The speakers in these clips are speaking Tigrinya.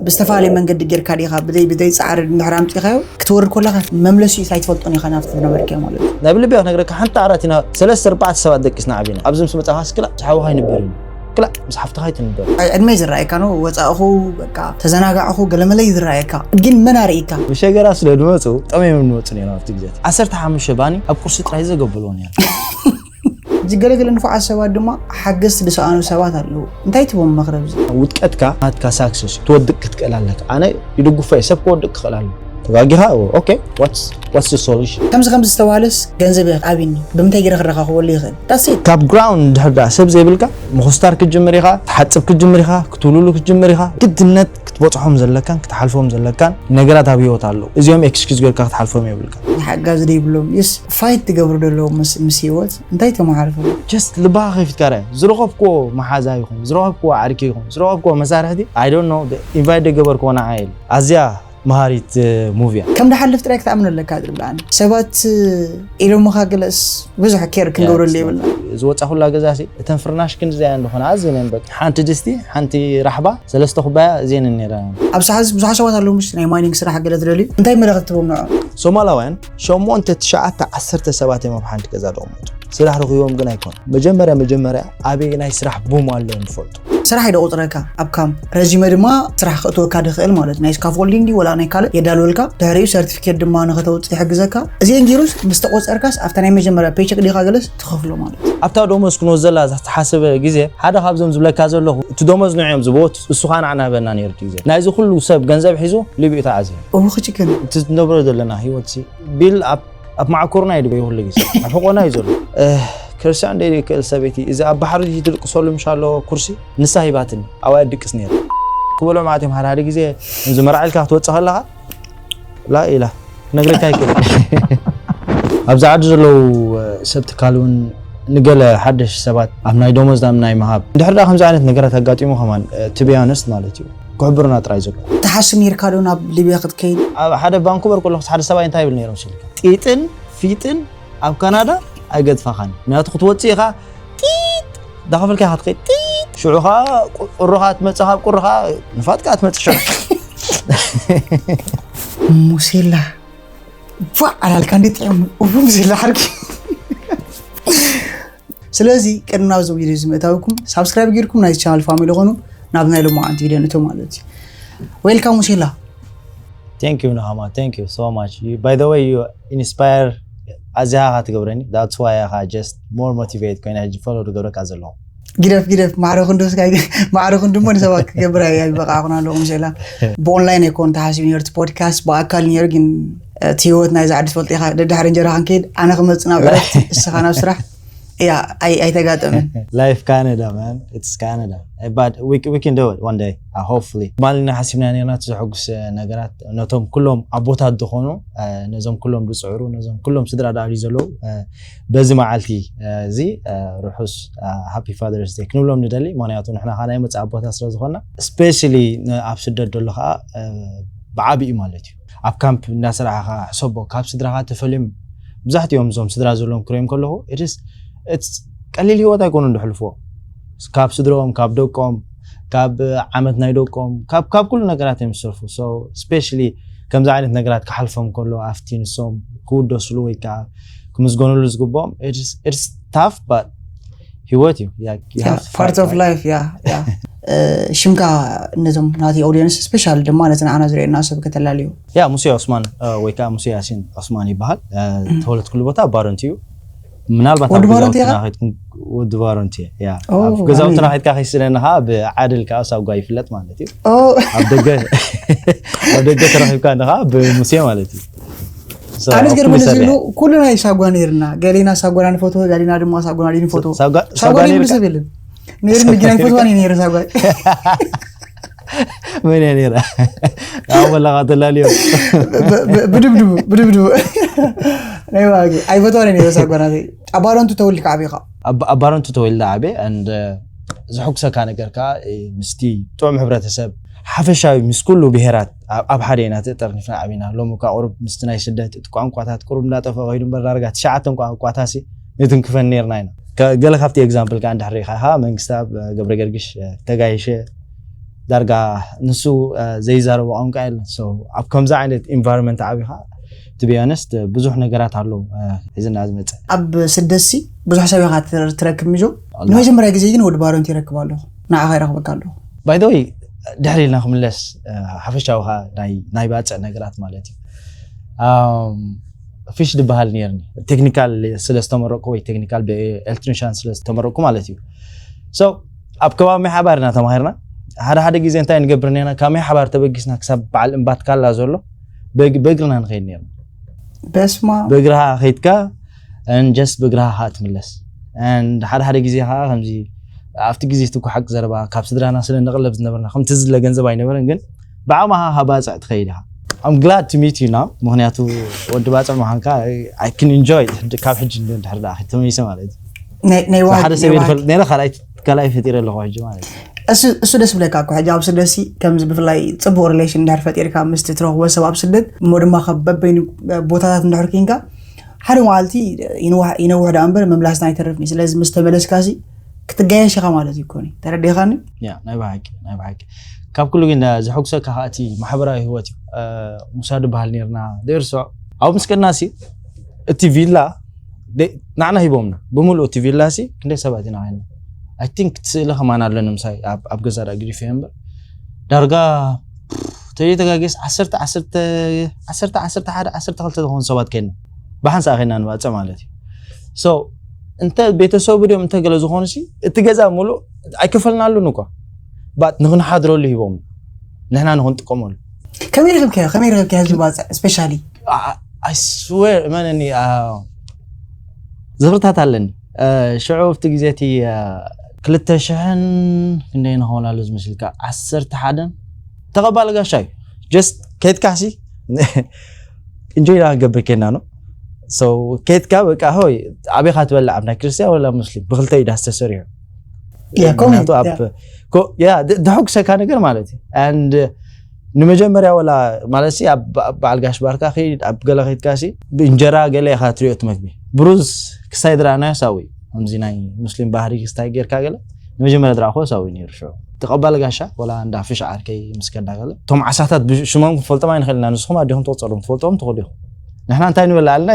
ብዝተፈላለየ መንገዲ ጌርካ ዲኻ ብደይ ብደይ ፃዕሪ እንድሕር ኣምፂኻዮ ክትወርድ ከለካ መምለሲኡ ኣይትፈልጦን ኢኻ ናብቲ ዝነበርካዮ ማለት እዩ። ናይ ብልቢ ክነግረካ ሓንቲ ዓራት ኢና ሰለስተ ኣርባዕተ ሰባት ደቂስና ዓቢና ኣብዚ ምስ መፃኻ ስክላ ዝሓወኻ ይንበር እዩ ክላ ምስ ሓፍትኻ ይትንበር። ዕድመይ ዝረኣየካ ነው ወፃእኹ በቃ ተዘናጋዕኹ ገለመለይ ዝረኣየካ ግን መን ኣርእካ? ብሸገራ ስለ ዝመፁ ጠመዮም ንመፁ ነይሮም ኣብቲ ግዜ ዓሰርተ ሓሙሽተ ባኒ ኣብ ቁርሲ ጥራይ ዘገብልዎ ነይሩ። ዝገለገለ ንፉዓት ሰባት ድማ ሓገዝቲ ዝሰኣኑ ሰባት ኣለዉ። እንታይ ትቦም መኽረብ እዚ? ውድቀትካ ናትካ ሳክሰስ ትወድቅ ክትክእል ኣለካ። ኣነ ይድግፎ እየ ሰብ ክወድቅ ክኽእል ኣሎ። ተጋጊኻ okay what's what's the solution? ከምዚ ከምዚ ዝተባህለስ ገንዘብ ኣቢኒ ብምንታይ ገይረ ክረኻኽበሉ ይኽእል? That's it። ካብ ግራውንድ እንድሕር ደኣ ሰብ ዘይብልካ ምኹስታር ክትጅምር ኢኻ፣ ትሓጽብ ክትጅምር ኢኻ፣ ክትውልሉ ክትጅምር ኢኻ። ግድነት ክትበጽሖም ዘለካን ክትሓልፎም ዘለካን ነገራት ኣብ ህይወት ኣለዉ። እዚኦም ኤክስኪዝ ጌርካ ክትሓልፎም የብልካ። ሓጋዚ ደይብሎም ዩስ ፋይት ትገብሩ ደለዉ ምስ ምስ ህይወት እንታይ ተመሃርኩም? ጀስት ልባኻ ከፊትካ ርኣያ። ዝረኸብክዎ መሓዛ ይኹን ዝረኸብክዎ ዓርኪ ይኹን ዝረኸብክዎ መሳርሕቲ I don't know ኢንቫይት ደገበርክዎ ንዓይ ኢሉ። ኣዝያ መሃሪት ሙቪ እያ። ከም ድሓልፍ ጥራይ ክትኣምኖ ኣለካ ዝብል ኣነ ሰባት ኢሎምኻ ገለስ ብዙሕ ኬር ክንገብረሉ የብልና። ዝወፃኹላ ገዛ ሲ እተን ፍርናሽ ክንዲ ዘያን ዝኾነ ኣዝየን በቂ ሓንቲ ድስቲ ሓንቲ ራሕባ ሰለስተ ኩባያ እዚኤን ነይረን። ኣብ ሰሓዚ ብዙሓት ሰባት ኣለዉ ምሽ ናይ ማይኒንግ ስራሕ ገለ ዝደልዩ እንታይ መልእኽቲ ትህቦም ንዖም? ሶማላውያን ሸሞንተ ትሽዓተ ዓሰርተ ሰባት እዮም ኣብ ሓንቲ ገዛ ደቕመጡ። ስራሕ ረኺቦም ግን ኣይኮኑ። መጀመርያ መጀመርያ ኣበየናይ ስራሕ ቡም ኣሎ እዮም ዝፈልጡ። ስራሕ እዩ ደቑፅረካ ኣብ ካምፕ ረዚመ ድማ ስራሕ ክእትወካ ድኽእል ማለት ናይ ስካፎልዲንግ ድዩ ወላ ናይ ካልእ የዳልወልካ ድሕሪኡ ሰርቲፊኬት ድማ ንኸተውፅእ ይሕግዘካ። እዚአን ጊሩስ ምስ ተቆፀርካስ ኣብታ ናይ መጀመርያ ፔቸክ ዲኻ ገለስ ትኸፍሎ ማለት እዩ። ኣብታ ደሞዝ ክንወዘላ ዝተሓሰበ ግዜ ሓደ ካብዞም ዝብለካ ዘለኹ እቲ ደሞዝ ንዕዮም ዝበወት እሱ ኻን ዓናበና ነይሩ እቲ ግዜ ናይዚ ኩሉ ሰብ ገንዘብ ሒዙ ልቢኡ ተዓዝዩ። እወ ክጭክን። እቲ ንነብሮ ዘለና ህይወት ሲ ቢል ኣብ ኣብ ማዕኮርና እዩ ድበይ ኩሉ ግዜ ኣብ ሕቆና እዩ ዘሎ። እህ፣ ክርስቲያን ደይ ይክእል ሰበይቲ እዚ ኣብ ባሕሪ ይድልቅሰሉ ምሽ ኣለዎ ኩርሲ ንሳ ሂባትኒ ኣዋይ ድቅስ ነይሩ። ክበሎ ማለት እዮም ሓደ ሓደ ግዜ እዚ መርዓ ኢልካ ክትወፅእ ከለካ ላ ኢላ ክነግረካ ይክእል። ኣብዚ ዓዲ ዘለዉ ሰብ ትካል እውን ንገለ ሓደሽ ሰባት ኣብ ናይ ደሞዝ ናብ ናይ ምሃብ እንድሕር ዳ ከምዚ ዓይነት ነገራት ኣጋጢሙ ከማን ትቢያነስት ማለት እዩ ክሕብሩና ጥራይ ዘሎ። ትሓስብ ነርካ ዶ ናብ ሊብያ ክትከይድ? ኣብ ሓደ ቫንኩቨር ከለኹስ ሓደ ሰብኣይ እንታይ ይብል ነይሮም ሲልካ ጢጥን ፊጥን ኣብ ካናዳ ኣይገድፋኻን ምክንያቱ ክትወፅእ ኢኻ ጢጥ እንዳኸፈልካ ኢኻ ትኸይድ ጢጥ ሽዑ ኸዓ ቁ- ቁርኻ ትመፅእ ካብ ቁርኻ ንፋጥ ከዓ ትመፅእ ሽዑ ሙሴላ ቧዕ ኣላልካ እንዴት ጥዑም እቡ ሙሴላ ሓርኪ ስለዚ ቅድሚ ናብዚ ቪድዮ እዚ ምእታውኩም ሳብስክራይብ ጌርኩም ናይዚ ቻናል ፋሚሊ ኾኑ ናብ ናይ ሎማዓንቲ ቪድዮ ንእቶ ማለት እዩ ዌልካም ሙሴላ Thank you Nahama thank you so much you, by the way you inspire ኣዚኻ ትገብረኒ that's why ኢኻ just more motivate ኮይነ ሕጂ follow ዝገብረካ ዘለኹ ግደፍ ግደፍ ማዕረ ክንዶ ስጋይ ማዕረ ክንዶ እሞ ንሰባት ክገብር ኣይበቃዕኹን ኣለኹ ሙሴላ ብኦንላይን ኣይኮን ተሓሲቡ ነርት ፖድካስት ብኣካል ነይሩ ግን እቲ ህይወት ናይዚ ዓዲ ትፈልጦ ኢኻ ደድሕሪ እንጀራ ክንከይድ ኣነ ክመፅእ ናብ ዕረፍቲ እስኻ ናብ ስራሕ እያ ኣይ ኣይተጋጠመን life Canada man it's Canada but we, we can do it one day uh, hopefully ማልና ሓሲብና ነርና እቲ ዘሐጉስ ነገራት ነቶም ኩሎም ኣቦታት ዝኾኑ ነዞም ኩሎም ዝፅዕሩ ነዞም ኩሎም ስድራ ዳኣልዩ ዘለዉ በዚ መዓልቲ እዚ ርሑስ ሃፒ ፋደርስ ዴይ ክንብሎም ንደሊ ምክንያቱ ንሕና ከ ናይ መፅእ ኣቦታት ስለ ዝኾንና ስፔሻሊ ኣብ ስደት ዘሎ ከዓ ብዓብዩ ማለት እዩ ኣብ ካምፕ እናሰራሕኻ ሕሰቦ ካብ ስድራኻ ተፈልዮም ብዙሕት እዮም እዞም ስድራ ዘለዎም ክሪኦም ከለኹ ቀሊል ህይወት ኣይኮኑን ዝሕልፍዎ ካብ ስድሮም ካብ ደቆም ካብ ዓመት ናይ ደቆም ካብ ካብ ኩሉ ነገራት እዮም ዝሰርፉ so especially ከምዚ ዓይነት ነገራት ክሓልፎም ከሎ ኣብቲ ንሶም ክውደስሉ ወይ ከዓ ክምዝገኑሉ ዝግብኦም it's tough but ህይወት እዩ part of life yeah yeah ሽምካ ነዞም ናቲ audience special ድማ ነቲ ንዓና ዝርእየና ሰብ ከተላልዩ ያ ሙሴ ዑስማን ወይ ከዓ ሙሴ ያሲን ዑስማን ይበሃል ተወለድኩሉ ቦታ ባረንት እዩ ምናልባት ወዲ ባረንት ኢኻ ወዲ ባረንት እያ ገዛውትና ከድካ ከይስለና ከዓ ብዓድል ከዓ ሳጓ ይፍለጥ ማለት እዩ ኣብ ደገ ኣብ ደገ ተረኪብካ እንኻ ብሙሴ ማለት እዩ ኣነ ዝገርመኒ ዝብሉ ኩሉ ናይ ሳጓ ነይርና ገሌና ሳጓና ንፈትዎ ገሌና ድማ ሳጓና ንፈትዎ ሳጓ ነይሩ ሰብ የለን ነይሩ ምግናይ ፈትዋ ነይሩ ሳጓ መን እያ ነይራ? ኣብ ወላኻ ተላልዮ። ብድብድቡ ብድብድቡ ናይ ዋጊ ኣይፈትዋን እየ ነይረ ሳጓ ናተይ። ኣብ ባረንቱ ተወሊድካ ዓቢኻ? ኣብ ባረንቱ ተወሊደ ዓብየ and ዘሐጉሰካ ነገር ከዓ ምስቲ ጥዑም ሕብረተሰብ ሓፈሻዊ ምስ ኩሉ ብሄራት ኣብ ሓደ ኢና ተጠርኒፍና ዓቢና። ሎሚ እኳ ቁሩብ ምስቲ ናይ ስደት እቲ ቋንቋታት ቁሩብ እንዳጠፍአ ከይዱ እምበር ዳርጋ ትሽዓተን ቋንቋታሲ ንትንክፈን ነይርና ኢና። ገለ ካብቲ ኤግዛምፕል ከዓ እንድሕር ርኢኻ ኢኻ መንግስተኣብ ገብረገርግሽ ተጋይሸ ዳርጋ ንሱ ዘይዛረቦ ቋንቋ የለን። ኣብ ከምዚ ዓይነት environment ዓቢኻ to be honest ብዙሕ ነገራት ኣሎ ሒዝና ዝመፀ። ኣብ ስደትሲ ብዙሕ ሰብ ኢኻ ትረክብ ሚዞ። ንመጀመርያ ግዜ ግን ወዲ ባሮንቲ ይረክብ ኣለኹ፣ ንዓኻ ይረኽበካ ኣለኹ። By the way ድሕሪ ኢልና ክምለስ ሓፈሻዊ ናይ ባፅዕ ነገራት ማለት እዩ። ፊሽ ዝበሃል ነርኒ ቴክኒካል ስለዝተመረቁ ወይ ቴክኒካል ኤሌክትሪሻን ስለዝተመረቁ ማለት እዩ። ኣብ ከባቢ ማይ ሓባር ኢና ተማሂርና። ሓደ ሓደ ግዜ እንታይ ንገብር ነርና፣ ካብ ማይ ሓባር ተበጊስና ክሳብ በዓል እምባትካላ ዘሎ በእግርና ንኸይድ ነርና። በስማ በእግርኻ ከይድካ ጀስት በእግርኻ ከዓ ትምለስ። ሓደ ሓደ ግዜ ከዓ ከምዚ ኣብቲ ግዜ እቲ ጉሓቅ ዘረባ ካብ ስድራና ስለ ንቕለብ ዝነበርና ከምቲ ዝለ ገንዘብ ኣይነበረን፣ ግን ብዓማኻ ካብ ባፅዕ ትኸይድ ኢኻ። I'm glad to meet you now። ምክንያቱ ወዲ ባፅዕ ምዃንካ I can enjoy ካብ ሕጂ እንድሕር ደኣ ተመይሰ ማለት እዩ። ሓደ ሰብ ይፈልጥ ነረ ካልኣይ ፈጢረ ኣለኹ ሕጂ ማለት እዩ። እሱ ደስ ብለካ እኮ ሕጂ ኣብ ስደትሲ ከምዚ ብፍላይ ፅቡቅ relation እንድሕር ፈጢርካ ምስቲ ትረኽቦ ሰብ ኣብ ስደት እሞ ድማ በበይኑ ቦታታት እንድሕር ኪንካ ሓደ መዓልቲ ይነውሕ ዳ እምበር መምላስና ኣይተርፍን እዩ። ስለዚ ምስ ተመለስካሲ ክትጋየሽ ኢኻ ማለት እዩ ኮኒ ተረዲኻኒ። ናይ ብሓቂ ናይ ብሓቂ ካብ ኩሉ ግን ዘሐጉሰካ ከኣቲ ማሕበራዊ ህይወት እዩ። ሙሳ ዝበሃል ነርና ደርሶ ኣብ ምስ ከድናሲ እቲ ቪላ ናዕና ሂቦምና ብምሉእ እቲ ቪላ ሲ ክንደይ ሰባት ኢና ኮይና። I think ስእሊ ከማን ኣለኒ ምሳይ ኣብ ገዛ ዳ ግዲፈ እምበር ዳርጋ ተይተጋገስ ዓሰርተ ዓሰርተ ዓሰርተ ዓሰርተ ሓደ ዓሰርተ ክልተ ዝኾኑ ሰባት ኮይና ብሓንሳእ ኮይና ንባፀ ማለት እዩ። እንተ ቤተሰቡ ድዮም እንተ ገለ ዝኾኑ ሲ እቲ ገዛ ሙሉእ ኣይከፈልናሉን እኳ ባት ንክንሓድረሉ ሂቦም ንሕና ንክንጥቀመሉ። ከመይ ረከብካዮ ከመይ ረከብካዮ ህዝቢ ባፅዕ ስፔሻሊ I swear እመነኒ ዝኽርታት ኣለኒ። ሽዑ ኣብቲ ግዜ እቲ ክልተ ሽሕን ክንደይ ንኸውን ኣሎ ዝመስልካ ዓሰርተ ሓደን ተቐባሊ ጋሻ እዩ። ጀስት ከይድካ ሲ እንጆይ ዳ ገብር ኬና ነው። ከይድካ በቃ ሆይ ኣበይ ኢኻ ትበልዕ ኣብ ናይ ክርስትያን ወላ ሙስሊም ብክልተ እዩ ዳስ ተሰሪሑ። Yeah, comment, ምክንያቱ ኣብ yeah. ኮ- yeah፣ ድ- ድሕጉሰካ ነገር ማለት እዩ። And ንመጀመርያ ወላ ማለት ሲ ኣብ ኣብ በዓል ጋሽ ባርካ ኺድ ኣብ ገለ ኺድካ ሲ ብእንጀራ ገለ ኢኻ ትሪኦ እቲ መግቢ። ብሩዝ ክሳይ ዝረኣናዮ ሳዊ እዩ። ከምዚ ናይ ሙስሊም ባህሪ ክስታይ ጌርካ ገለ ንመጀመርያ ዝረኣኹዎ ሳዊ ነይሩ። ሽዑ ተቐባሊ ጋሻ ወላ እንዳ ፍሽ ዓርከይ ምስ ከዳ ገለ እቶም ዓሳታት ብሽሞም ክንፈልጦም ኣይንኽእል ኢና። ንስኹም ኣዲኹም ትቆጸሮም ትፈልጦም ትኽእሉ ኢኹም። ንሕና እንታይ ንበላ ኣልና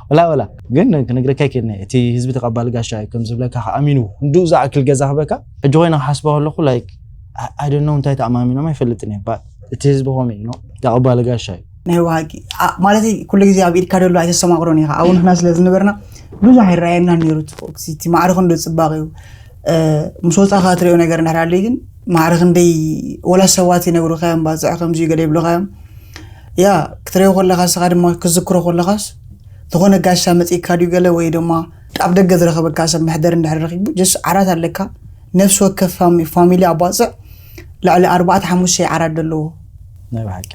ወላ ወላ ግን ክነግረካ ይክእልኒ እቲ ህዝቢ ተቐባሊ ጋሻ እዩ ከም ዝብለካ ኣሚኑ ክንድኡ ዝኣክል ገዛ ክበካ ሕጂ ኮይነ ክሓስባ ከለኹ like I don't know እንታይ ተኣማሚኖም ኣይፈልጥን እየ። But እቲ ህዝቢ ከምኡ እዩ no ተቐባሊ ጋሻ እዩ። ናይ ብሓቂ ኣ- ማለት ኩሉ ግዜ ኣብ ኢድካ ደሎ ኣይተስተማቕሮን ኢኻ ኣብኡ ንሕና ስለ ዝነበርና ብዙሕ ኣይረኣየና ነይሩ እቲ ፎክስ እቲ ማዕረ ክንዶ ፅባቕ እዩ እ፣ ምስ ወፃኻ ትሪኦ ነገር እንድሕር ኣለይ ግን ማዕረ ክንደይ ወላ ሰባት ይነግሩኻ እዮም ባፅዕ ከምዚ እዩ ገለ ይብሉኻ እዮም ያ ክትሪኦ ከለኻ ስኻ ድማ ክዝክሮ ከለኻስ ዝኾነ ጋሻ መፂእካ ድዩ ገለ ወይ ድማ ኣብ ደገ ዝረኸበካ ሰብ መሕደር እንድሕር ረኺቡ ጀስ ዓራት ኣለካ ነፍሲ ወከፍ ፋሚ- ፋሚሊ ኣባፅዕ ልዕሊ ኣርባዕተ ሓሙሽተ ዓራት ዘለዎ ናይ ብሓቂ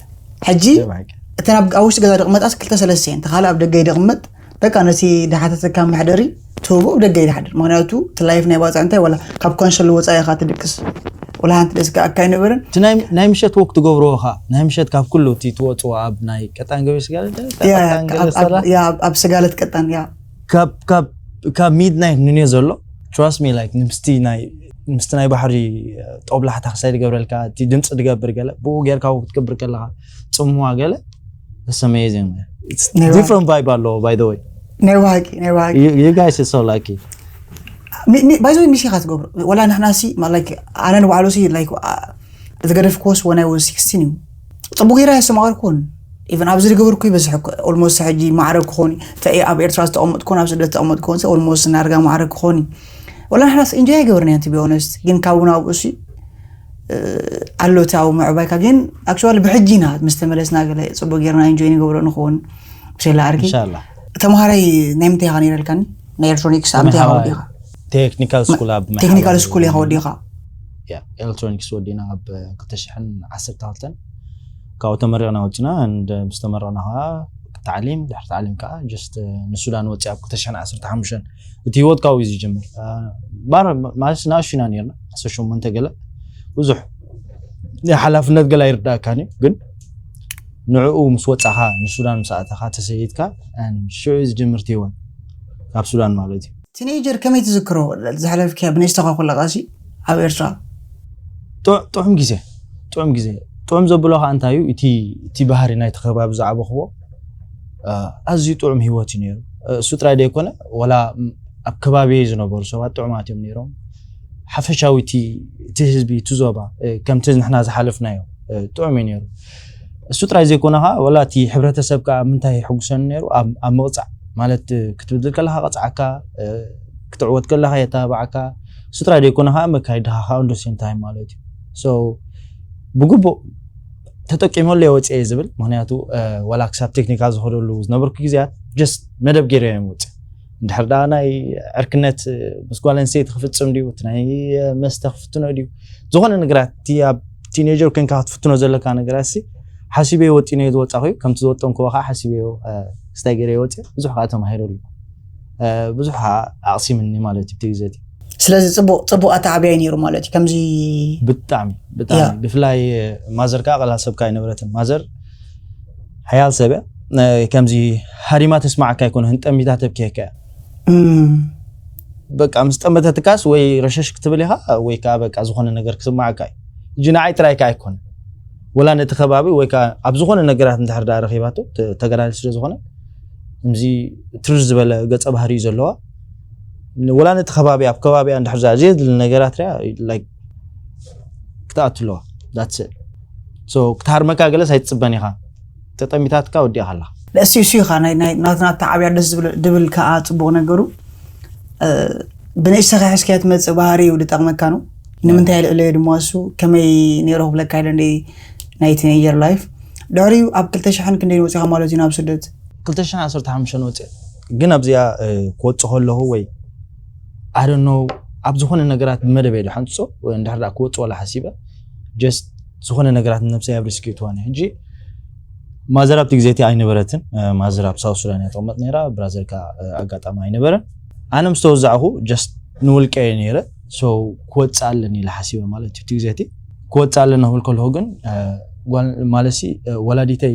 ሕጂ ናይ ብሓቂ እተን ኣብ ኣብ ውሽጢ ገዛ ድቕመጣስ ክልተ ሰለስተ እየን ተኻለ ኣብ ደገ ይድቕመጥ በቃ ነቲ ድሓተተካ መሕደሪ ትህቦ ኣብ ደገ ይድሓድር ምክንያቱ እቲ ላይፍ ናይ ባፅዕ እንታይ ወላ ካብ ኮንሸል ወፃኢ ኢኻ ትድቅስ ወላ ሓንቲ ደስ ከኣካ ኣይነበረን እቲ ናይ ናይ ምሸት ወክ ትገብርዎ ኸ ናይ ምሸት ካብ ኩሉ እቲ ትወፅዎ ኣብ ናይ ቀጣን ገበ ስጋ ያ፣ ኣብ- ኣብ- ያ፣ ኣብ- ኣብ ስጋለት ቀጣን ያ ካብ ካብ ካብ ሚድናይት ንንዮ ዘሎ trust me like ንምስቲ ናይ ምስቲ ናይ ባሕሪ ጦብላሕታ ክሳይ ዝገብረልካ እቲ ድምፂ ዝገብር ገለ ብኡ ጌርካ ክትገብር ከለካ ፅምዋ ገለ that's amazing man. It's ናይ different vibe ኣለዎ by the way. ናይ ብሓቂ ናይ ብሓቂ You, you guys is so lucky. ባይዘ ሚስ ኢኻ ትገብሮ ወላ ንሕና ሲ like ኣነ ንባዕሉ ሲ like ዝገደፍክዎስ when I was sixteen እዩ ፅቡቅ ገይራ የስተማቐርኩን ኢቨን ኣብዚ ዝገበርኩ ይበዝሕ almost ሕጂ ማዕረግ ክኾን እዩ እንታይ ኣብ ኤርትራ ዝተቐመጥኩን ኣብ ስደት ዝተቐመጥኩን almost ናርጋ ማዕረግ ክኾን እዩ ወላ ንሕናስ ኢንጆይ ኣይገበርና ንቲ ቢሆነስት ግን ካብኡ ናብኡ ሲ ኣሎ እቲ ኣብኡ ምዕባይካ ግን actually ብሕጂ ኢና ምስ ተመለስና ገለ ፅቡቅ ጌርና ኢንጆይ ንገብሮ ንኸውን ብሰላ ኣርኪ ኢንሻላ ተምሃራይ ናይ ምንታይ ኢኻ ነይረልካኒ ናይ ኤሌክትሮኒክስ ኣብ ምንታይ ኢኻ ወዲኻ ቴክኒካል ስኩል ኣብ ቴክኒካል ስኩል ኢኻ ወዲኻ ኤሌክትሮኒክስ ወዲና ኣብ ክልተ ሽሕን ዓሰርተ ክልተን ካብኡ ተመሪቕና ወፂና and ምስ ተመረቕና ከዓ ታዕሊም ድሕሪ ታዕሊም ከዓ just ንሱዳን ወፂ ኣብ ክልተ ሽሕን ዓሰርተ ሓሙሽተን እቲ ህይወት ካብኡ እዩ ዝጅምር ባር ማለት ናእሹ ኢና ነርና ዓሰርተ ሸሞንተ ገለ ብዙሕ ናይ ሓላፍነት ገለ ኣይርዳእካን እዩ ግን ንዕኡ ምስ ወፃኻ ንሱዳን ምስ ኣእተኻ ተሰይድካ and ሽዑ እዩ ዝጅምር እቲ ህይወት ካብ ሱዳን ማለት እዩ ቲኔጀር ከመይ ትዝክሮ ዝሓለፍክያ ብነስተኻ ኩለቃሲ ኣብ ኤርትራ ጥዑ- ጥዑም ግዜ ጥዑም ግዜ። ጥዑም ዘብሎ ከዓ እንታይ እዩ? እቲ እቲ ባህሪ ናይቲ ከባቢ ዝዓበኽዎ ኣዝዩ ጥዑም ህይወት እዩ ነይሩ። እሱ ጥራይ ደይኮነ፣ ወላ ኣብ ከባቢ ዝነበሩ ሰባት ጥዑማት እዮም ነይሮም። ሓፈሻዊ እቲ ህዝቢ፣ እቲ ዞባ፣ ከምቲ ንሕና ዝሓለፍናዮ ጥዑም እዩ ነይሩ። እሱ ጥራይ ዘይኮነ ከዓ፣ ወላ እቲ ሕብረተሰብ ከዓ ምንታይ ይሕጉሰኒ ነይሩ? ኣብ ምቕፃዕ ማለት፣ ክትብድል ከለካ ቀፅዓካ፣ ክትዕወት ከለካ የተባብዓካ። እሱ ጥራይ ዘይኮነ ከዓ መካይድካ ከዓ እንደሴም ታይም ማለት እዩ። ብግቡእ ተጠቂመሉ እየ ወፅአ ዝብል። ምክንያቱ ወላ ክሳብ ቴክኒካ ዝኸደሉ ዝነበርኩ ግዜያት ጀስት መደብ ገይረ እዮም ወፅአ። እንድሕር ደኣ ናይ ዕርክነት ምስ ጓል ኣንስተይቲ ክፍፅም ድዩ፣ እቲ ናይ መስተ ክፍትኖ ድዩ፣ ዝኾነ ነገራት እቲ ኣብ ቲኔጀር ኮንካ ክትፍትኖ ዘለካ ነገራት ሲ ሓሲበዮ ወጢነዮ ዝወፃኹ እዩ። ከምቲ ዝወጠንክዎ ከዓ ሓሲበዮ ክስታይ ገይረ ወፅአ። ብዙሕ ከዓ ተማሂረሉ፣ ብዙሕ ከዓ ኣቕሲምኒ ማለት እዩ እቲ ግዜ እቲ። ስለዚ ፅቡቅ ፅቡቅ ኣተዓብያ ነይሩ ማለት እዩ። ከምዚ ብጣዕሚ ብጣዕሚ ብፍላይ ማዘር ከዓ ቀላል ሰብ ከዓ ኣይነበረትን። ማዘር ሓያል ሰብ እያ። ከምዚ ሃሪማ ተስማዓካ ኣይኮነ፣ ህንጠሚታ ተብኪየካ እያ። በቃ ምስ ጠመተትካስ ወይ ረሸሽ ክትብል ኢኻ ወይ ከዓ በቃ ዝኾነ ነገር ክስማዓካ እዩ። እጂ ንዓይ ጥራይ ከዓ ኣይኮነ፣ ወላ ነቲ ከባቢ ወይ ከዓ ኣብ ዝኾነ ነገራት እንድሕር ደኣ ረኺባቶ ተጋዳሊ ስለ ዝኾነ፣ ከምዚ ትርር ዝበለ ገፀ ባህሪ እዩ ዘለዋ። ወላ ነቲ ከባቢ ኣብ ከባቢያ እንድሕር ዘየድሊ ነገራት ሪኣ ክትኣቱ ኣለዋ። ክትሃርመካ ገለስ ኣይትፅበን ኢኻ። ተጠሚታትካ ወዲእካ ኣላ። እሱ እሱ ኢኻ ናትና ተዓብያ ደስ ድብል ከዓ ፅቡቅ ነገሩ ብንእሽተኻ ሒዝካዮ ትመፅእ ባህሪ እዩ ዝጠቕመካ ነው። ንምንታይ ልዕለዮ ድማ እሱ ከመይ ነይሩ ክብለካ ኢለ እንደ ናይ ቲኔጀር ላይፍ ድሕሪኡ ኣብ ክልተ ሽሕን ክንደይ ወፂኻ ማለት እዩ ናብ ስደት? ክልተ ሽሕን ዓሰርተ ሓሙሽተን ወፅአ። ግን ኣብዚኣ ክወፅእ ከለኹ ወይ ኣደኖ ኣብ ዝኾነ ነገራት ብመደበ ዶ ሓንፅፆ እንድሕር ክወፅእ ዋላ ሓሲበ ጀስት ዝኾነ ነገራት ንነብሰይ ኣብ ሪስክ ይእትዋኒ። ሕጂ ማዘር ኣብቲ ግዜ እቲ ኣይነበረትን። ማዘር ኣብ ሳውት ሱዳን እያ ተቐመጥ ነይራ። ብራዘር ከዓ ኣጋጣሚ ኣይነበረን። ኣነ ምስ ተወዛዕኹ ጀስት ንውልቀ እየ ነይረ። ሶ ክወፅእ ኣለኒ ኢለ ሓሲበ ማለት እዩ። እቲ ግዜ እቲ ክወፅእ ኣለና ክብል ከለኹ ግን ማለሲ ወላዲተይ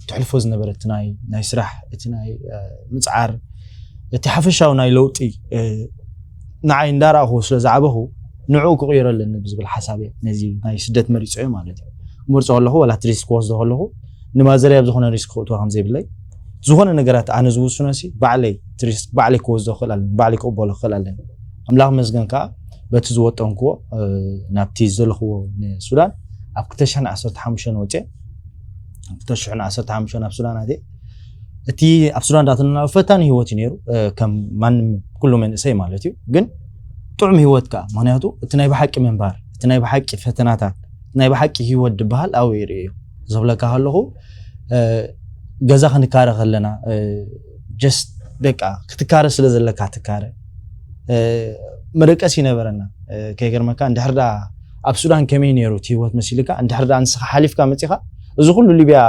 ትሕልፎ ዝነበረት ናይ ናይ ስራሕ እቲ ናይ ምፅዓር እቲ ሓፈሻዊ ናይ ለውጢ ንዓይ እንዳረኣኹ ስለ ዝዓበኹ ንዕኡ ክቕይሮ ኣለኒ ብዝብል ሓሳብ እየ ነዚ ናይ ስደት መሪፀዮ ማለት እዩ። ክመርፆ ከለኹ ዋላ እቲ ሪስክ ክወስዶ ከለኹ ንማዘረይ ኣብ ዝኾነ ሪስክ ክእትዋ ከም ዘይብለይ ዝኾነ ነገራት ኣነ ዝውስኖ ሲ ባዕለይ እቲ ሪስክ ባዕለይ ክወስዶ ክኽእል ኣለኒ፣ ባዕለይ ክቕበሎ ክኽእል ኣለኒ። ኣምላኽ መስገን ከዓ በቲ ዝወጠንክዎ ናብቲ ዘለኽዎ ንሱዳን ኣብ ክልተ ሽሕን ዓሰርተ ሓሙሽተን ወፅየ። ክልተ ሽሕን ዓሰርተ ሓሙሽተን ኣብ ሱዳን ኣትየ እቲ ኣብ ሱዳን ዳተና ፈታኒ ህይወት እዩ ነይሩ። ከም ማንም ኩሉ መንእሰይ ማለት እዩ። ግን ጥዑም ህይወት ከዓ ምክንያቱ እቲ ናይ ብሓቂ ምንባር እቲ ናይ ብሓቂ ፈተናታት ናይ ብሓቂ ህይወት ዝበሃል ኣብኡ ይርኢ እዩ። ዘብለካ ከለኹ ገዛ ክንካረ ከለና ጀስት በቃ ክትካረ ስለ ዘለካ ትካረ መደቀስ ይነበረና። ከይገርመካ እንድሕር ዳ ኣብ ሱዳን ከመይ ነይሩ እቲ ህይወት መሲልካ እንድሕር ዳ ንስኻ ሓሊፍካ መፂኻ እዚ ኩሉ ሊብያ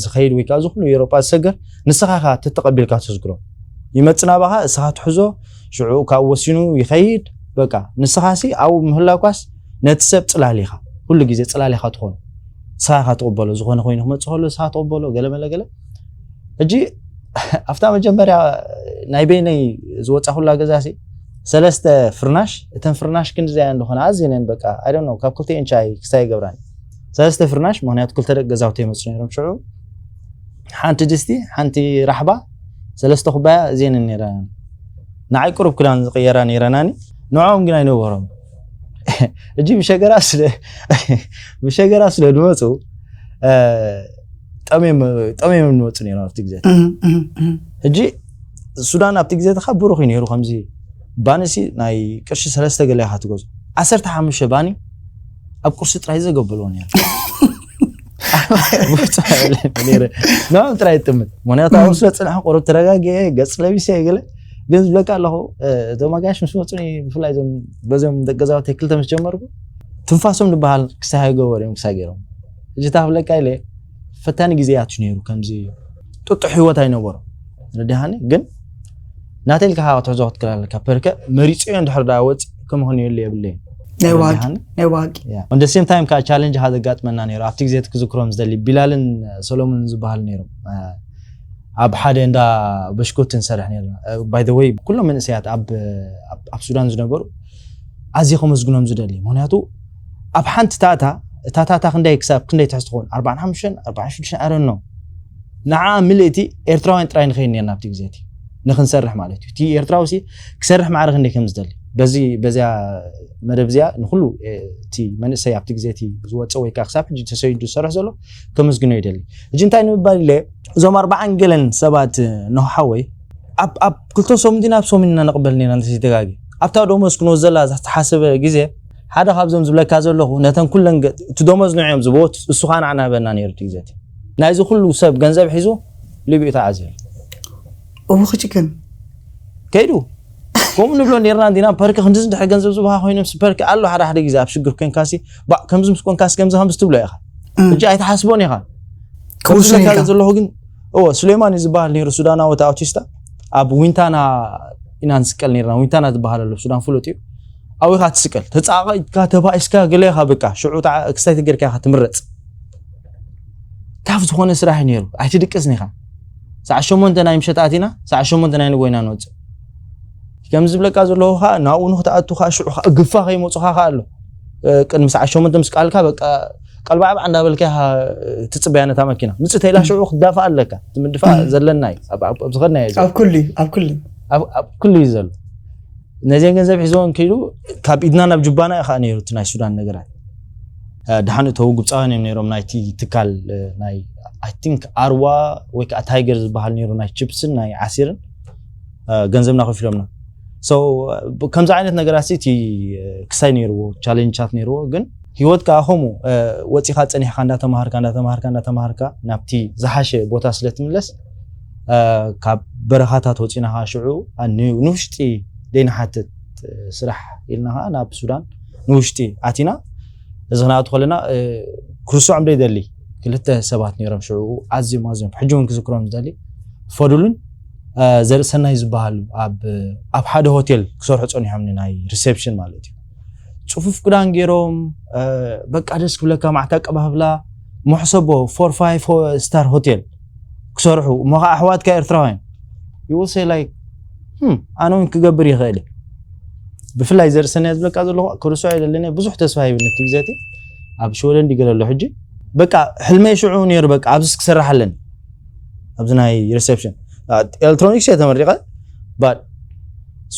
ዝኸይድ ወይ ከዓ እዚ ኩሉ ኤሮጳ ዝሰገር ንስኻ ኢኻ ተተቐቢልካ ተዝግሮ ይመፅእ ናባኻ እስኻ ትሕዞ ሽዑ ካብኡ ወሲኑ ይኸይድ። በቃ ንስኻ ሲ ኣብኡ ምህላውካስ ነቲ ሰብ ፅላል ኢኻ፣ ኩሉ ግዜ ፅላል ኢኻ ትኾኑ። ንስኻ ኢኻ ትቕበሎ፣ ዝኾነ ኮይኑ ክመፅእ ከሎ ንስኻ ትቕበሎ ገለ መለ ገለ። ሕጂ ኣብታ መጀመርያ ናይ በይነይ ዝወፃኹላ ገዛ ሲ ሰለስተ ፍርናሽ፣ እተን ፍርናሽ ክንዲ ዘያን ዝኾነ ኣዝየን በቃ ኣይ ዶንት ኖ ካብ ክልተ ኢንች ኣይ ክሳይ ይገብራን ሰለስተ ፍርናሽ ምክንያቱ ክልተ ደቂ ገዛውቲ ይመፁ ነይሮም ሽዑ ሓንቲ ድስቲ ሓንቲ ራሕባ ሰለስተ ኩባያ እዚአን ነይረናኒ። ንዓይ ቁሩብ ክዳን ዝቕየራ ነይረናኒ ንዕኦም ግን ኣይነበሮም። እጂ ብሸገራ ስለ ብሸገራ ስለ ዝመፁ ጠምዮም ጠምዮም ዝመፁ ነይሮም ኣብቲ ግዜ። ሕጂ ሱዳን ኣብቲ ግዜ ተካ ብሩኽ እዩ ነይሩ ከምዚ ባንሲ ናይ ቅርሺ ሰለስተ ገለ ኢኻ ትገዝኦ ዓሰርተ ሓሙሽተ ባኒ ኣብ ቁርሲ ጥራይ ዘገብልዎ ነይሩ። ንኦም ጥራይ ይጥምት ምክንያቱ ኣብ ስለ ፅንሐ ቆረብ ተረጋጊ ገፅ ለቢሰ ገለ ግን ዝብለካ ኣለኹ። እቶም ኣጋሽ ምስ መፁኒ ብፍላይ እዞም በዚኦም ደቂ ገዛውተይ ክልተ ምስ ጀመርኩ ትንፋሶም ዝበሃል ክሳይ ገበር እዮም ክሳይ ገይሮም። እጅታ ክብለካ ኢለ ፈታኒ ግዜያት እዩ ነይሩ። ከምዚ ጥጡሕ ህይወት ኣይነበሮ ረዲሃኒ ግን ናተይ ኢልካ ክትሕዞ ክትክእል ኣለካ። ፐርከ መሪፅዮ እንድሕር ዳ ወፅ ከምኾን የሉ የብለይን። ናይ ዋቂ ናይ ዋቂ on the same time ከዓ ቻለንጅ ካ ዘጋጥመና ነይሩ። ኣብቲ ግዜ ክዝክሮም ዝደሊ ቢላልን ሰሎሞንን ዝበሃሉ ነይሮም። ኣብ ሓደ እንዳ በሽኮት ንሰርሕ ነርና። By the way ኩሎም መንእሰያት ኣብ ኣብ ሱዳን ዝነበሩ ኣዝየ ከመስግኖም ዝደሊ ምክንያቱ ኣብ ሓንቲ ታእታ እታ ታታ ክንደይ ክሳብ ክንደይ ትሕዝ ትኸውን ኣርባዓን ሓሙሽተን ኣርባዓን ሽዱሽተን ኣረኖ ንዓ ምልእቲ ኤርትራውያን ጥራይ ንኸይድ ነርና ኣብቲ ግዜ እቲ ንክንሰርሕ ማለት እዩ። እቲ ኤርትራዊ ሲ ክሰርሕ ማዕረ ክንደይ ከም ዝደሊ በዚ በዚያ መደብ እዚኣ ንኩሉ እቲ መንእሰይ ኣብቲ ግዜ እቲ ዝወፀ ወይ ከዓ ክሳብ ሕጂ ተሰይዱ ዝሰርሕ ዘሎ ከመስግኖ ይደሊ። እጂ እንታይ ንምባል ኢለ እዞም ኣርባዓን ገለን ሰባት ንሓወይ ኣብ ክልተ ሰሙን ዲና ኣብ ሰሙን ኢና ንቕበል ነና እንተዘይተጋጊ ኣብታ ደሞዝ ክንወዘላ ዝተሓሰበ ግዜ ሓደ ካብዞም ዝብለካ ዘለኹ ነተን ኩለን እቲ ደሞዝ ንዕዮም ዝበወት እሱ ከዓ ንዓና በና ነይሩ እቲ ግዜ ናይዚ ኩሉ ሰብ ገንዘብ ሒዙ ሊብዩ ተዓዚሩ እውኽጭ ግን ከይዱ ከምኡ ንብሎ ነርና እንዲና ፐርክ ክንድዚ እንድሕር ገንዘብ ዝብሃ ኮይኖም ሲ ፐርክ ኣሎ ሓደ ሓደ ግዜ ኣብ ሽግር ኮንካሲ ባእ ከምዚ ምስ ኮንካሲ ከምዚ ከምዚ ትብሎ ኢኻ እጂ ኣይትሓስቦን ኢኻ ክውስን ኢልካ ዘለኹ ግን እዎ ሱሌማን እዩ ዝበሃል ነይሩ ሱዳናዊ እቲ ኣውቲስታ ኣብ ዊንታና ኢና ንስቀል ነርና ዊንታና ዝበሃል ኣሎ ሱዳን ፍሉጥ እዩ ኣብኻ ትስቀል ተፃቒጥካ ተባኢስካ ገለ ኢኻ በቃ ሽዑ ክስታይ ተገርካ ኢኻ ትምረፅ ካብ ዝኾነ ስራሕ እዩ ነይሩ ኣይትድቅስን ኢኻ ሰዓ ሸሞንተ ናይ ምሸት ኣቲና ሰዓ ሸሞንተ ናይ ንጎይና ንወፅእ ከም ዝብለካ ዘለኹ ከዓ ናብኡ ንክትኣቱ ከዓ ሽዑ ግፋ ከይመፁኻ ከዓ ኣሎ ቅድሚ ሰዓ ሸሞንተ ምስ ቃልካ በቃ ቀልባዕባዕ እንዳበልካ ኢኻ ትፅበያ ነታ መኪና ምፅእ ተይላ ሽዑ ክትዳፋእ ኣለካ እቲ ምድፋእ ዘለና እዩ ኣብ ዝኸድናዮ ዘሎ ኣብ ኩሉ እዩ ኣብ ኩሉ እዩ ኣብ ኣብ ኩሉ እዩ ዘሎ ነዚአን ገንዘብ ሒዝወን ከይዱ ካብ ኢድና ናብ ጁባና እዩ ከዓ ነይሩ እቲ ናይ ሱዳን ነገራት እ፣ ደሓን እተው ግብፃውያን እዮም ነይሮም ናይቲ ትካል እ፣ ናይ I think ኣርዋ ወይ ከዓ ታይገር ዝበሃል ነይሩ ናይ ችፕስን ናይ ዓሲርን እ፣ ገንዘብና ከፊሎምና so እ፣ ከምዚ ዓይነት ነገራት ሲ እቲ እ፣ ክሳይ ነይርዎ ቻሌንጅታት ነይርዎ ግን ህይወት ከዓ ከምኡ እ፣ ወፂኻ ፀኒሕካ እንዳተማሃርካ እንዳተማሃርካ እንዳተማሃርካ ናብቲ ዝሓሸ ቦታ ስለ ትምለስ እ፣ ካብ በረኻታት ወፂና ከዓ ሽዑ እ፣ ን- ንውሽጢ ደይንሓትት እ፣ ስራሕ ኢልና ከዓ ናብ ሱዳን ንውሽጢ ኣቲና እዚ ክንኣቱ ከለና እ፣ ክርስዖም ደይደሊ ክልተ ሰባት ነይሮም ሽዑ ኣዝዮም ኣዝዮም ሕጂ እውን ክዝክሮም ዝደሊ ፈዱልን እ፣ ዘርእሰናይ ዝበሃሉ ኣብ ኣብ ሓደ ሆቴል ክሰርሑ ፀኒሖም ናይ ሪሴፕሽን ማለት እዩ ፅፉፍ ክዳን ገይሮም እ፣ በቃ ደስ ክብለካ ማዕታ ኣቀባብላ መሕሰቦ ፎር ፋይቭ ስታር ሆቴል ክሰርሑ እሞ ከዓ ኣሕዋትካ ኤርትራውያን you will say like hmm ኣነ እውን ክገብር ይኽእል እየ ብፍላይ ዘርእሰናይ ዝብለካ ዘለኹ ክርስዖ የለለኒ ብዙሕ ተስፋ ሂብኒ እቲ ግዜ እቲ ኣብ ሽወደን ድገለ ኣሎ ሕጂ በቃ ሕልመይ ሽዑ ነይሩ በቃ ኣብዚ ክሰርሕ ኣለኒ ኣብዚ ናይ ሪሴፕሽን ኤሌክትሮኒክስ እየ ተመሪቐ but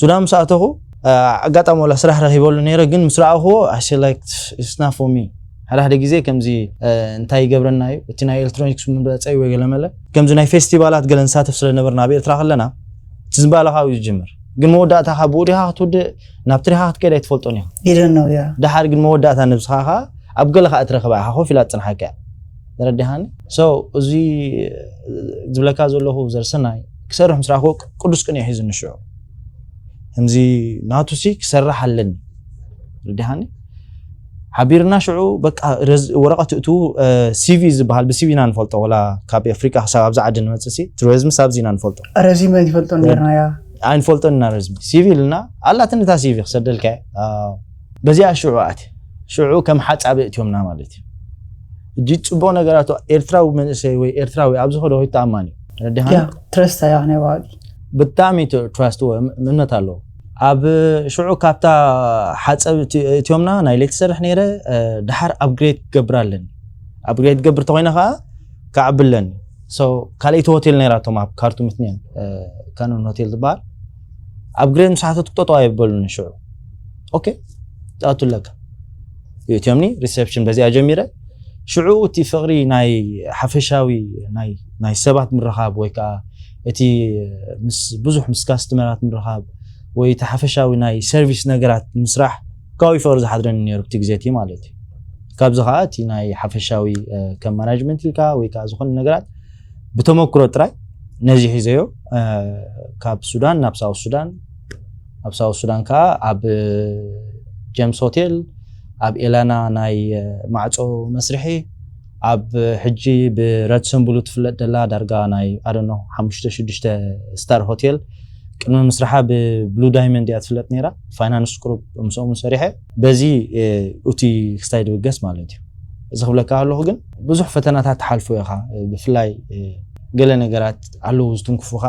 ሱዳን ምስ ኣተኹ ኣጋጣሚ ወላ ስራሕ ረኺበሉ ነይረ ግን ምስ ረኣኹዎ I say like it's not for me ሓደ ሓደ ግዜ ከምዚ እንታይ ይገብረና እዩ እቲ ናይ ኤሌክትሮኒክስ ምምረፀ ወይ ገለመለ ከምዚ ናይ ፌስቲቫላት ገለ ንሳተፍ ስለነበርና ኣብ ኤርትራ ከለና እቲ ዝባለኻ እዩ ዝጅምር ግን መወዳእታኻ ብኡ ዲኻ ክትውድእ ናብቲ ዲኻ ክትከይድ ኣይትፈልጦን ኢኻ ይደነው ያ ደሓር ግን መወዳእታ ነብስኻ ኸዓ ኣብ ገለ ኸዓ ትረኽባ ኢኻ ኮፍ ኢላ ትፅንሓካ እያ ተረዲኻኒ so እዚ ዝብለካ ዘለኹ ዘርሰናይ ክሰርሕ ምስ ረኣኽዎ ቅዱስ ቅንኢ ሒዙኒ ሽዑ ከምዚ ናቱ ሲ ክሰርሕ ኣለኒ ተረዲኻኒ ሓቢርና ሽዑ በቃ ረዝ- ወረቐት እቱ ሲቪ ዝበሃል ብሲቪ ኢና ንፈልጦ ወላ ካብ ኣፍሪቃ ክሳብ ኣብዚ ዓዲ ንመፅእ ሲ እቲ ረዝምስ ኣብዚ ኢና ንፈልጦ ረዚመ ይፈልጦ ነርና ያ ኣይንፈልጦን ኢና ረዝሚ ሲቪ ኢልና ኣላትኒ እታ ሲቪ ክሰደልካ እየ። አ፣ በዚኣ ሽዑ ኣት ሽዑ ከም ሓፃቢ እትዮምና ማለት እዩ እጂ ፅቡቅ ነገራቱ ኤርትራዊ መንእሰይ ወይ ኤርትራዊ ኣብ ዝኸዶ ይተኣማን እዩ ረዲሃኒ ያ ትረስታ ያ ናይ ዋዲ ብጣዕሚ ትራስት እምነት ኣለዎ ኣብ ሽዑ ካብታ ሓፀብ እቲ- እትዮምና ናይ ለይቲ ሰርሕ ነይረ እ፣ ድሓር ኣፕግሬድ ክገብር ኣለኒ ኣፕግሬድ ክገብር ተኮይነ ከዓ ክዓቢ ኣለኒ So፣ ካልኣይቲ ሆቴል ነይራቶም ኣብ ካርቱም እትንየን እ፣ ካኖን ሆቴል ዝበሃል ኣፕግሬድ ምስ ሓተትኩ ጠጠው ኣይበሉኒ ሽዑ ኦኬ ትኣቱ ኣለካ እትዮምኒ ሪሴፕሽን በዚኣ ጀሚረ ሽዑ እቲ ፍቕሪ ናይ ሓፈሻዊ ናይ ናይ ሰባት ምርኻብ ወይ ከዓ እቲ ምስ ብዙሕ ምስ ካስትመራት ምርኻብ ወይ እቲ ሓፈሻዊ ናይ ሰርቪስ ነገራት ምስራሕ ካዊ ፍቕሪ ዝሓድረኒ ነይሩ ኣብቲ ግዜ እቲ ማለት እዩ ካብዚ ከዓ እቲ ናይ ሓፈሻዊ ከም ማናጅመንት ኢልካ ወይ ከዓ ዝኾነ ነገራት ብተመክሮ ጥራይ ነዚ ሒዘዮ ካብ ሱዳን ናብ ሳውት ሱዳን ኣብ ሳውት ሱዳን ከዓ ኣብ ጀምስ ሆቴል ኣብ ኤላና ናይ ማዕፆ መስርሒ ኣብ ሕጂ ብረድሰን ብሉ ትፍለጥ ደላ ዳርጋ ናይ ኣደኖ ሓሙሽተ ሽዱሽተ ስታር ሆቴል ቅድሚ ምስርሓ ብብሉ ዳይመንድ እያ ትፍለጥ ነይራ ፋይናንስ ቅሩብ ምስኦም ሰሪሐ በዚ እቲ ክስታይ ድብገስ ማለት እዩ እዚ ክብለካ ኣለኹ ግን ብዙሕ ፈተናታት ትሓልፎ ኢኻ ብፍላይ ገለ ነገራት ኣለዉ ዝትንክፉኻ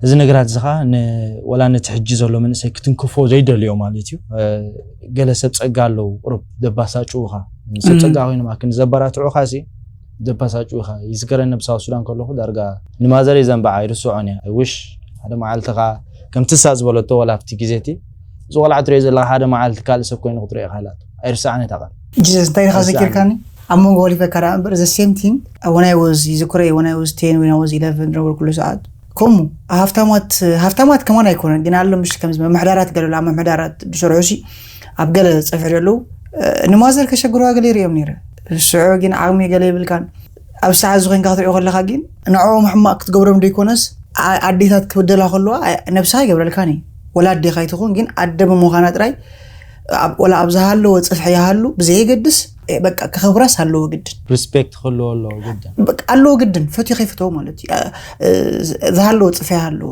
እዚ ነገራት እዚ ኸዓ ወላ ነቲ ሕጂ ዘሎ መንእሰይ ክትንክፎ ዘይደልዮ ማለት እዩ ገለ ሰብ ፀጋ ኣለዉ ቁሩብ ደባሳጭውኻ ሰብ ጸጋ ኮይኖም ኣክን ዘባራትዑኻ ሲ ዘባሳጭ ኢኻ። ይዝከረኒ ኣብ ሳውት ሱዳን ከለኹ ዳርጋ ንማዘር ዘንባዓ ይርስዖን እያ። ውሽ ሓደ መዓልቲ ኸዓ ከምቲ እሳ ዝበለቶ ወላ ኣብቲ ግዜ እቲ እዚ ቆልዓ ትሪኦ ዘለኻ ሓደ መዓልቲ ካልእ ሰብ ኮይኑ ክትሪኦ ኢኻ ኢላቶ። ኣይርስዓን እታ ቃል። ጂሰስ እንታይ ኢኻ ዘኪርካኒ? ኣብ መንጎ ወሊፈካ ደኣ እምበር the same thing when I was ይዝክሮ እየ when I was ten when I was eleven ዝነበርኩሉ ሰዓት ከምኡ ሃፍታማት ሃፍታማት ከማን ኣይኮነን ግን ኣሎ ምሽ ከምዚ መምሕዳራት ገለ ኣብ መምሕዳራት ዝሰርሑ ሲ ኣብ ገለ ፀፍሒ ዘለዉ ንማዘር ከሸግርዋ ገለ ይርእዮም ነይረ። ንስዑ ግን ዓቕሚ ገለ ይብልካን ኣብ ሰዓት ዝኾንካ ክትሪኦ ከለካ ግን ንዕኦም ሕማቅ ክትገብሮም ዘይኮነስ ኣዴታት ክብደላ ከለዋ ነብስኻ ይገብረልካን እዩ። ወላ ኣዴኻ ይትኹን ግን ኣደ ብምዃና ጥራይ ወላ ኣብ ዝሃለወ ፅፍሒ ይሃሉ ብዘየገድስ በቃ ክኸብራስ ኣለዎ ግድን። ሪስፔክት ክህልዎ ኣለዎ ግድን። በቃ ኣለዎ ግድን ፈትዮ ከይፈተዎ ማለት እዩ። ዝሃለዎ ፅፍሒ ይሃለዎ።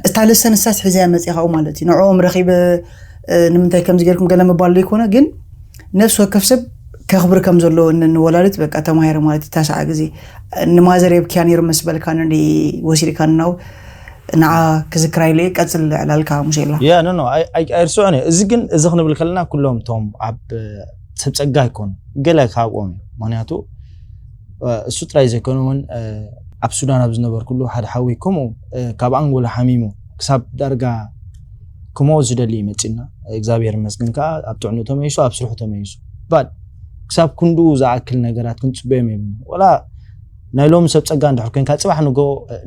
እታ ልሰን ንሳስ ሒዛያ መፅያ ካብኡ ማለት እዩ። ንዕኦም ረኺበ ንምንታይ ከምዚ ጌርኩም ገለ ምባል ዘይኮነ ግን ነፍሲ ወከፍ ሰብ ከኽብር ከም ዘለዎ ንወላዲት በቃ ተማሂረ ማለት እዩ። ታስዓ ግዜ ንማዘር የብክያ ነይሩ መስበልካ ንዲ ወሲድካ ናው ንዓ ክዝክራ ኢለ ቀጽል ዕላልካ ሙሴላ። ያ ኖ ኖ ኣይርስዑን እዩ። እዚ ግን እዚ ክንብል ከለና ኩሎም ቶም ኣብ ሰብ ጸጋ ኣይኮኑ ገለ ካብኦም እዩ። ምክንያቱ እሱ ጥራይ ዘይኮነ እውን ኣብ ሱዳን ኣብ ዝነበርኩሉ ሓደ ሓዊ ከምኡ ካብ ኣንጎላ ሓሚሙ ክሳብ ዳርጋ ክሞ ዝደሊ ይመፅና እግዚኣብሔር መስግን ከዓ ኣብ ጥዕኑ ተመይሱ ኣብ ስርሑ ተመይሱ ባል ክሳብ ክንድኡ ዝኣክል ነገራት ክንፅበዮም የብልና ወላ ናይ ሎም ሰብ ፀጋ እንድሕር ኮንካ ፅባሕ ንጎ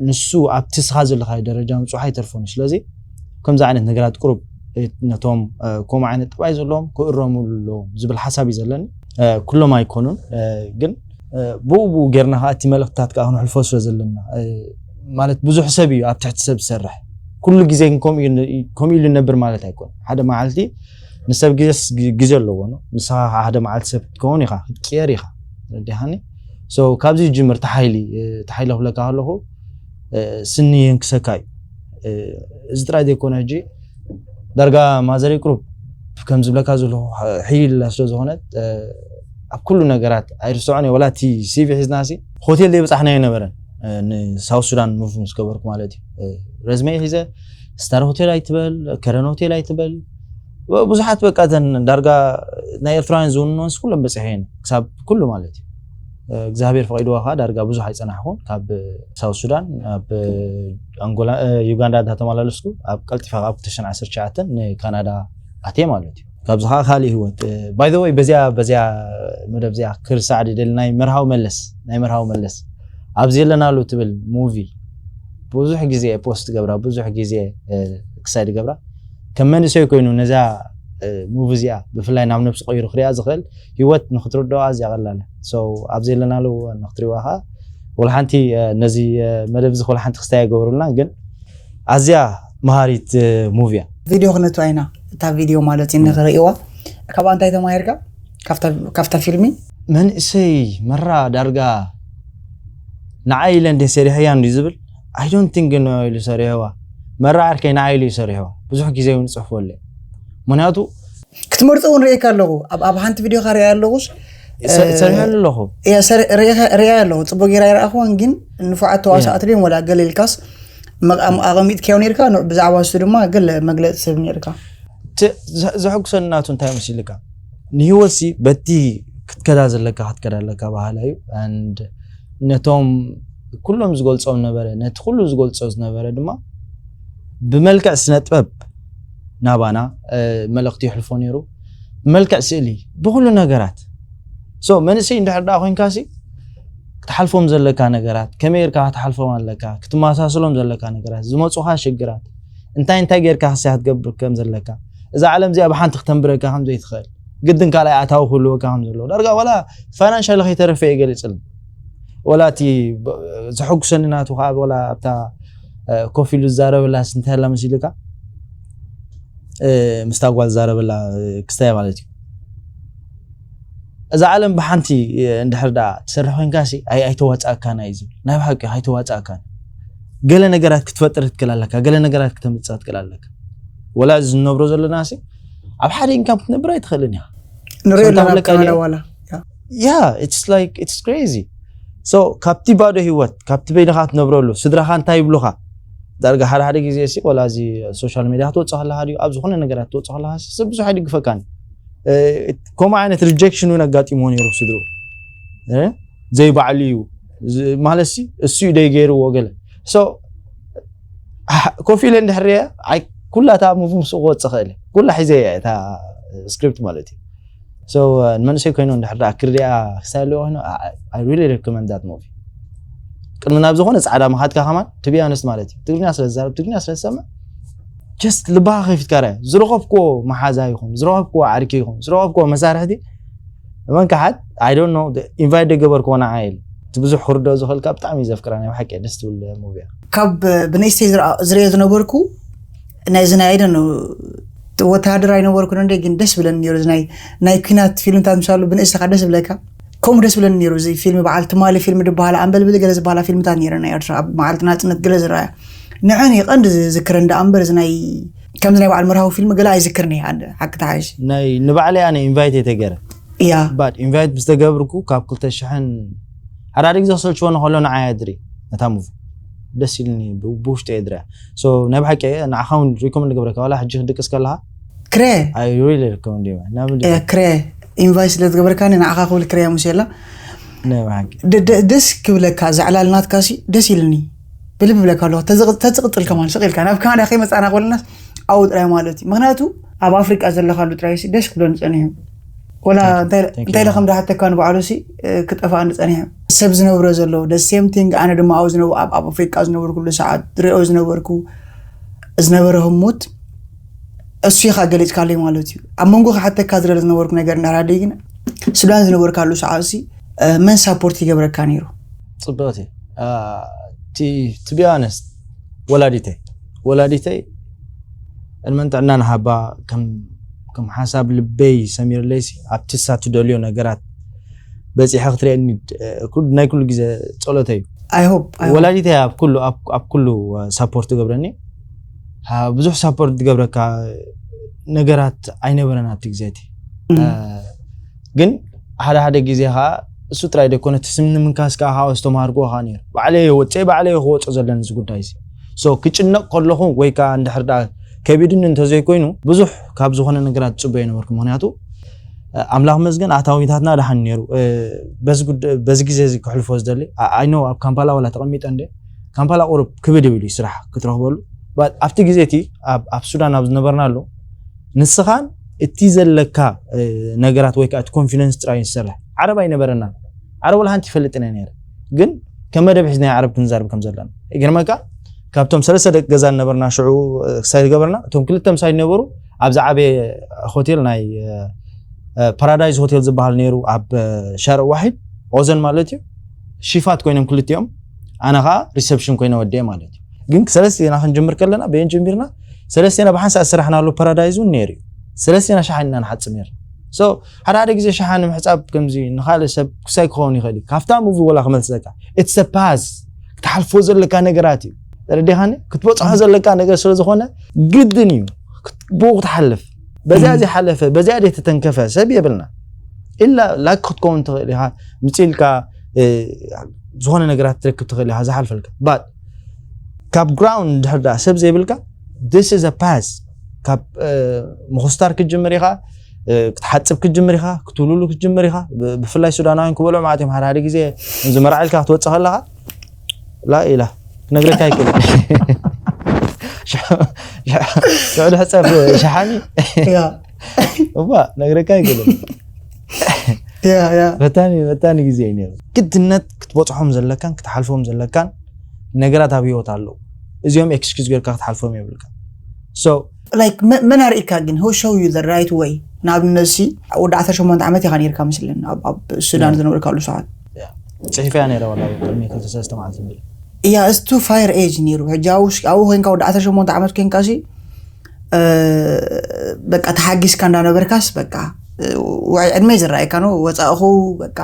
ንሱ ኣብቲ ስኻ ዘለካ ደረጃ ምፅሑ ኣይተርፎን ስለዚ ከምዚ ዓይነት ነገራት ቅሩብ ነቶም ከምኡ ዓይነት ጥባይ ዘለዎም ክእረሙሉ ኣለዎም ዝብል ሓሳብ እዩ ዘለኒ ኩሎም ኣይኮኑን ግን ብኡ ብኡ ጌርና ከዓ እቲ መልእክትታት ከዓ ክንሕልፎ ስለ ዘለና ማለት ብዙሕ ሰብ እዩ ኣብ ትሕቲ ሰብ ዝሰርሕ ኩሉ ግዜ ከምኡ ኢሉ ነብር ማለት ኣይኮን ሓደ መዓልቲ ንሰብ ግዜስ ግዜ ኣለዎ ንስኻ ከዓ ሓደ መዓልቲ ሰብ ክትከውን ኢኻ ክትቅየር ኢኻ ረዲኻኒ ካብዚ ጅምር ተሓይሊ ተሓይለ ክብለካ ከለኹ ስኒ የንክሰካ እዩ እዚ ጥራይ ዘይኮነ ሕጂ ዳርጋ ማዘረይ ቅሩብ ከም ዝብለካ ዘለኹ ሕይልላ ስለ ዝኾነት ኣብ ኩሉ ነገራት ኣይርስዖን እየ ወላ እቲ ሲቪ ሒዝና ሲ ሆቴል ዘይበፃሕና ኣይነበረን ንሳውት ሱዳን ሙቭ ምስ ገበርኩ ማለት እዩ ረዝመይ ሒዘ ስታር ሆቴል ኣይትበል ከረን ሆቴል ኣይትበል ብዙሓት በቃ ተን ዳርጋ ናይ ኤርትራውያን ዝውንኖንስ ኩሎም በፂሐ ክሳብ ኩሉ ማለት እዩ እግዚኣብሔር ፈቂድዋ ከዓ ዳርጋ ብዙሕ ኣይፀናሕኩን ካብ ሳውት ሱዳን ኣብ ኣንጎላ ዩጋንዳ እንዳተመላለስኩ ኣብ ቀልጢፋ ኣብ ክልተ ሽሕን ዓሰርተ ትሽዓተን ንካናዳ ኣትየ ማለት እዩ ካብዚ ከዓ ካልእ ህይወት ባይ ወይ በዚያ በዚያ መደብ ዚኣ ክርሳዕ ድደል ናይ መርሃው መለስ ናይ መርሃው መለስ ኣብዚ የለናሉ ትብል ሙቪ ብዙሕ ግዜ ፖስት ገብራ ብዙሕ ግዜ ክሳይድ ገብራ ከም መንእሰይ ኮይኑ ነዛ ሙቪ እዚኣ ብፍላይ ናብ ነብሲ ቀይሩ ክሪኣ ዝኽእል ህይወት ንክትርድኦ ኣዝያ ቀላል እያ። So ኣብዚ ዘለናሉ ንክትሪእዋ ከዓ ወላ ሓንቲ ነዚ መደብ እዚ ወላ ሓንቲ ክስታይ ኣይገብሩልና ግን ኣዝያ መሃሪት ሙቪ እያ። ቪድዮ ክነቱ ኣይና እታ ቪድዮ ማለት እዩ ንክርእዋ ካብኣ እንታይ ተማሂርካ ካብታ ፊልሚ? መንእሰይ መራ ዳርጋ ንዓይ ኢለ እንደ ሰሪሐያ እንዲ ዝብል I don't think ነው ኢሉ ሰሪሕዋ መራ ዓርከይ ንዓይ ኢሉ ይሰሪሕዋ ብዙሕ ግዜ እውን ይፅሕፎ ኣለ ምክንያቱ ክትመርፆ እውን ርእየካ ኣለኹ ኣብ ሓንቲ ቪድዮ ካ ርእያ ኣለኹስ ሰሪሐ ኣለኹ ርእያ ኣለኹ ፅቡቅ ጌራ ይረኣኽዋን ግን ንፉዓት ተዋሳእቲ ድዮም ወላ ገለ ኢልካስ ኣቐሚጥካዮ ነርካ ብዛዕባ እሱ ድማ ገለ መግለፂ ሰብ ነርካ ዘሐጉሰኒ ናቱ እንታይ መሲልካ ንህይወትሲ በቲ ክትከዳ ዘለካ ክትከዳ ኣለካ ባህላ እዩ and ነቶም ኩሎም ዝገልፆም ነበረ ነቲ ኩሉ ዝገልፆ ዝነበረ ድማ ብመልክዕ ስነ ጥበብ ናባና መልእክቲ ይሕልፎ ነይሩ ብመልክዕ ስእሊ ብኩሉ ነገራት so መንእሰይ እንድሕር ደኣ ኮይንካ ሲ ክትሓልፎም ዘለካ ነገራት ከመይ ጌርካ ክትሓልፎም ኣለካ ክትመሳስሎም ዘለካ ነገራት ዝመፁኻ ሽግራት እንታይ እንታይ ጌርካ ክስያ ክትገብር ከም ዘለካ እዛ ዓለም እዚኣ ብሓንቲ ክተንብረካ ከም ዘይትኽእል ግድን ካልኣይ ኣታዊ ክህልወካ ከም ዘለዎ ዳርጋ ዋላ ፋይናንሻሊ ከይተረፈ እየ ገሊፅልና ወላ እቲ ዘሐጉሰኒ ናቱ ከዓ ወላ ኣብታ ኮፍ ኢሉ ዝዛረበላ እንታይ ኣላ መሲልካ ምስታ ጓል ዝዛረበላ ክስታይ ማለት እዩ እዛ ዓለም ብሓንቲ እንድሕር ደኣ ትሰርሕ ኮይንካ ሲ ኣይ ኣይተዋፅኣካና እዩ ዝብል ናይ ብሓቂ ኣይተዋፅኣካን ገለ ነገራት ክትፈጥር ትክእል ኣለካ ገለ ነገራት ክተምፅእ ትክእል ኣለካ ወላ እዚ ዝነብሮ ዘለና ሲ ኣብ ሓደ ኢንካም ክትነብር ኣይትኽእልን ኢኻ ንሪኦ ኣለና ካናዳ ዋላ yeah it's like it's crazy so ካብቲ ባዶ ህይወት ካብቲ በይንኻ ትነብረሉ ስድራኻ እንታይ ይብሉኻ ዳርጋ ሓደ ሓደ ግዜ ሲ ወላ እዚ ሶሻል ሚድያ ክትወፅእ ከለኻ ድዩ ኣብ ዝኾነ ነገራት ክትወፅእ ከለኻ ሰብ ብዙሕ ኣይድግፈካን ከምኡ ዓይነት rejection እውን ኣጋጢሞ ነይሩ ስድሩ ዘይባዕሉ እዩ ማለት ሲ እሱ እዩ ደይ ገይርዎ ገለ ኮፍ ኢለ እንድሕር ኩላታ ሙቭ ምስ ክወፅእ ክእል ኩላ ሒዘ እያ እታ ስክሪፕት ማለት እዩ ንመንእሰይ ኮይኑ እንድሕር ክርዲኣ ክሳለ ኮይኑ I really recommend that movie ቅድሚ ናብ ዝኾነ ፃዕዳ ምኻድካ ከማን ትቢያነስት ማለት እዩ ትግርኛ ስለ ዝዛረብ ትግርኛ ስለ ዝሰምዕ just ልባኻ ከፊትካ ርያ ዝረኸብክዎ መሓዛ ይኹን ዝረኸብክዎ ዓርኪ ይኹን ዝረኸብክዎ መሳርሕቲ መን ክሓት I don't know invite ደገበርክዎ ንዓ ኢል እቲ ብዙሕ ክርድኦ ዝኽእልካ ብጣዕሚ እዩ ዘፍቅራ ናይ ብሓቂ ደስ ትብል ሙቪ እያ ካብ ብንእሽተይ ዝርኦ ዝነበርኩ ናይዚ ናይ ኣይደ ወተሃደር ኣይነበርኩን እንደ ግን ደስ ብለኒ ነሩ ናይ ኩናት ፊልምታት ምሳሉ ብንእስኻ ደስ ብለካ ከምኡ ደስ ብለኒ ነሩ እዚ ፊልም በዓል ትማሊ ፊልም ዝበሃላ ኣንበልብል ገለ ዝበሃላ ፊልምታት ነረ ናይ ኤርትራ ኣብ መዓልቲ ናፅነት ገለ ዝረኣያ ንዐን ቀንዲ ዝዝክረን ደኣ እምበር እዚ ናይ ከምዚ ናይ በዓል መርሃዊ ፊልም ገለ ኣይዝክርን እየ ሓደ ሓቂ ተሓሽ ናይ ንባዕለይ ኣነ ኢንቫይት የተገረ እያ ባድ ኢንቫይት ብዝተገብርኩ ካብ ክልተ ሽሕን ሓደ ሓደ ግዜ ክሰልችወኒ ከሎ ንዓይ ኣድሪ ነታ ሙቪ ደስ ኢልኒ ብውሽጢ የድርያ ናይ ብሓቂ ንዓኻ እውን ሪኮመንድ ገብረካ ዋላ ሕጂ ክድቅስ ከለኻ ክረ I really recommend you ናብ ክረ ኢንቫይት ስለ ዝገበርካኒ ንዓኻ ክብል ክረ ሙሴላ ናይ ብሓቂ ደስ ክብለካ ዘዕላልናትካ ሲ ደስ ኢልኒ ብልቢ ብለካ ኣለኹ ተዝቕጥል ከማን ስቕ ኢልካ ናብ ካናዳ ከይመፃና ክበለናስ ኣብኡ ጥራይ ማለት እዩ ምክንያቱ ኣብ ኣፍሪቃ ዘለካሉ ጥራይ ደስ ክብለኒ ፀኒሑ ወላ እንታይ ኢለ ከም ዝሓተካ ንባዕሉ ሲ ክጠፋኣኒ ፀኒሑ ሰብ ዝነብሮ ዘሎ the same thing ኣነ ድማ ኣብኡ ዝነብ ኣብ ኣፍሪቃ ዝነበርኩሉ ሰዓት ዝሪኦ ዝነበርኩ ዝነበረ ህሙት እሱ ኢኻ ገሊፅካለይ ማለት እዩ ኣብ መንጎ ክሓተካ ዝደለ ዝነበርኩ ነገር እንዳራደይ ግን ሱዳን ዝነበርካሉ ሰዓት ሲ መን ሳፖርት ይገብረካ ነይሩ ፅብቕቲ to be honest ወላዲተይ ወላዲተይ ዕድመን ጥዕናን ሃባ ከም ሓሳብ ልበይ ሰሚርለይሲ ኣብቲ እሳ ትደልዮ ነገራት በፂሐ ክትርእየኒ ናይ ኩሉ ግዜ ፀሎተይ እዩ ወላዲተይ ኣብ ኩሉ ኣብ ኩሉ ሳፖርት ትገብረኒ ብዙሕ ሳፖርት ትገብረካ ነገራት ኣይነበረን ኣብቲ ግዜ እቲ ግን ሓደ ሓደ ግዜ ከዓ እሱ ጥራይ ደኮነ እቲ ስም ንምንካስ ከዓ ካብ ዝተምሃርክዎ ከዓ ነይሩ። ባዕለይ እየ ወፅየ ባዕለይ እየ ክወፆ ዘለኒ እዚ ጉዳይ እዚ። So ክጭነቕ ከለኹ ወይ ከዓ እንድሕር ደኣ ከቢድኒ እንተዘይኮይኑ ብዙሕ ካብ ዝኾነ ነገራት ዝፅበዮ ነበርኩ። ምኽንያቱ ኣምላኽ መስገን ኣታዊታትና ደሓን ነይሩ። በዚ ግዜ እዚ ክሕልፎ ዝደሊ I know ኣብ ካምፓላ ዋላ ተቐሚጠ እንደ ካምፓላ ቁሩብ ክብድ ይብል እዩ ስራሕ ክትረኽበሉ ኣብቲ ግዜ እቲ ኣብ ሱዳን ኣብ ዝነበርናሉ ንስኻን እቲ ዘለካ ነገራት ወይ ከዓ እቲ ኮንፊደንስ ጥራይ ዝሰርሕ ዓረብ ኣይነበረናን ዓረብ ወላ ሓንቲ ይፈልጥን እየ ነይረ ግን ከም መደብ ሒዝናዮ ዓረብ ክንዛርብ ከም ዘለና ይገርመካ ካብቶም ሰለስተ ደቂ ገዛ ዝነበርና ሽዑ ክሳይ ዝገበርና እቶም ክልተ ምሳይ ዝነበሩ ኣብ ዝዓበየ ሆቴል ናይ ፓራዳይዝ ሆቴል ዝበሃል ነይሩ ኣብ ሻርዕ ዋሒድ ኦዘን ማለት እዩ ሽፋት ኮይኖም ክልቲኦም ኣነ ከዓ ሪሰፕሽን ኮይነ ወዲአ ማለት እዩ ግን ሰለስቴና ክንጅምር ከለና በየን ጀሚርና ሰለስቴና ብሓንሳእ ዝሰራሕናሉ ፓራዳይዝ እውን ነይሩ እዩ ሰለስቴና ሸሓን ኢና ንሓፅብ ነይርና ሓደ ሓደ ግዜ ሸሓን ምሕፃብ ከምዚ ንካልእ ሰብ ክሳይ ክኸውን ይኽእል እዩ ካብታ ሙቪ ወላ ክመልሰካ it's a pass ክትሓልፎ ዘለካ ነገራት እዩ ተረዲኻኒ ክትበፅሖ ዘለካ ነገር ስለ ዝኾነ ግድን እዩ ብኡ ክትሓልፍ በዚኣ ዘይሓለፈ በዚኣ ዘይተተንከፈ ሰብ የብልና ኢላ ላክ ክትከውን ትኽእል ኢኻ ምፅእ ኢልካ ዝኾነ ነገራት ትረክብ ትኽእል ኢኻ ዝሓልፈልካ but ካብ ግራውንድ እንድሕር ደኣ ሰብ ዘይብልካ this is a pass ካብ ምኹስታር ክትጅምር ኢኻ ክትሓፅብ ክትጅምር ኢኻ ክትውልሉ ክትጅምር ኢኻ ብፍላይ ሱዳናውያን ክበልዑ ማለት እዮም ሓደ ሓደ ግዜ ከምዚ መርዓ ኢልካ ክትወፅእ ከለኻ ላ ኢላ ክነግረካ ኣይክእል ሽዑ ሕፀብ ሸሓኒ እባ ነግረካ ኣይክእልን ፈታኒ ፈታኒ ግዜ እዩ ነይሩ ግድነት ክትበፅሖም ዘለካን ክትሓልፎም ዘለካን ነገራት ኣብ ህይወት ኣለዉ እዚኦም ኤክስኪዝ ጌርካ ክትሓልፎም የብልካ so like መን ኣርእካ ግን who show you the right way ንኣብነት ሲ ወዲ 18 ዓመት ኢኻ ነርካ መስለኒ ኣብ ሱዳን ዝነበርካሉ ሰዓት ፅሒፈያ ነይረ ዋላ ቅድሚ ክልተ ሰለስተ መዓልቲ እያ it's too far age ነይሩ ሕጂ ኣብኡ ኮይንካ ወዲ 18 ዓመት ኮይንካ ሲ በቃ ተሓጊዝካ እንዳነበርካስ በቃ ውዕይ ዕድመይ ዝረኣየካ ነው ወፃእኹ በቃ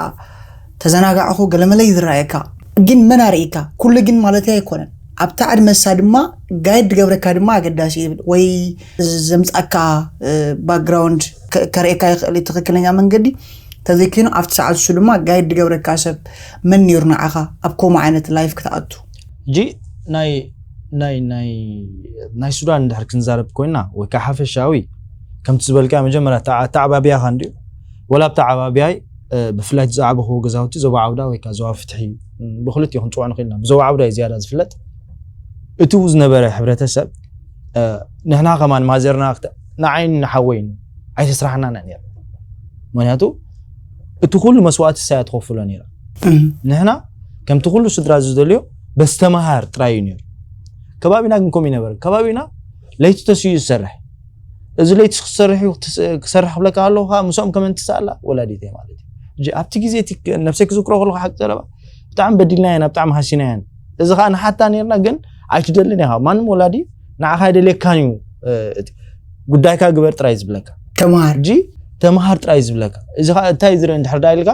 ተዘናጋዕኹ ገለመለይ ዝረኣየካ ግን መን ኣርእካ ኩሉ ግን ማለት ኣይኮነን ኣብታ ዕድመ እሳ ድማ ጋይድ ድገብረካ ድማ ኣገዳሲ ይብል ወይ ዘምፃካ ባክግራውንድ ከርእየካ ይኽእል ትኽክለኛ መንገዲ ተዘይኮይኑ ኣብቲ ሰዓት እሱ ድማ ጋይድ ድገብረካ ሰብ መን ነይሩ ንዓኻ ኣብ ከምኡ ዓይነት ላይፍ ክትኣቱ ሕጂ ናይ ናይ ናይ ናይ ሱዳን እንድሕር ክንዛረብ ኮይና ወይ ከዓ ሓፈሻዊ ከምቲ ዝበልካ መጀመርያ ኣተዓባብያኻ እንድዩ። ወላ ኣብቲ ዓባብያይ ብፍላይ ዝዓበኹ ገዛውቲ ዞባ ዓውዳ ወይ ከዓ ዞባ ፍትሒ እዩ። ብክልቲኡ ክንፅውዖ ንኽእል ኢና። ብዞባ ዓውዳ እዩ ዝያዳ ዝፍለጥ። እቱ ዝነበረ ሕብረተሰብ ንሕና ከማን ማዘርና ንዓይን ንሓወይን ኣይተስራሕናና ነይሩ። ምክንያቱ እቲ ኩሉ መስዋእቲ ሳያ ትኸፍሎ ነይራ። ንሕና ከምቲ ኩሉ ስድራ ዝደልዮ በስተምሃር ጥራይ እዩ ነይሩ። ከባቢና ግን ከምኡ ይነበረ። ከባቢና ለይቲ ተስዩ ዝሰርሕ፣ እዚ ለይቲ ክሰርሕ እዩ ክሰርሕ ክብለካ ኣለኹ ከዓ ምስኦም ከመን ትስኣላ ወላዲተይ ማለት እዩ። ኣብቲ ግዜ ነብሰይ ክዝክሮ ከለኩ ሓቂ ዘረባ ብጣዕሚ በዲልናየን ኣብ ብጣዕሚ ሃሲናየን። እዚ ከዓ ንሓታ ነርና ግን ኣይትደልን ኢኻ። ማንም ወላዲ ንዓኻ ኣይደልየካን እዩ። ጉዳይካ ግበር ጥራይ ዝብለካ። ተምሃር ሕጂ ተምሃር ጥራይ ዝብለካ። እዚ ከዓ እንታይ ዝርኢ እንድሕር ዳ ኢልካ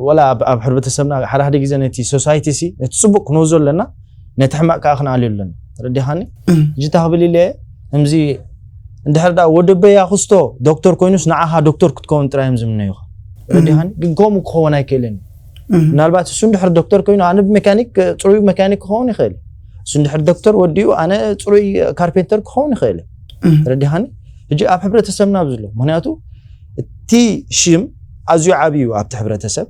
ወላ ኣብ ሕብረተሰብና ሓደ ሓደ ግዜ ነቲ ሶሳይቲ ሲ ነቲ ፅቡቅ ክንወዞ ኣለና፣ ነቲ ሕማቅ ከዓ ክንኣልዮ ኣለና። ተረዲኻኒ? ሕጂ እንታይ ክብል ኢለ ከምዚ እንድሕር ዳ ወደበይ ኣኽስቶ ዶክተር ኮይኑስ ንዓኻ ዶክተር ክትከውን ጥራይ እዮም ዝምነዩኻ። ተረዲኻኒ? ግን ከምኡ ክኸውን ኣይክእልን እዩ። ምናልባት እሱ እንድሕር ዶክተር ኮይኑ ኣነ ብሜካኒክ ፅሩይ መካኒክ ክኸውን ይኽእል እዩ። እሱ እንድሕር ዶክተር ወዲኡ ኣነ ፅሩይ ካርፔንተር ክኸውን ይኽእል እዩ። ተረዲኻኒ? ሕጂ ኣብ ሕብረተሰብና ኣብዚ ኣሎ። ምክንያቱ እቲ ሽም ኣዝዩ ዓብዩ ኣብቲ ሕብረተሰብ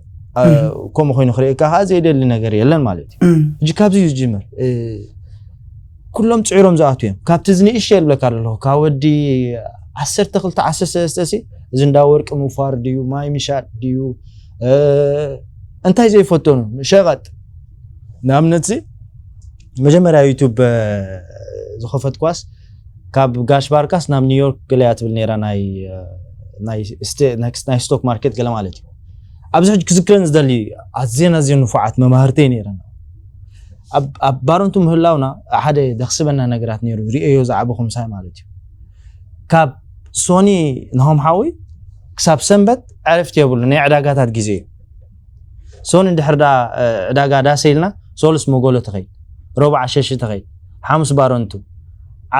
ከምኡ ኮይኑ ክርእየካ ከዓ ዘየደሊ ነገር የለን ማለት እዩ። ሕጂ ካብዚ እዩ ዝጅምር። ኩሎም ፅዒሮም ዝኣትዉ እዮም። ካብቲ ዝንእሸ ይብለካ ኣለኹ ካብ ወዲ ዓሰርተ ክልተ ዓሰርተ ሰለስተ ሲ እዚ እንዳ ወርቂ ምፋር ድዩ ማይ ምሻጥ ድዩ እንታይ ዘይፈተኑ ሸቐጥ። ንኣብነት መጀመርያ ዩቱብ ዝኸፈትኳስ ካብ ጋሽ ባርካስ ናብ ኒውዮርክ ገለያ ትብል ነራ ናይ ስቶክ ማርኬት ገለ ማለት እዩ። ኣብዚ ሕጂ ክዝክረን ዝደሊ ኣዝየን ኣዝየን ንፉዓት መማህርተይ ነረን። ኣብ ባረንቱ ምህላውና ሓደ ደኽስበና ነገራት ነሩ ርእዮ ዝዓበኹ ምሳይ ማለት እዩ። ካብ ሶኒ ንሆም ሓዊ ክሳብ ሰንበት ዕረፍቲ የብሉ ናይ ዕዳጋታት ግዜ እዩ። ሶኒ እንድሕር ዳ ዕዳጋ ዳሰ ኢልና ሶሉስ መጎሎ ትኸይድ፣ ረቡዕ ዓሸሽ ትኸይድ፣ ሓሙስ ባረንቱ፣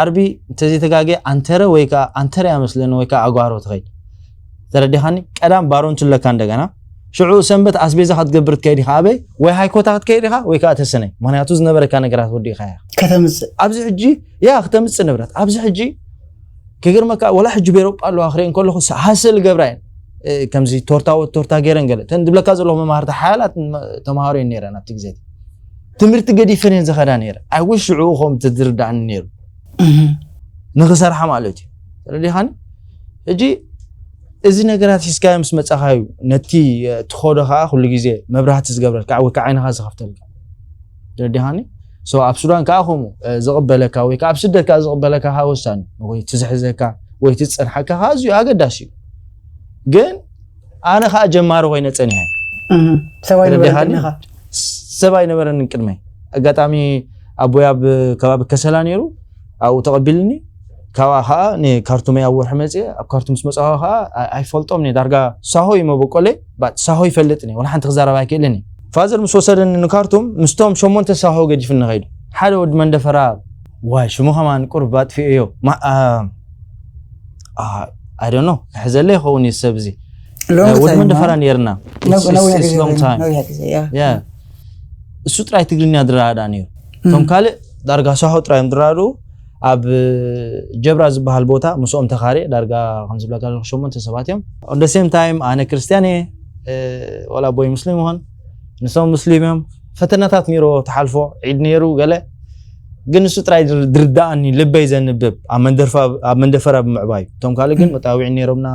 ዓርቢ እንተዘይተጋገ ኣንተረ ወይ ከዓ ኣንተረ ያመስለኒ ወይ ከዓ ኣጓሮ ትኸይድ። ተረዲኻኒ? ቀዳም ባረንቱ ኣለካ እንደገና ሽዑ ሰንበት ኣስቤዛ ክትገብር ትከይድ ኢኻ ኣበይ ወይ ሃይኮታ ክትከይድ ኢኻ ወይ ከዓ ተሰነይ። ምክንያቱ ዝነበረካ ነገራት ወዲእካ ኢኻ ከተምፅእ ኣብዚ ሕጂ ያ ክተምፅእ ንብረት ኣብዚ ሕጂ ከገርመካ ወላ ሕጂ ቤሮጳ ኣለዋ ክርኢ ከለኹ ሃሰል ገብራ እየን። ከምዚ ቶርታ ወ ቶርታ ገይረን ገለ እተን ዝብለካ ዘለኹ መማህርቲ ሓያላት ተምሃሮ እየን ነይረን ኣብቲ ግዜ ትምህርቲ ገዲፈን እየን ዝኸዳ ነይረ። ኣይወ ሽዑ ከም ትዝርዳእኒ ነይሩ ንክሰርሓ ማለት እዩ። ተረዲኻኒ? ሕጂ እዚ ነገራት ሒዝካዮ ምስ መጻኻዩ ነቲ ትኸዶ ከዓ ኩሉ ግዜ መብራህቲ ዝገብረልካ ወይ ከዓ ዓይንኻ ዝኸፍተልካ። ተረዲኻኒ? ሶ ኣብ ሱዳን ከዓ ከምኡ ዝቕበለካ ወይ ከዓ ኣብ ስደት ከዓ ዝቕበለካ ከዓ ወሳኒ ወይ ትዝሕዘካ ወይ ትፀንሓካ ከዓ ኣዝዩ ኣገዳሲ እዩ። ግን ኣነ ከዓ ጀማሪ ኮይነ ፀኒሐ ሰብኣይ ነበረካ ሰብ ኣይነበረን ቅድመይ። ኣጋጣሚ ኣቦይ ኣብ ከባቢ ከሰላ ነይሩ ኣብኡ ተቐቢልኒ። ካብኣ ከዓ ንካርቱመይ ኣብ ወርሒ መፅአ ኣብ ካርቱም ምስ መፅኣ ከዓ ኣይፈልጦም ዳርጋ ሳሆ እዩ መበቆለይ። ሳሆ ይፈልጥኒ ወላ ሓንቲ ክዛረብ ኣይክእልን። ፋዘር ምስ ወሰደኒ ንካርቱም ምስቶም ሸሞንተ ሳሆ ገዲፍኒ ኸይዱ ሓደ ወዲ መንደፈራ ዋይ ሽሙ ከማን ቁርብ ኣጥፊኦዮ። I don't know ክሕዘለ ይኸውን እዩ ሰብ እዚ ወዲ መንደፈራ ነርና። እሱ ጥራይ ትግርኛ ዝረዳዳ ነይሩ። እቶም ካልእ ዳርጋ ሳሆ ጥራይ እዮም ዝረዳድኡ። ኣብ ጀብራ ዝበሃል ቦታ ምስኦም ተኻርየ ዳርጋ ከምዝብለካ ዘለኹ ሸሞንተ ሰባት እዮም። On the same time ኣነ ክርስትያን እየ ወላ ኣቦይ ሙስሊም ይኾን ንሶም ሙስሊም እዮም። ፈተናታት ነይርዎ ትሓልፎ ዒድ ነይሩ ገለ ግን ንሱ ጥራይ ዝርዳእኒ ልበይ ዘንብብ ኣብ መንደፈራ ብምዕባዩ እቶም ካልእ ግን መጣውዒ ነይሮምና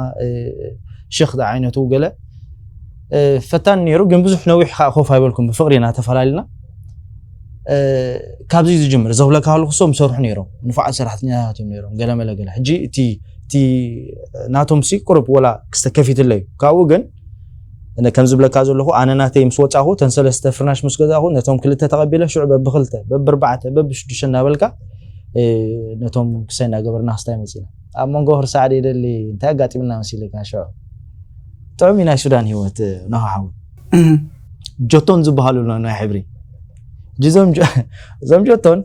ሽኽ ዝዓይነቱ ገለ ፈታኒ ነይሩ። ግን ብዙሕ ነዊሕ ከዓ ኮፍ ኣይበልኩም ብፍቕሪ ኢና ተፈላለና። ካብዚ ዝጅምር ዘኽብለካ ከለኩ ሶም ሰርሑ ነይሮም ንፉዓት ሰራሕተኛታት እዮም ነይሮም ገለመለ ገለ ሕጂ እቲ ናቶም ሲ ቁርብ ወላ ክስተከፊትለዩ ካብኡ ግን ከም ዝብለካ ዘለኹ ኣነ ናተይ ምስ ወፃኹ ተን ሰለስተ ፍርናሽ ምስ ገዛኹ ነቶም ክልተ ተቐቢለ ሽዑ በብክልተ በብርባዕተ በብሽዱሽተ እናበልካ ነቶም ክሳይ እናገበርና ክስታይ መፂና ኣብ መንጎ ክርሳዕ ደይደሊ እንታይ ኣጋጢምና መሲልካ ሽዑ ጥዑም እዩ ናይ ሱዳን ህይወት ናኻ ሓዊ ጆቶን ዝበሃሉ ኣሎ ናይ ሕብሪ እዞም ጆቶን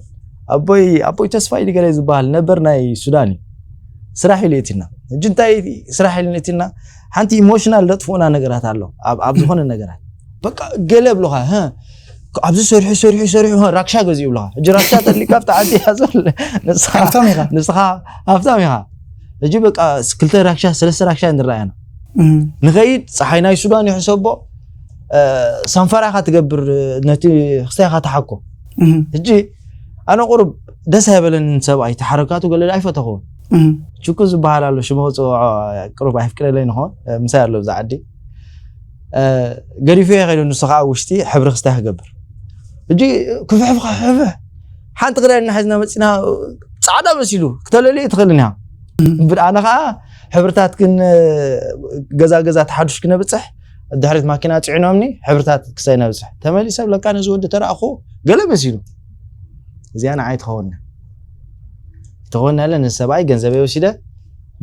ኣቦይ ኣቦይ ተስፋ ኢሉ ገለ ዝበሃል ነበር ናይ ሱዳን እዩ ስራሕ ኢሉ እትና እጂ እንታይ ስራሕ ኢሉ እትና ሓንቲ ኢሞሽናል ዘጥፍኡና ነገራት ኣሎ ኣብ ዝኾነ ነገራት በቃ ገለ ብሎኻ ኣብዚ ሰሪሑ ሰሪሑ ሰሪሑ ራክሻ ገዚኡ ብሎኻ እጂ ራክሻ ተሊካ ብታ ዓዲ ያዘል ንስኻ ሃብታም ኢኻ ሕጂ በቃ ክልተ ራክሻ ሰለስተ ራክሻ ንረኣየና ንኸይድ። ፀሓይ ናይ ሱዳን ይሕሰቦ፣ ሰንፈራ ኢኻ ትገብር፣ ነቲ ክስታይ ኢኻ ትሓኮ። ሕጂ ኣነ ቁሩብ ደስ ኣይበለንን ሰብኣይ ተሓረካቱ ገለ ኣይፈተኹን። ችኩ ዝበሃል ኣሎ ሽመ ክፅውዖ ቁሩብ ኣይፍቅደለይ ንኾን ምሳይ ኣሎ ብዛ ዓዲ ገዲፉ የኸይዱ። ንሱ ከዓ ውሽጢ ሕብሪ ክስታይ ክገብር። ሕጂ ክፍሕፍ ክፍሕፍ ሓንቲ ክዳን እናሓዝና መፂና ፃዕዳ መሲሉ ክተለልየ ትኽእልን እያ። እምብር ኣነ ከዓ ሕብርታት ግን ገዛ ገዛ ተሓዱሽ ክነብፅሕ ድሕሪት ማኪና ፅዒኖምኒ ሕብርታት ክሳይ ነብፅሕ ተመሊሰ ብለካ ነዚ ወዲ ተረእኹ ገለ መሲሉ። እዚኣ ንዓይ ትኸውን ትኸውን ያለ ንሰብኣይ ገንዘበይ ወሲደ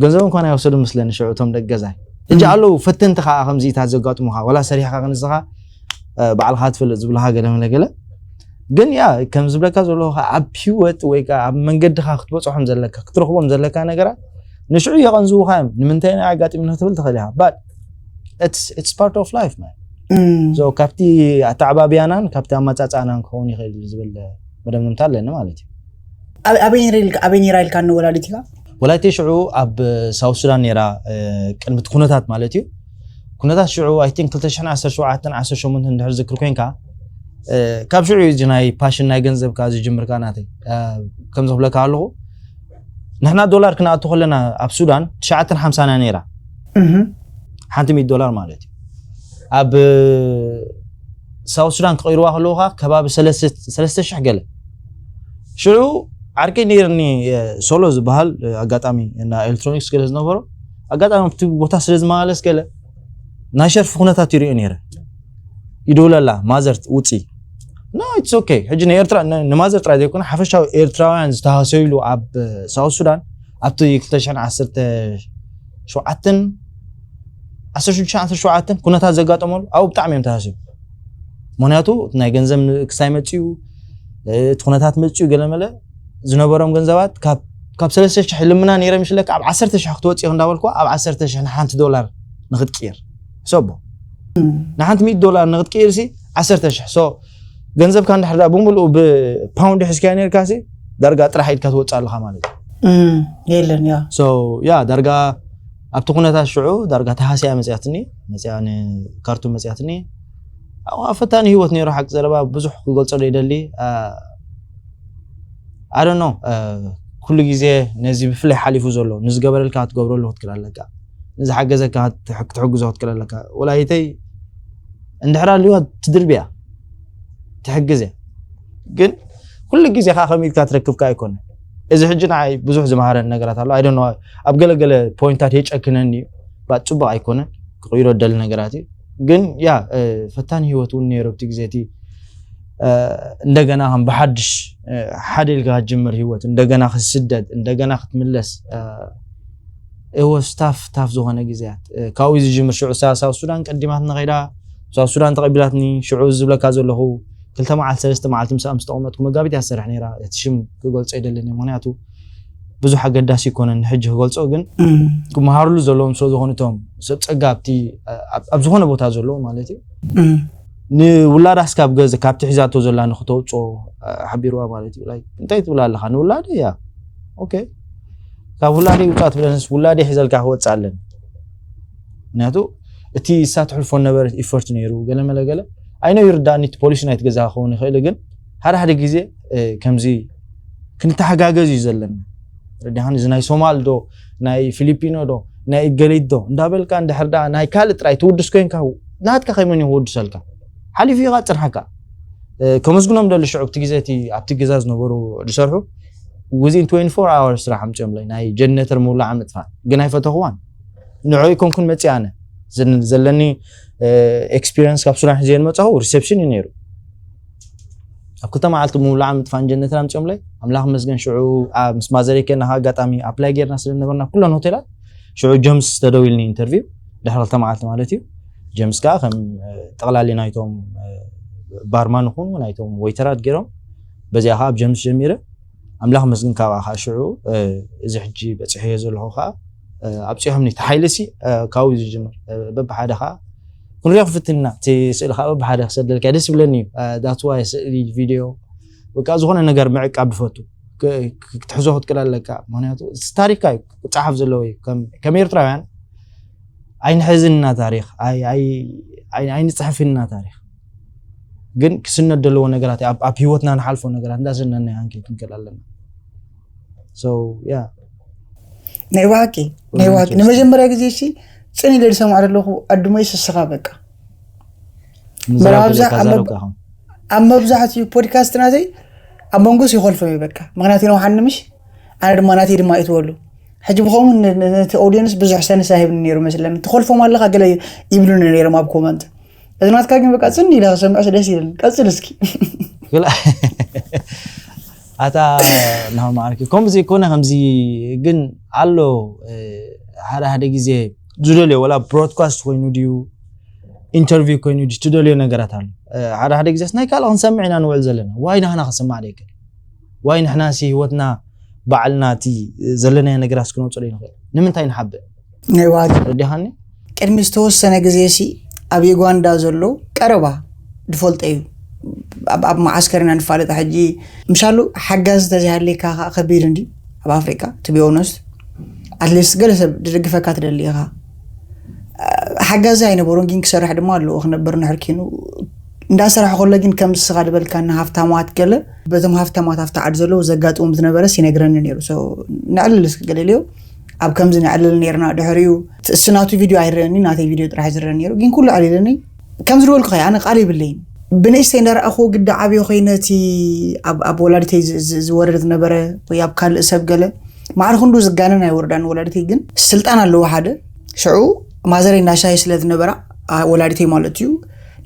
ገንዘብ እንኳን ኣይወሰዱ ምስለኒ ሽዑ እቶም ደቂ ገዛይ። ሕጂ ኣለዉ ፈተንቲ ከዓ ከምዚኢታት ዘጋጥሙኻ ዋላ ሰሪሕኻ ክንስኻ ባዕልኻ ትፈልጥ ዝብልኻ ገለ መለ ገለ ግን ያ ከም ዝብለካ ዘለኹ ኣብ ህይወት ወይ ከዓ ኣብ መንገድኻ ክትበፅሖም ዘለካ ክትረኽቦም ዘለካ ነገራት ንሽዑ የቐንዝውኻ እዮም። ንምንታይ ናይ ኣጋጢሙና ክትብል ትኽእል ኢኻ። But it's it's part of life man። So ካብቲ ኣተዓባብያናን ካብቲ ኣመፃፅኣናን ክኸውን ይኽእል እዩ ዝብል መደምደምታ ኣለኒ ማለት እዩ። ኣበይ ነራ ኢልካ ንወላዲት ኢኻ? ወላዲተይ ሽዑ ኣብ ሳውት ሱዳን ነራ ቅድሚ እቲ ኩነታት ማለት እዩ። ኩነታት ሽዑ I think ክልተ ሽሕን ዓሰርተ ሸውዓተን ዓሰርተ ሸሞንተን እንድሕር ዝክር ኮይንካ ካብ ሽዑ እዩ ናይ ፓሽን ናይ ገንዘብ ከዓ ዝጅምር ከዓ ናተይ ከምዚ ክብለካ ኣለኹ ንሕና ዶላር ክንኣቱ ከለና ኣብ ሱዳን ትሽዓተን ሓምሳን እያ ነይራ ሓንቲ ሚእቲ ዶላር ማለት እዩ ኣብ ሳውት ሱዳን ክቕይርዋ ከለውካ ከባቢ ሰለስተ ሽሕ ገለ ሽዑ ዓርከይ ነይርኒ ሶሎ ዝበሃል ኣጋጣሚ እና ኤሌክትሮኒክስ ገለ ዝነበሮ ኣጋጣሚ ኣብቲ ቦታ ስለ ዝመላለስ ገለ ናይ ሸርፊ ኩነታት ይሪኦ ነይረ ይደውለላ ማዘር ውፂ no it's okay ሕጂ ንኤርትራ ንማዘር ጥራይ ዘይኮነ ሓፈሻዊ ኤርትራውያን ዝተሃሰይሉ ኣብ ሳውት ሱዳን ኣብቲ ክልተ ሽሕን ዓሰርተ ሸውዓተን ዓሰርተ ሽዱሽተ ዓሰርተ ሸውዓተ ኩነታት ዘጋጠመሉ ኣብኡ ብጣዕሚ እዮም ተሃስዮም ምክንያቱ ናይ ገንዘብ ክሳይ መፅኡ እቲ ኩነታት መፅኡ ገለመለ ዝነበሮም ገንዘባት ካብ ሰለስተ ሽሕ ልምና ነይረ ምሽለካ ኣብ ዓሰርተ ሽሕ ክትወፅእ እንዳበልኩ ኣብ ዓሰርተ ሽሕ ንሓንቲ ዶላር ንክትቅየር ሰቦ ንሓንቲ ሚእቲ ዶላር ንክትቅየር ሲ ዓሰርተ ሽሕ so ገንዘብካ እንድሕር ዳ ብምሉኡ ብፓውንድ ሒዝካዮ ነርካ ሲ ዳርጋ ጥራሕ ኢድካ ትወፅእ ኣለካ ማለት እዩ የለን ያ so ያ ዳርጋ ኣብቲ ኩነታት ሽዑ ዳርጋ ተሃስያ መፅያትኒ መፅያ ንካርቱም መፅያትኒ ኣብኣ ፈታኒ ህይወት ነይሩ ሓቂ ዘረባ ብዙሕ ክገልፀሉ ይደሊ I don't know ኩሉ ግዜ ነዚ ብፍላይ ሓሊፉ ዘሎ ንዝገበረልካ ክትገብረሉ ክትክእል ኣለካ ንዝሓገዘካ ክትሕግዞ ክትክእል ኣለካ ወላይተይ እንድሕር ኣልዋ ትድርብያ ትሕግዝ እያ ግን ኩሉ ግዜ ከዓ ከሚትካ ትረክብካ ኣይኮነ እዚ ሕጂ ንዓይ ብዙሕ ዝመሃረን ነገራት ኣሎ I don't know ኣብ ገለገለ ፖይንታት የጨክነኒ እዩ ባት ፅቡቅ ኣይኮነን ክቅይሮ ደሊ ነገራት እዩ ግን ያ ፈታኒ ህይወት እውን ነይሩ ኣብቲ ግዜ እቲ እንደገና ከም ብሓድሽ ሓደ ኢልካ ክትጅምር ህይወት እንደገና ክትስደድ እንደገና ክትምለስ it was tough tough ዝኾነ ግዜያት ካብኡ ዝጅምር ሽዑ ሳውት ሱዳን ቀዲማትና ከይዳ ሳውት ሱዳን ተቐቢላትኒ ሽዑ ዝብለካ ዘለኹ ክልተ መዓልቲ ሰለስተ መዓልቲ ምስኣ ምስ ተቐመጥኩ መጋቢት እያ ትሰርሕ ነይራ እቲ ሽም ክገልፆ ይደለኒ ምክንያቱ ብዙሕ ኣገዳሲ ይኮነን ንሕጂ ክገልፆ ግን ክመሃርሉ ዘለዎም ስለ ዝኾኑ እቶም ሰብ ፀጋ ኣብቲ ኣብ ዝኾነ ቦታ ዘለዉ ማለት እዩ ንውላዳ እስካብ ገዘ ካብቲ ሒዛቶ ዘላ ንክተውፅኦ ሓቢርዋ ማለት እዩ እንታይ ትብላ ኣለካ ንውላደ እያ ኦኬ ካብ ውላደ ይውፃ ትብለንስ ውላደ ሒዘልካ ክወፅእ ኣለን ምክንያቱ እቲ እሳ ትሕልፎ ነበረት ኢፈርት ነይሩ ገለ መለ ገለ ኣይኖ ይርዳእኒ እቲ ፖሊሲ ናይቲ ገዛ ክኸውን ይኽእል ግን ሓደ ሓደ ግዜ ከምዚ ክንተሓጋገዝ እዩ ዘለና ረዲኻን እዚ ናይ ሶማል ዶ ናይ ፊሊፒኖ ዶ ናይ እገሊት ዶ እንዳበልካ እንድሕር ዳ ናይ ካልእ ጥራይ ትውድስ ኮንካ ናትካ ከይመን ክውድሰልካ ሓሊፉ ኢኻ ፅንሓካ ከመስግኖም ደሊ ሽዑ ኣብቲ ግዜ ኣብቲ ገዛ ዝነበሩ ዝሰርሑ within twenty-four hours ስራሕ ኣምፅኦምለይ ናይ ጀነተር ምውላዕ ምጥፋእ ግን ኣይፈተኽዋን ንዑ ይኮንኩን መፅእ ኣነ ዘለኒ ኤክስፒሪንስ ካብ ሱዳን ሒዘ ዝመፅኹ ሪሴፕሽን እዩ ነይሩ ኣብ ክልተ መዓልቲ ምውላዕ ምጥፋን ጀነተር ኣምፅኦምለይ ኣምላኽ መስገን ሽዑ ምስ ማዘረይ ከና ኣጋጣሚ ኣፕላይ ጌርና ስለ ነበርና ኩለን ሆቴላት ሽዑ ጀምስ ተደዊልኒ ኢንተርቪው ድሕሪ ክልተ መዓልቲ ማለት እዩ ጀምስ ከዓ ከም ጠቕላሊ ናይቶም ባርማን ይኹኑ ናይቶም ወይተራት ገይሮም በዚኣ ከዓ ኣብ ጀምስ ጀሚረ ኣምላኽ መስግን ካብኣ ከዓ ሽዑ እዚ ሕጂ በፂሐዮ ዘለኹ ከዓ ኣብፂሖምኒ እቲ ሓይሊ ሲ ካብኡ እዩ ዝጅምር በብሓደ ከዓ ክንሪኦ ክፍትን ኢና እቲ ስእሊ ከዓ በብሓደ ክሰደልካ ደስ ይብለኒ እዩ that's why ስእሊ ቪድዮ በቃ ዝኾነ ነገር ምዕቃብ ዝፈቱ ክትሕዞ ክትክእል ኣለካ። ምክንያቱ ታሪክካ እዩ ክፀሓፍ ዘለዎ እዩ። ከም ኤርትራውያን ኣይንሕዝን ኢና ታሪክ፣ ኣይንፅሕፍን ኢና ታሪክ። ግን ክስነድ ዘለዎ ነገራት፣ ኣብ ህይወትና ንሓልፎ ነገራት እንዳሰነና ክንከይድ ክንክእል ኣለና። ናይ ብሓቂ ናይ ብሓቂ ንመጀመርያ ግዜ ሲ ፅን ኢለ ዝሰምዖ ዘለኹ ዕድመይ ስስኻ በቃ መራብዛ ኣብ መብዛሕትኡ ፖድካስት ናተይ ኣብ መንጎስ ይኾልፎም እዩ በቃ። ምክንያቱ ነውሓኒ ምሽ ኣነ ድማ ናተይ ድማ ይትበሉ ሕጂ ብኸምኡ ነቲ ኦዲየንስ ብዙሕ ሰንስ ኣይህብኒ ነይሩ መስለኒ። ትኾልፎም ኣለኻ ገለ ይብሉኒ ነይሮም ኣብ ኮመንት። እዚ ናትካ ግን በቃ ፅን ኢለ ክሰምዕስ ደስ ይብል። ቀፅል እስኪ። ኣታ ናሆም ዓርኪ ከምዚ ኮነ ከምዚ ግን ኣሎ ሓደ ሓደ ግዜ ዝደልዮ ወላ ብሮድካስት ኮይኑ ድዩ ኢንተርቪው ኮይኑ ድዩ ትደልዮ ነገራት ኣሎ። ሓደ ሓደ ግዜስ ናይ ካልእ ክንሰምዕ ኢና ንውዕል ዘለና። ዋይ ናህና ክሰማዕ ደይክእል ዋይ ንሕና ሲ ህይወትና ባዕልና እቲ ዘለናዮ ነገራት ክነውፅእ ይንኽእል ንምንታይ ንሓብእ ናይ ዋጋ ረዲኻኒ። ቅድሚ ዝተወሰነ ግዜ ሲ ኣብ ዩጋንዳ ዘሎ ቀረባ ዝፈልጦ እዩ። ኣብ መዓስከር ኢና ንፋለጥ። ሕጂ ምሻሉ ሓጋዚ እንተዘይሃልየካ ከዓ ከቢድ እንዲ ኣብ ኣፍሪቃ to be honest። ኣትሊስት ገለ ሰብ ዝድግፈካ ትደሊ ኢኻ። ሓጋዚ ኣይነበሮን ግን ክሰርሕ ድማ ኣለዎ ክነበር ንሕርኪኑ እንዳሰርሐ ከሎ ግን ከም ንስኻ ዝበልካ ንሃፍታማት ገለ በቶም ሃፍታማት ኣብቲ ዓዲ ዘለዉ ዘጋጥሞም ዝነበረስ ይነግረኒ ነይሩ። ነዕልል እስኪ ገለልዮ ኣብ ከምዚ ነዕልል ነይርና። ድሕሪኡ እሱ ናቱ ቪድዮ ኣይረአኒ ናተይ ቪድዮ ጥራሕ ዝረአ ነይሩ። ግን ኩሉ ኣዕሊለኒ ከም ዝደበልኩ ከ ኣነ ቃል የብለይን። ብንእሽተይ እንዳረኣኹ ግዲ ዓብዮ ኮይነ እቲ ኣብ ወላዲተይ ዝወርድ ዝነበረ ወይ ኣብ ካልእ ሰብ ገለ ማዕረ ክንዱ ዝጋነን ኣይወርዳን። ወላዲተይ ግን ስልጣን ኣለዎ ሓደ ሽዑ ማዘረይ እንዳሻይ ስለ ዝነበራ ወላዲተይ ማለት እዩ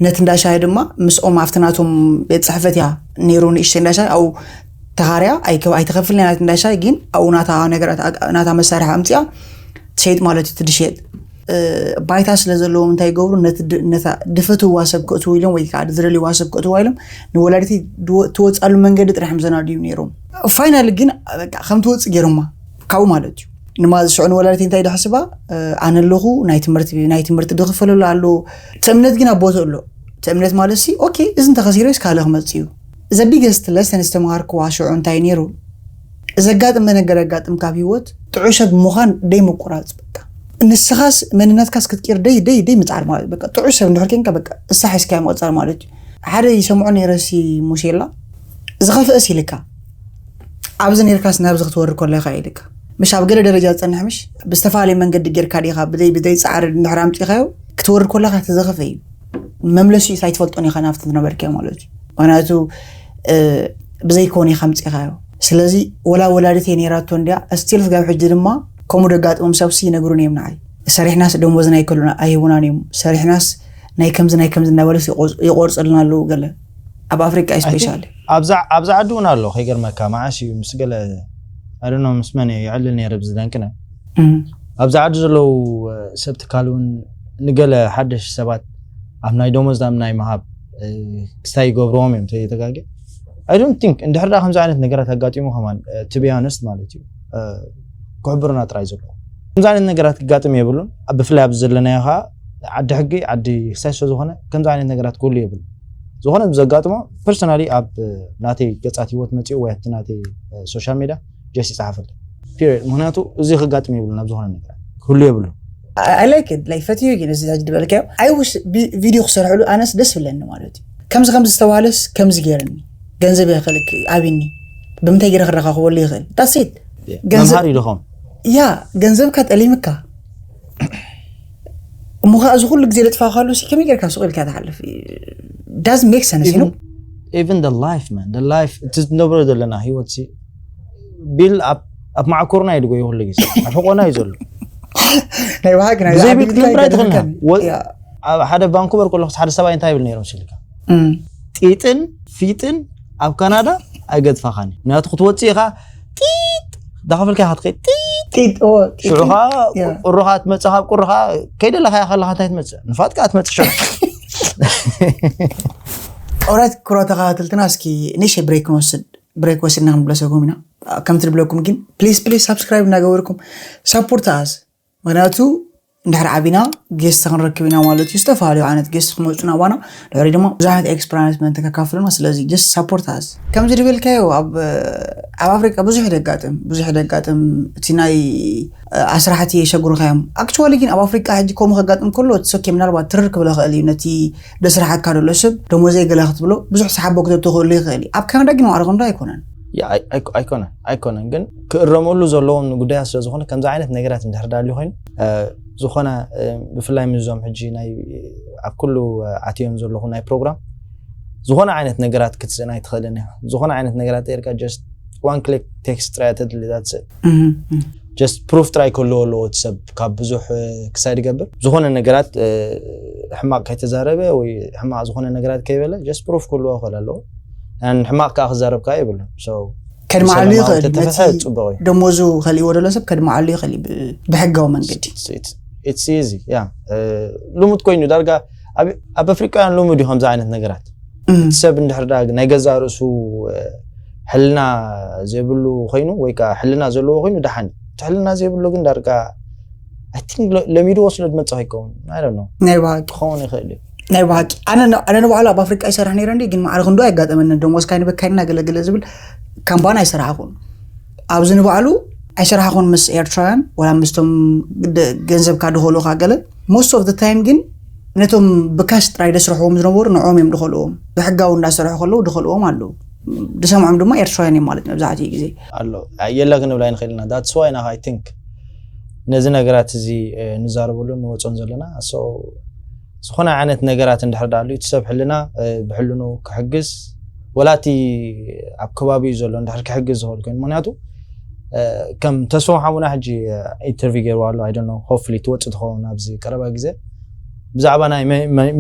ነቲ እንዳሻይ ድማ ምስኦም ኣብቲ ናቶም ቤት ፅሕፈት እያ ነይሩ ንእሽተይ እንዳሻይ ኣብኡ ተኻርያ ኣይትኸፍልን ናት እንዳሻይ ግን ኣብኡ ናታ ነገራት ናታ መሳርሒ ኣምፅኣ ትሸይጥ ማለት እዩ ትድሸጥ ባይታ ስለ ዘለዎም እንታይ ይገብሩ ነታ ድፈትዋ ሰብ ክእትው ኢሎም ወይ ከዓ ዝደልይዋ ሰብ ክእትዋ ኢሎም ንወላዲቲ ትወፅኣሉ መንገዲ ጥራሕ ምዘናድዩ ነይሮም። ፋይናል ግን ከም ትወፅእ ገይሮማ ካብኡ ማለት እዩ። ንማዝ ሽዑ ንወላዲቲ እንታይ ድሕስባ ኣነ ኣለኹ ናይ ትምህርቲ ናይ ትምህርቲ ድኽፈለሉ ኣሎ። እቲ እምነት ግን ኣብ ቦታ ኣሎ። እቲ እምነት ማለት ሲ ኦኬ እዚ እንተኸሲረስ ካልእ ክመፅእ እዩ። ዘ ቢገስት ለሰን ዝተምሃርክዋ ሽዑ እንታይ ነይሩ ዘጋጥም ነገር ኣጋጥም ካብ ህይወት ጥዑይ ሰብ ምዃን ደይ ምቁራፅ በቃ ንስኻስ መንነትካስ ክትቅይር ደይ ደይ ደይ ምፅዓር ማለት በቃ ጥዑይ ሰብ እንድሕር ኬንካ በቃ እሳ ሒዝካዮ ምቕፃል ማለት እዩ። ሓደ ይሰምዖ ነይረ ሲ ሙሴላ ዝኸፍእስ ኢልካ ኣብዚ ነርካስ ናብዚ ክትወርድ ከሎ ኢኻ ኢልካ ምሽ ኣብ ገለ ደረጃ ዝፀንሕ ምሽ ብዝተፈላለየ መንገዲ ጌርካ ዲኻ ብዘይ ብዘይ ፃዕሪ እንድሕር ኣምፂኻዮ ክትወርድ ከለካ እቲ ዘኸፈ እዩ። መምለሲኡ ኣይትፈልጦን ኢኻ ናብቲ ዝነበርካዮ ማለት እዩ። ምክንያቱ ብዘይኮነ ኢኻ ኣምፂኻዮ። ስለዚ ወላ ወላዲተይ ነይራቶ እንድያ ስቲል ስጋብ ሕጂ ድማ ከምኡ ደጋጥሞም ሰብሲ ይነግሩን እዮም ንዓይ ሰሪሕናስ ደሞዝና ኣይከሉና ኣይህቡናን እዮም ሰሪሕናስ ናይ ከምዚ ናይ ከምዚ እናበለስ ይቆርፅልና ኣለዉ ገለ ኣብ ኣፍሪቃ ስፔሻሊ ኣብዛ ዓዲ እውን ኣሎ ከይገርመካ መዓስ እዩ ምስ ገለ ኣደኖ ምስ መን የዕልል ነይረ ብዝደንቅነ ኣብዚ ዓዲ ዘለዉ ሰብ ትካል እውን ንገለ ሓደሽ ሰባት ኣብ ናይ ደሞዝ ኣብ ናይ ምሃብ ክስታይ ይገብርዎም እዮም ተጋጊ I don't think እንድሕር ዳ ከምዚ ዓይነት ነገራት ኣጋጢሙ ከማን to be honest ማለት እዩ ክሕብሩና ጥራይ ዘለዎ ከምዚ ዓይነት ነገራት ክጋጥም የብሉን ብፍላይ ኣብዚ ዘለናዮ ከዓ ዓዲ ሕጊ ዓዲ ክሳይ ስለ ዝኾነ ከምዚ ዓይነት ነገራት ክህሉ የብሉ ዝኾነ ብዘጋጥሞ personally ኣብ ናተይ ገፃት ህይወት መፂኡ ወይ ኣብቲ ናተይ social media just ይፅሓፈለይ period ምክንያቱ እዚ ክጋጥም የብሉን ኣብ ዝኾነ ነገራት ክህሉ የብሉ I like it like ፈትዮ ግን እዚ ዝበልካዮ I wish ቪድዮ ክሰርሕሉ ኣነስ ደስ ብለኒ ማለት እዩ ከምዚ ከምዚ ዝተባሃለስ ከምዚ ገይርኒ ገንዘብ የኸልክ ኣብኒ ብምንታይ ገይረ ክረኻኽበሉ ይኽእል that's it መምሃር እዩ ዝኾም ያ ገንዘብካ ጠሊምካ እሞ ከዓ እዚ ኩሉ ግዜ ለጥፋ ካሉ ከመይ ጌርካ ሱቅ ኢልካ ትሓልፍ doesn't make sense you know even the life man the life እቲ ንነብሮ ዘለና ህይወት ሲ ቢል ኣብ ኣብ ማዕኮርና እዩ ድጎዩ ኩሉ ግዜ ኣብ ሕቆና እዩ ዘሎ ናይ ብሓቂ ናይ ብዘይ ቢል ክትነብር ኣይትኽእልና ኣብ ሓደ ቫንኩቨር ከለኩስ ሓደ ሰብኣይ እንታይ ይብል ነይሮም ሲልካ ጢጥን ፊጥን ኣብ ካናዳ ኣይገድፋኻን እዩ ምክንያቱ ክትወፅእ ኢኻ ጢጥ ዳኸፈልካ ኢኻ ትኸይድ ጢጥ ጢጥ ኦ ጢጥ ሽዑኻ ቁሩኻ ትመፅእ ካብ ቁሩኻ ከይደለኻ ኢኻ ከለኻ እንታይ ትመፅእ ንፋጥ ከዓ ትመፅእ ሽዑ ኦራይት ክቡራት ተኸታተልትና እስኪ ንእሽተይ ብሬክ ክንወስድ ብሬክ ወሲድና ክንብለሰኩም ኢና ከምቲ ንብለኩም ግን ፕሊስ ፕሊስ ሳብስክራይብ እናገበርኩም ሰፖርት ኣስ ምክንያቱ እንድሕር ዓቢና ጌስት ክንረክብ ኢና ማለት እዩ ዝተፈላለዩ ዓይነት ጌስት ክመፁ ናባና ድሕሪ ድማ ብዙሓት ኤክስፐሪንስ መን ተከካፍሉና ስለዚ ጀስት ሳፖርት ኣስ ከምዚ ዝበልካዮ ኣብ ኣብ ኣፍሪቃ ብዙሕ ደጋጥም ብዙሕ ደጋጥም እቲ ናይ ኣስራሕቲ የሸግሩካ እዮም። ኣክቹዋሊ ግን ኣብ ኣፍሪቃ ሕጂ ከምኡ ከጋጥም ከሎ እቲ ሰብከ ምናልባት ትርር ክብለ ክእል እዩ። ነቲ ደስራሓካ ደሎ ሰብ ደሞዘይ ገላ ክትብሎ ብዙሕ ሰሓቦ ክተተኽእሉ ይኽእል እዩ። ኣብ ካናዳ ግን ማዕረቕ እንዶ ኣይኮነን። ኣይኮነን ኣይኮነን ግን ክእረመሉ ዘለዎም ጉዳያት ስለዝኾነ ከምዚ ዓይነት ነገራት እንድሕር ዳልዩ ኮይኑ ዝኾነ ብፍላይ ምስዞም ሕጂ ናይ ኣብ ኩሉ ኣትዮም ዘለኹ ናይ ፕሮግራም ዝኾነ ዓይነት ነገራት ክትስእን ኣይትኽእልን እያ። ዝኾነ ዓይነት ነገራት ርካ just one click text ጥራይ ተድሊ that's it። Just proof ጥራይ ክህልዎ ኣለዎ እቲ ሰብ ካብ ብዙሕ ክሳይ ይገብር ዝኾነ ነገራት ሕማቕ ከይተዛረበ ወይ ሕማቕ ዝኾነ ነገራት ከይበለ just proof ክህልዎ ክእል ኣለዎ። ሕማቕ ከዓ ክዛረብ ከዓ ይብሉ። ከድመዓሉ ይኽእል። ጽቡቕ እዩ። ደሞዙ ከልእዎ ደሎ ሰብ ከድመዓሉ ይኽእል ብሕጋዊ መንገዲ። ልሙድ ኮይኑ ዳርጋ ኣብ ኣፍሪቃውያን ልሙድ እዩ ከምዚ ዓይነት ነገራት። እቲ ሰብ እንድሕር ዳ ናይ ገዛ ርእሱ ሕልና ዘይብሉ ኮይኑ ወይ ከዓ ሕልና ዘለዎ ኮይኑ ደሓን እዩ። እቲ ሕልና ዘይብሉ ግን ዳርጋ ለሚድዎ ስለ ዝመፅእ ከይከውን ናይ ብሃቂ ክኸውን ይኽእል እዩ። ናይ ብሃቂ ኣነ ንባዕሉ ኣብ ኣፍሪቃ ይሰርሕ ነይረ እንዲ ግን ማዕረ ክንዶ ኣይጋጠመንን። ደሞዝካ ንበካይ እናገለገለ ዝብል ካምባን ኣይሰራሕኹን። ኣብዚ ንባዕሉ ኣይሰራሕኹን ምስ ኤርትራውያን ወላ ምስቶም ገንዘብካ ድኸሉካ ገለ most of the time ግን ነቶም ብካሽ ጥራይ ደስርሕዎም ዝነበሩ ንዕኦም እዮም ድኸልዎም። ብሕጋዊ እንዳሰርሑ ከለዉ ድኸልዎም ኣለዉ። ድሰምዖም ድማ ኤርትራውያን እዮም ማለት መብዛሕትኡ ግዜ ኣሎ። የለ ክንብል ኣይንኽእል ኢና። That's why I think ነዚ ነገራት እዚ ንዛረበሉ ንወፅኦን ዘለና ዝኾነ ዓይነት ነገራት እንድሕር ዳኣሉ እቲ ሰብ ሕልና ብሕልኑ ክሕግዝ ወላቲ ኣብ ከባቢኡ ዘሎ እንድሕር ክሕግዝ ዝኽእል ኮይኑ ምክንያቱ ከም ተስፎም ሓሙና ሕጂ ኢንተርቪው ገይርዋ ኣሎ I don't know hopefully ትወፅእ ትኸውን ኣብዚ ቀረባ ግዜ ብዛዕባ ናይ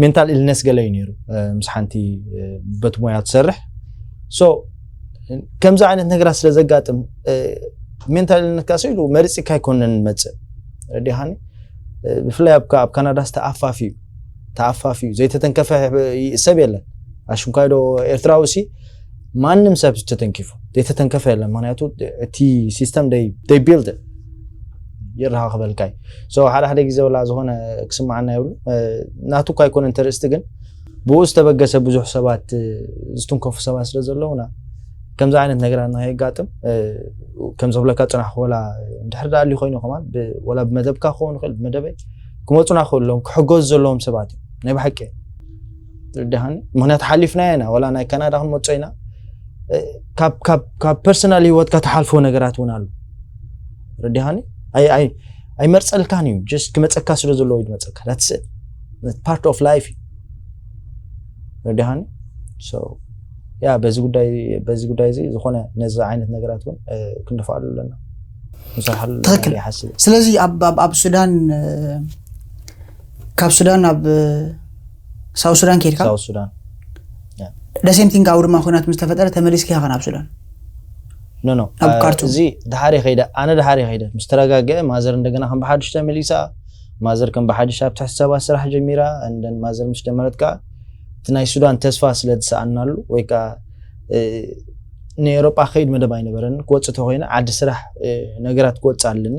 ሜንታል ኢልነስ ገለ እዩ ነይሩ ምስ ሓንቲ በቲ ሞያ ትሰርሕ so ከምዚ ዓይነት ነገራት ስለ ዘጋጥም ሜንታል ኢልነስ ካስ ኢሉ መሪፅካ ኣይኮነን መፅእ ረዲኻኒ ብፍላይ ኣብ ካናዳ ዝተኣፋፊ እዩ ተኣፋፊ እዩ ዘይተተንከፈ ሰብ የለን ኣሽንኳይ ዶ ኤርትራዊ ሲ ማንም ሰብ ተተንኪፉ ዘይተተንከፈ የለን ምክንያቱ እቲ ሲስተም ቢልድ ይረኻኽበልካ እዩ ሓደ ሓደ ግዜ ወላ ዝኾነ ክስማዓና የብሉ ናቱ እኳ ኣይኮነ እንተርእስቲ ግን ብኡ ዝተበገሰ ብዙሕ ሰባት ዝትንከፉ ሰባት ስለ ዘለውና ከምዚ ዓይነት ነገራት ንኸየጋጥም ከም ዘብለካ ፅናሕ ክበላ እንድሕር ዳኣሊ ኮይኑ ከማን ወላ ብመደብካ ክኸውን ይኽእል ብመደበይ ክመፁና ክህሎም ክሕገዙ ዘለዎም ሰባት እዮም ናይ ብሓቂ ርድሃኒ ምክንያቱ ሓሊፍና ኢና ወላ ናይ ካናዳ ክንመፆ ኢና ካብ ፐርሰናል ህይወትካ ተሓልፎ ነገራት እውን ኣሎ ርድሃኒ ኣይመርፀልካን እዩ ስ ክመፀካ ስለ ዘለዎ እዩ ዝመፀካ ፓርት ኦፍ ላይፍ እዩ ርድሃኒ ያ በዚ ጉዳይ በዚ ጉዳይ እዚ ዝኾነ ነዚ ዓይነት ነገራት እውን ክንደፍኣሉ ኣለና ንሰርሓሉ ኣለና ይሓስብ ስለዚ ኣብ ሱዳን ካብ ሱዳን ናብ ሳው ሱዳን ከድካ ሳው ሱዳን ደሴምቲንግ ኣብ ድማ ኩናት ምስ ተፈጠረ ተመሊስካ ኢኻ ናብ ሱዳን ኖ ኖ ኣብ ካርቱም እዚ ድሓር ከይደ ኣነ ድሓር ከይደ ምስ ተረጋገአ ማዘር እንደገና ከም ብሓድሽ ተመሊሳ ማዘር ከም ብሓድሽ ኣብ ትሕቲ ሰባት ስራሕ ጀሚራ እንደን ማዘር ምስ ጀመረት ከዓ እቲ ናይ ሱዳን ተስፋ ስለ ዝሰኣናሉ ወይ ከዓ ንኤሮጳ ከይድ መደብ ኣይነበረን ክወፅእ ተኮይነ ዓዲ ስራሕ ነገራት ክወፅእ ኣለኒ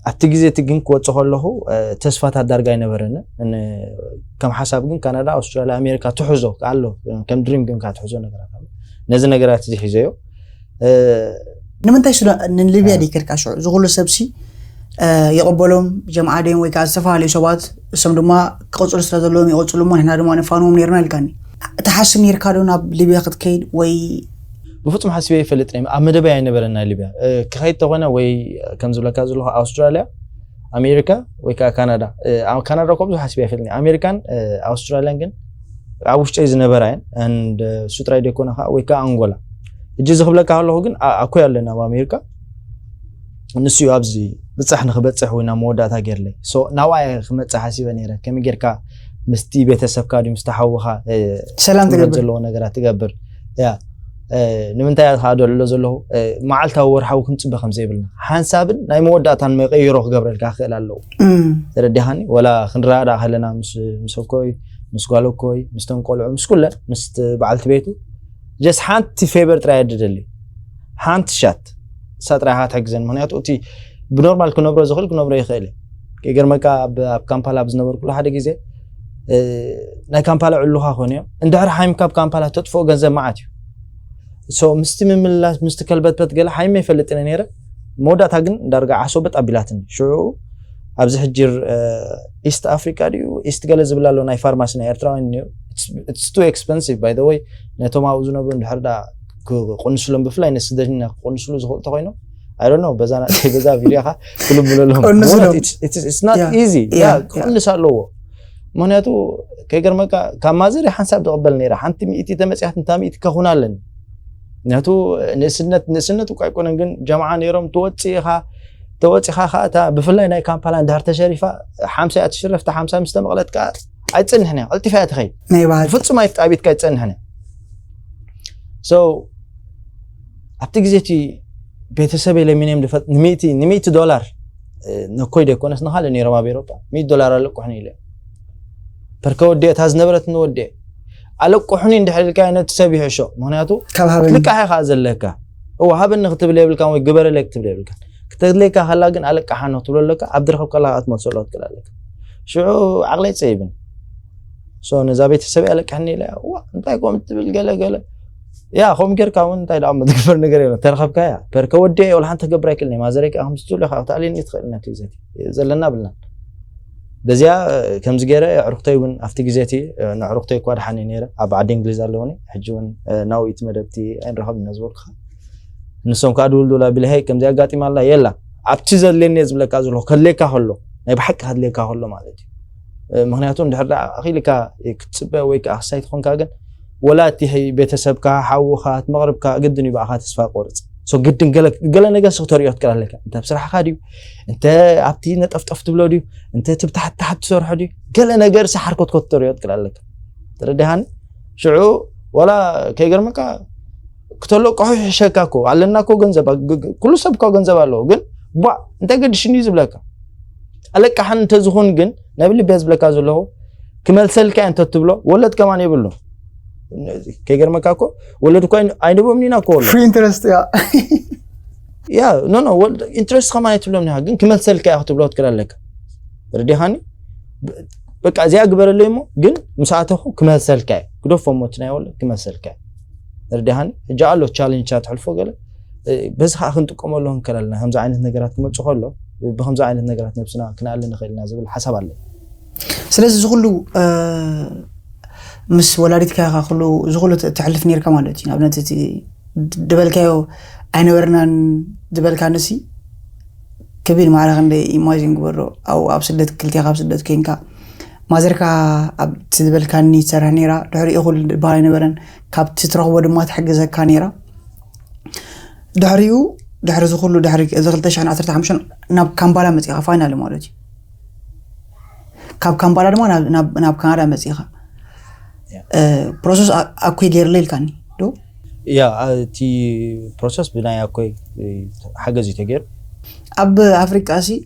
ኣብቲ ግዜ እቲ ግን ክወፅእ ከለኹ ተስፋታት ዳርጋ ኣይነበረን ከም ሓሳብ ግን ካናዳ ኣውስትራሊያ ኣሜሪካ ትሕዞ ኣሎ ከም ድሪም ግን ትሕዞ ነገራት ኣሎ ነዚ ነገራት እዚ ሒዘዮ ንምንታይ ሱዳን ንሊብያ ደይከድካ ሽዑ ዝኩሉ ሰብሲ ይቕበሎም ጀምዓ ድዮም ወይ ከዓ ዝተፈላለዩ ሰባት እሶም ድማ ክቕፅሉ ስለ ዘለዎም ይቐፅሉ እሞ ንሕና ድማ ንፋንዎም ነርና ኢልካኒ ትሓስብ ነርካ ዶ ናብ ሊብያ ክትከይድ ወይ ብፍፁም ሓስበ ይፈልጥ ነ ኣብ መደበይ ኣይነበረን ናይ ሊብያ ክኸይድ ተኾነ ወይ ከም ዝብለካ ዘለኹ ኣውስትራልያ ኣሜሪካ ወይ ከዓ ካናዳ ካናዳ እኳ ብዙሕ ሓስበ ኣይፈልጥ ኣሜሪካን ኣውስትራልያን ግን ኣብ ውሽጠይ ዝነበራ እየን ሱጥራይ ደይኮነ ከዓ ወይ ከዓ ኣንጎላ እጂ ዝክብለካ ከለኹ ግን ኣኮይ ኣለና ኣብ ኣሜሪካ ንሱ እዩ ኣብዚ ብፃሕ ንክበፅሕ ወይ ናብ መወዳእታ ገይርለይ ናብኣ ክመፅእ ሓሲበ ነይረ ከመይ ጌርካ ምስቲ ቤተሰብካ ድዩ ምስቲ ሓውኻ ሰላም ትገብር ዘለዎ ነገራት ትገብር ያ ንምንታይ እያ ከዓ ደልሎ ዘለኹ መዓልታዊ ወርሓዊ ክንፅበ ከም ዘይብልና ሓንሳብን ናይ መወዳእታን መቀይሮ ክገብረልካ ክኽእል ኣለዎ ተረዲኻኒ ወላ ክንረዳእ ከለና ምስ ሰብኮይ ምስ ጓልኮይ ምስ ተንቆልዑ ምስ ኩለን ምስ በዓልቲ ቤቱ ጀስ ሓንቲ ፌቨር ጥራይ ኣድደሊ ሓንቲ ሻት እሳ ጥራይ ኢኻ ትሕግዘን ምክንያቱ እቲ ብኖርማል ክነብሮ ዝኽእል ክነብሮ ይኽእል እዩ ይገርመካ ኣብ ካምፓላ ኣብ ዝነበርኩሉ ሓደ ግዜ ናይ ካምፓላ ዕሉኻ ኮነ እዮም እንድሕር ሓይምካ ኣብ ካምፓላ ተጥፍኦ ገንዘብ መዓት እዩ so ምስቲ ምምልላስ ምስቲ ከልበትበት ገለ ሓይመ ይፈልጥን ነይረ። መወዳእታ ግን ዳርጋ ዓሶ በጥ ኣቢላትኒ። ሽዑ ኣብዚ ሕጂ ኢስት ኣፍሪካ ድዩ ኢስት ገለ ዝብል ኣሎ ናይ ፋርማሲ ናይ ኤርትራውያን እዩ። It's too expensive, by the way። ነቶም ኣብኡ ዝነብሩ እንድሕር ዳ ክቕንስሎም፣ ብፍላይ ንስደተኛ ክቕንስሉ ዝኽእሉ ተኮይኖም፣ I don't know፣ በዛ በዛ ቪድዮኻ ክልምለሎም። ቅንስሎም። It's not easy። ክቕንስ ኣለዎ። ምክንያቱ ከይገርመካ ካብ ማዘር ሓንሳብ ዝቕበል ነይራ። ሓንቲ ሚእቲ ተመፅያት እንታ ሚእቲ ከኹን ኣለኒ። ምክንያቱ ንእስነት ንእስነት እኳ ኣይኮነን፣ ግን ጀምዓ ነይሮም። ትወፅእ ኢኻ ተወፂኻ ከዓ እታ ብፍላይ ናይ ካምፓላ እንድሕር ተሸሪፋ ሓምሳ እያ ትሽረፍ። እታ ሓምሳ ምስ ተመቕለት ከዓ ኣይፅንሕን እያ፣ ቀልጢፋ እያ ትኸይድ። ናይ ባህል ፍጹም ኣይትጣቢትካ ኣይትፀንሕን እያ። So ኣብቲ ግዜ እቲ ቤተሰብ ለሚንዮም ድፈጥ ንሚእቲ ንሚእቲ ዶላር ነኮይ ደይኮነስ ንካልእ ነይሮም ኣብ ኤሮጳ ሚእቲ ዶላር ኣለቁሕኒ ኢለ። ፐርከ ወዲኤ እታ ዝነበረት ንወዲኤ ኣለቁሕኒ እንድሕር ኢልካ ነቲ ሰብ ይሕሾ። ምክንያቱ ካብ ሃበኒ ክትልቃሕ ኢኻ ዘለካ። እወ ሃበኒ ክትብል የብልካ ወይ ግበረለይ ክትብል የብልካ። ክትልካ ከላ ግን ኣለቃሓኖ ክትብሎ ኣለካ። ኣብ ድረኸብ ከላ ክትመልሰሎ ክትክእል ኣለካ። ሽዑ ዓቕለይ ፀይብን። So ነዛ ቤተሰብ ኣለቅሕኒ ኢለ እዋ እንታይ ኮም ትብል ገለ ገለ ያ ኮም ጌርካ እውን እንታይ ደኣ መትግበር ነገር የለ ተረኸብካ ያ ፐርከ ወዲ ወላ ሓንቲ ክገብር ኣይክእልን ማዘረይ ከዓ ከምዚ ትብሉ ኢኻ ክትኣልየኒ ትኽእል ነቲ ግዜ እቲ ዘለና ብልና በዚያ ከምዚ ገይረ ኣዕሩኽተይ እውን ኣብቲ ግዜ እቲ ንኣዕሩኽተይ እኳ ደሓን እየ ነይረ ኣብ ዓዲ እንግሊዝ ኣለውኒ ሕጂ እውን ናውኢት መደብቲ ኣይንረኸብ ኢና ዝበልኩኻ ንሶም ከዓ ድውልዱል ኣቢለ ሄይ ከምዚ ኣጋጢማ ኣላ የላ ኣብቲ ዘድልየኒ እየ ዝብለካ ዘለኹ ከድልየካ ከሎ ናይ ብሓቂ ከድልየካ ከሎ ማለት እዩ ምክንያቱ እንድሕር ደኣ ኣኺልካ ክትፅበ ወይ ከዓ ክሳይ ትኾንካ ግን ወላ እቲ ቤተሰብካ ሓውኻ እቲ መቕርብካ ግድን እዩ ብኣኻ ተስፋ ቆርፅ so ግድን ገለ ገለ ነገር ስኽ ተሪኦ ክትክእል ኣለካ እንተ ኣብ ስራሕካ ድዩ እንተ ኣብቲ ነጠፍጠፍ ትብሎ ድዩ እንተ እቲ ብታሕቲ ታሕቲ ትሰርሖ ድዩ ገለ ነገር ሳሓር ኮትኮት ተሪኦ ክትክእል ኣለካ ተረዲሃኒ ሽዑ ወላ ከይገርመካ ክተለቅሑ ይሕሸካ እኮ ኣለና እኮ ገንዘብ ኩሉ ሰብ እኮ ገንዘብ ኣለዎ ግን ቧዕ እንታይ ገድሽኒ እዩ ዝብለካ ኣለቃሕን እንተዝኹን ግን ናይ ብልቢ ዝብለካ ዘለኹ ክመልሰልካ እንተ ትብሎ ወለድ ከማን የብሉ ከይገርመካ እኮ ወለድ እኮ ኣይንቦም ኢና እኮ ወለድ free interest ያ ያ no no interest ከማን ኣይትብሎም ኢና ግን ክመልሰልካ እያ ክትብሎ ትክእል ኣለካ ርዲኻኒ በቃ እዚኣ ግበረለይ እሞ ግን ምስ ኣተኹ ክመልሰልካ እየ ግደፎ እሞ እቲ ናይ ወለድ ክመልሰልካ እየ ርዲኻኒ ሕጂ ኣሎ challenge ታት ሕልፎ ገለ በዚ ከዓ ክንጥቀመሉ ክንክእል ኣለና ከምዚ ዓይነት ነገራት ክመፁ ከሎ ብከምዚ ዓይነት ነገራት ነብስና ክነኣሊ ንኽእል ኢና ዝብል ሓሳብ ኣለኒ ስለዚ እዚ ኩሉ ምስ ወላዲትካ ኢኻ ኩሉ እዚ ኩሉ ተሕልፍ ነርካ ማለት እዩ ንኣብነት እቲ ዝበልካዮ ኣይነበርናን ዝበልካ ንሲ ክቢድ ማዕረ ክንደ ኢማጂን ግበሮ ኣብ ኣብ ስደት ክልቴኻ ኣብ ስደት ኮንካ ማዘርካ ኣብቲ ዝበልካኒ ትሰርሕ ነራ ድሕሪኡ ኩሉ ዝበሃል ኣይነበረን ካብቲ ትረኽቦ ድማ ትሕግዘካ ነራ ድሕሪኡ ድሕሪ እዚ ኩሉ ድሕሪ እዚ ክልተ ሽሕን ዓሰርተ ሓሙሽተን ናብ ካምባላ መፂኻ ፋይናሊ ማለት እዩ ካብ ካምባላ ድማ ናብ ካናዳ መፂኻ ፕሮሰስ ኣኮይ ገይርለ ኢልካኒ ዶ ያ እቲ ፕሮሰስ ብናይ ኣኮይ ሓገዝ እዩ ተገይሩ ኣብ ኣፍሪቃ ሲ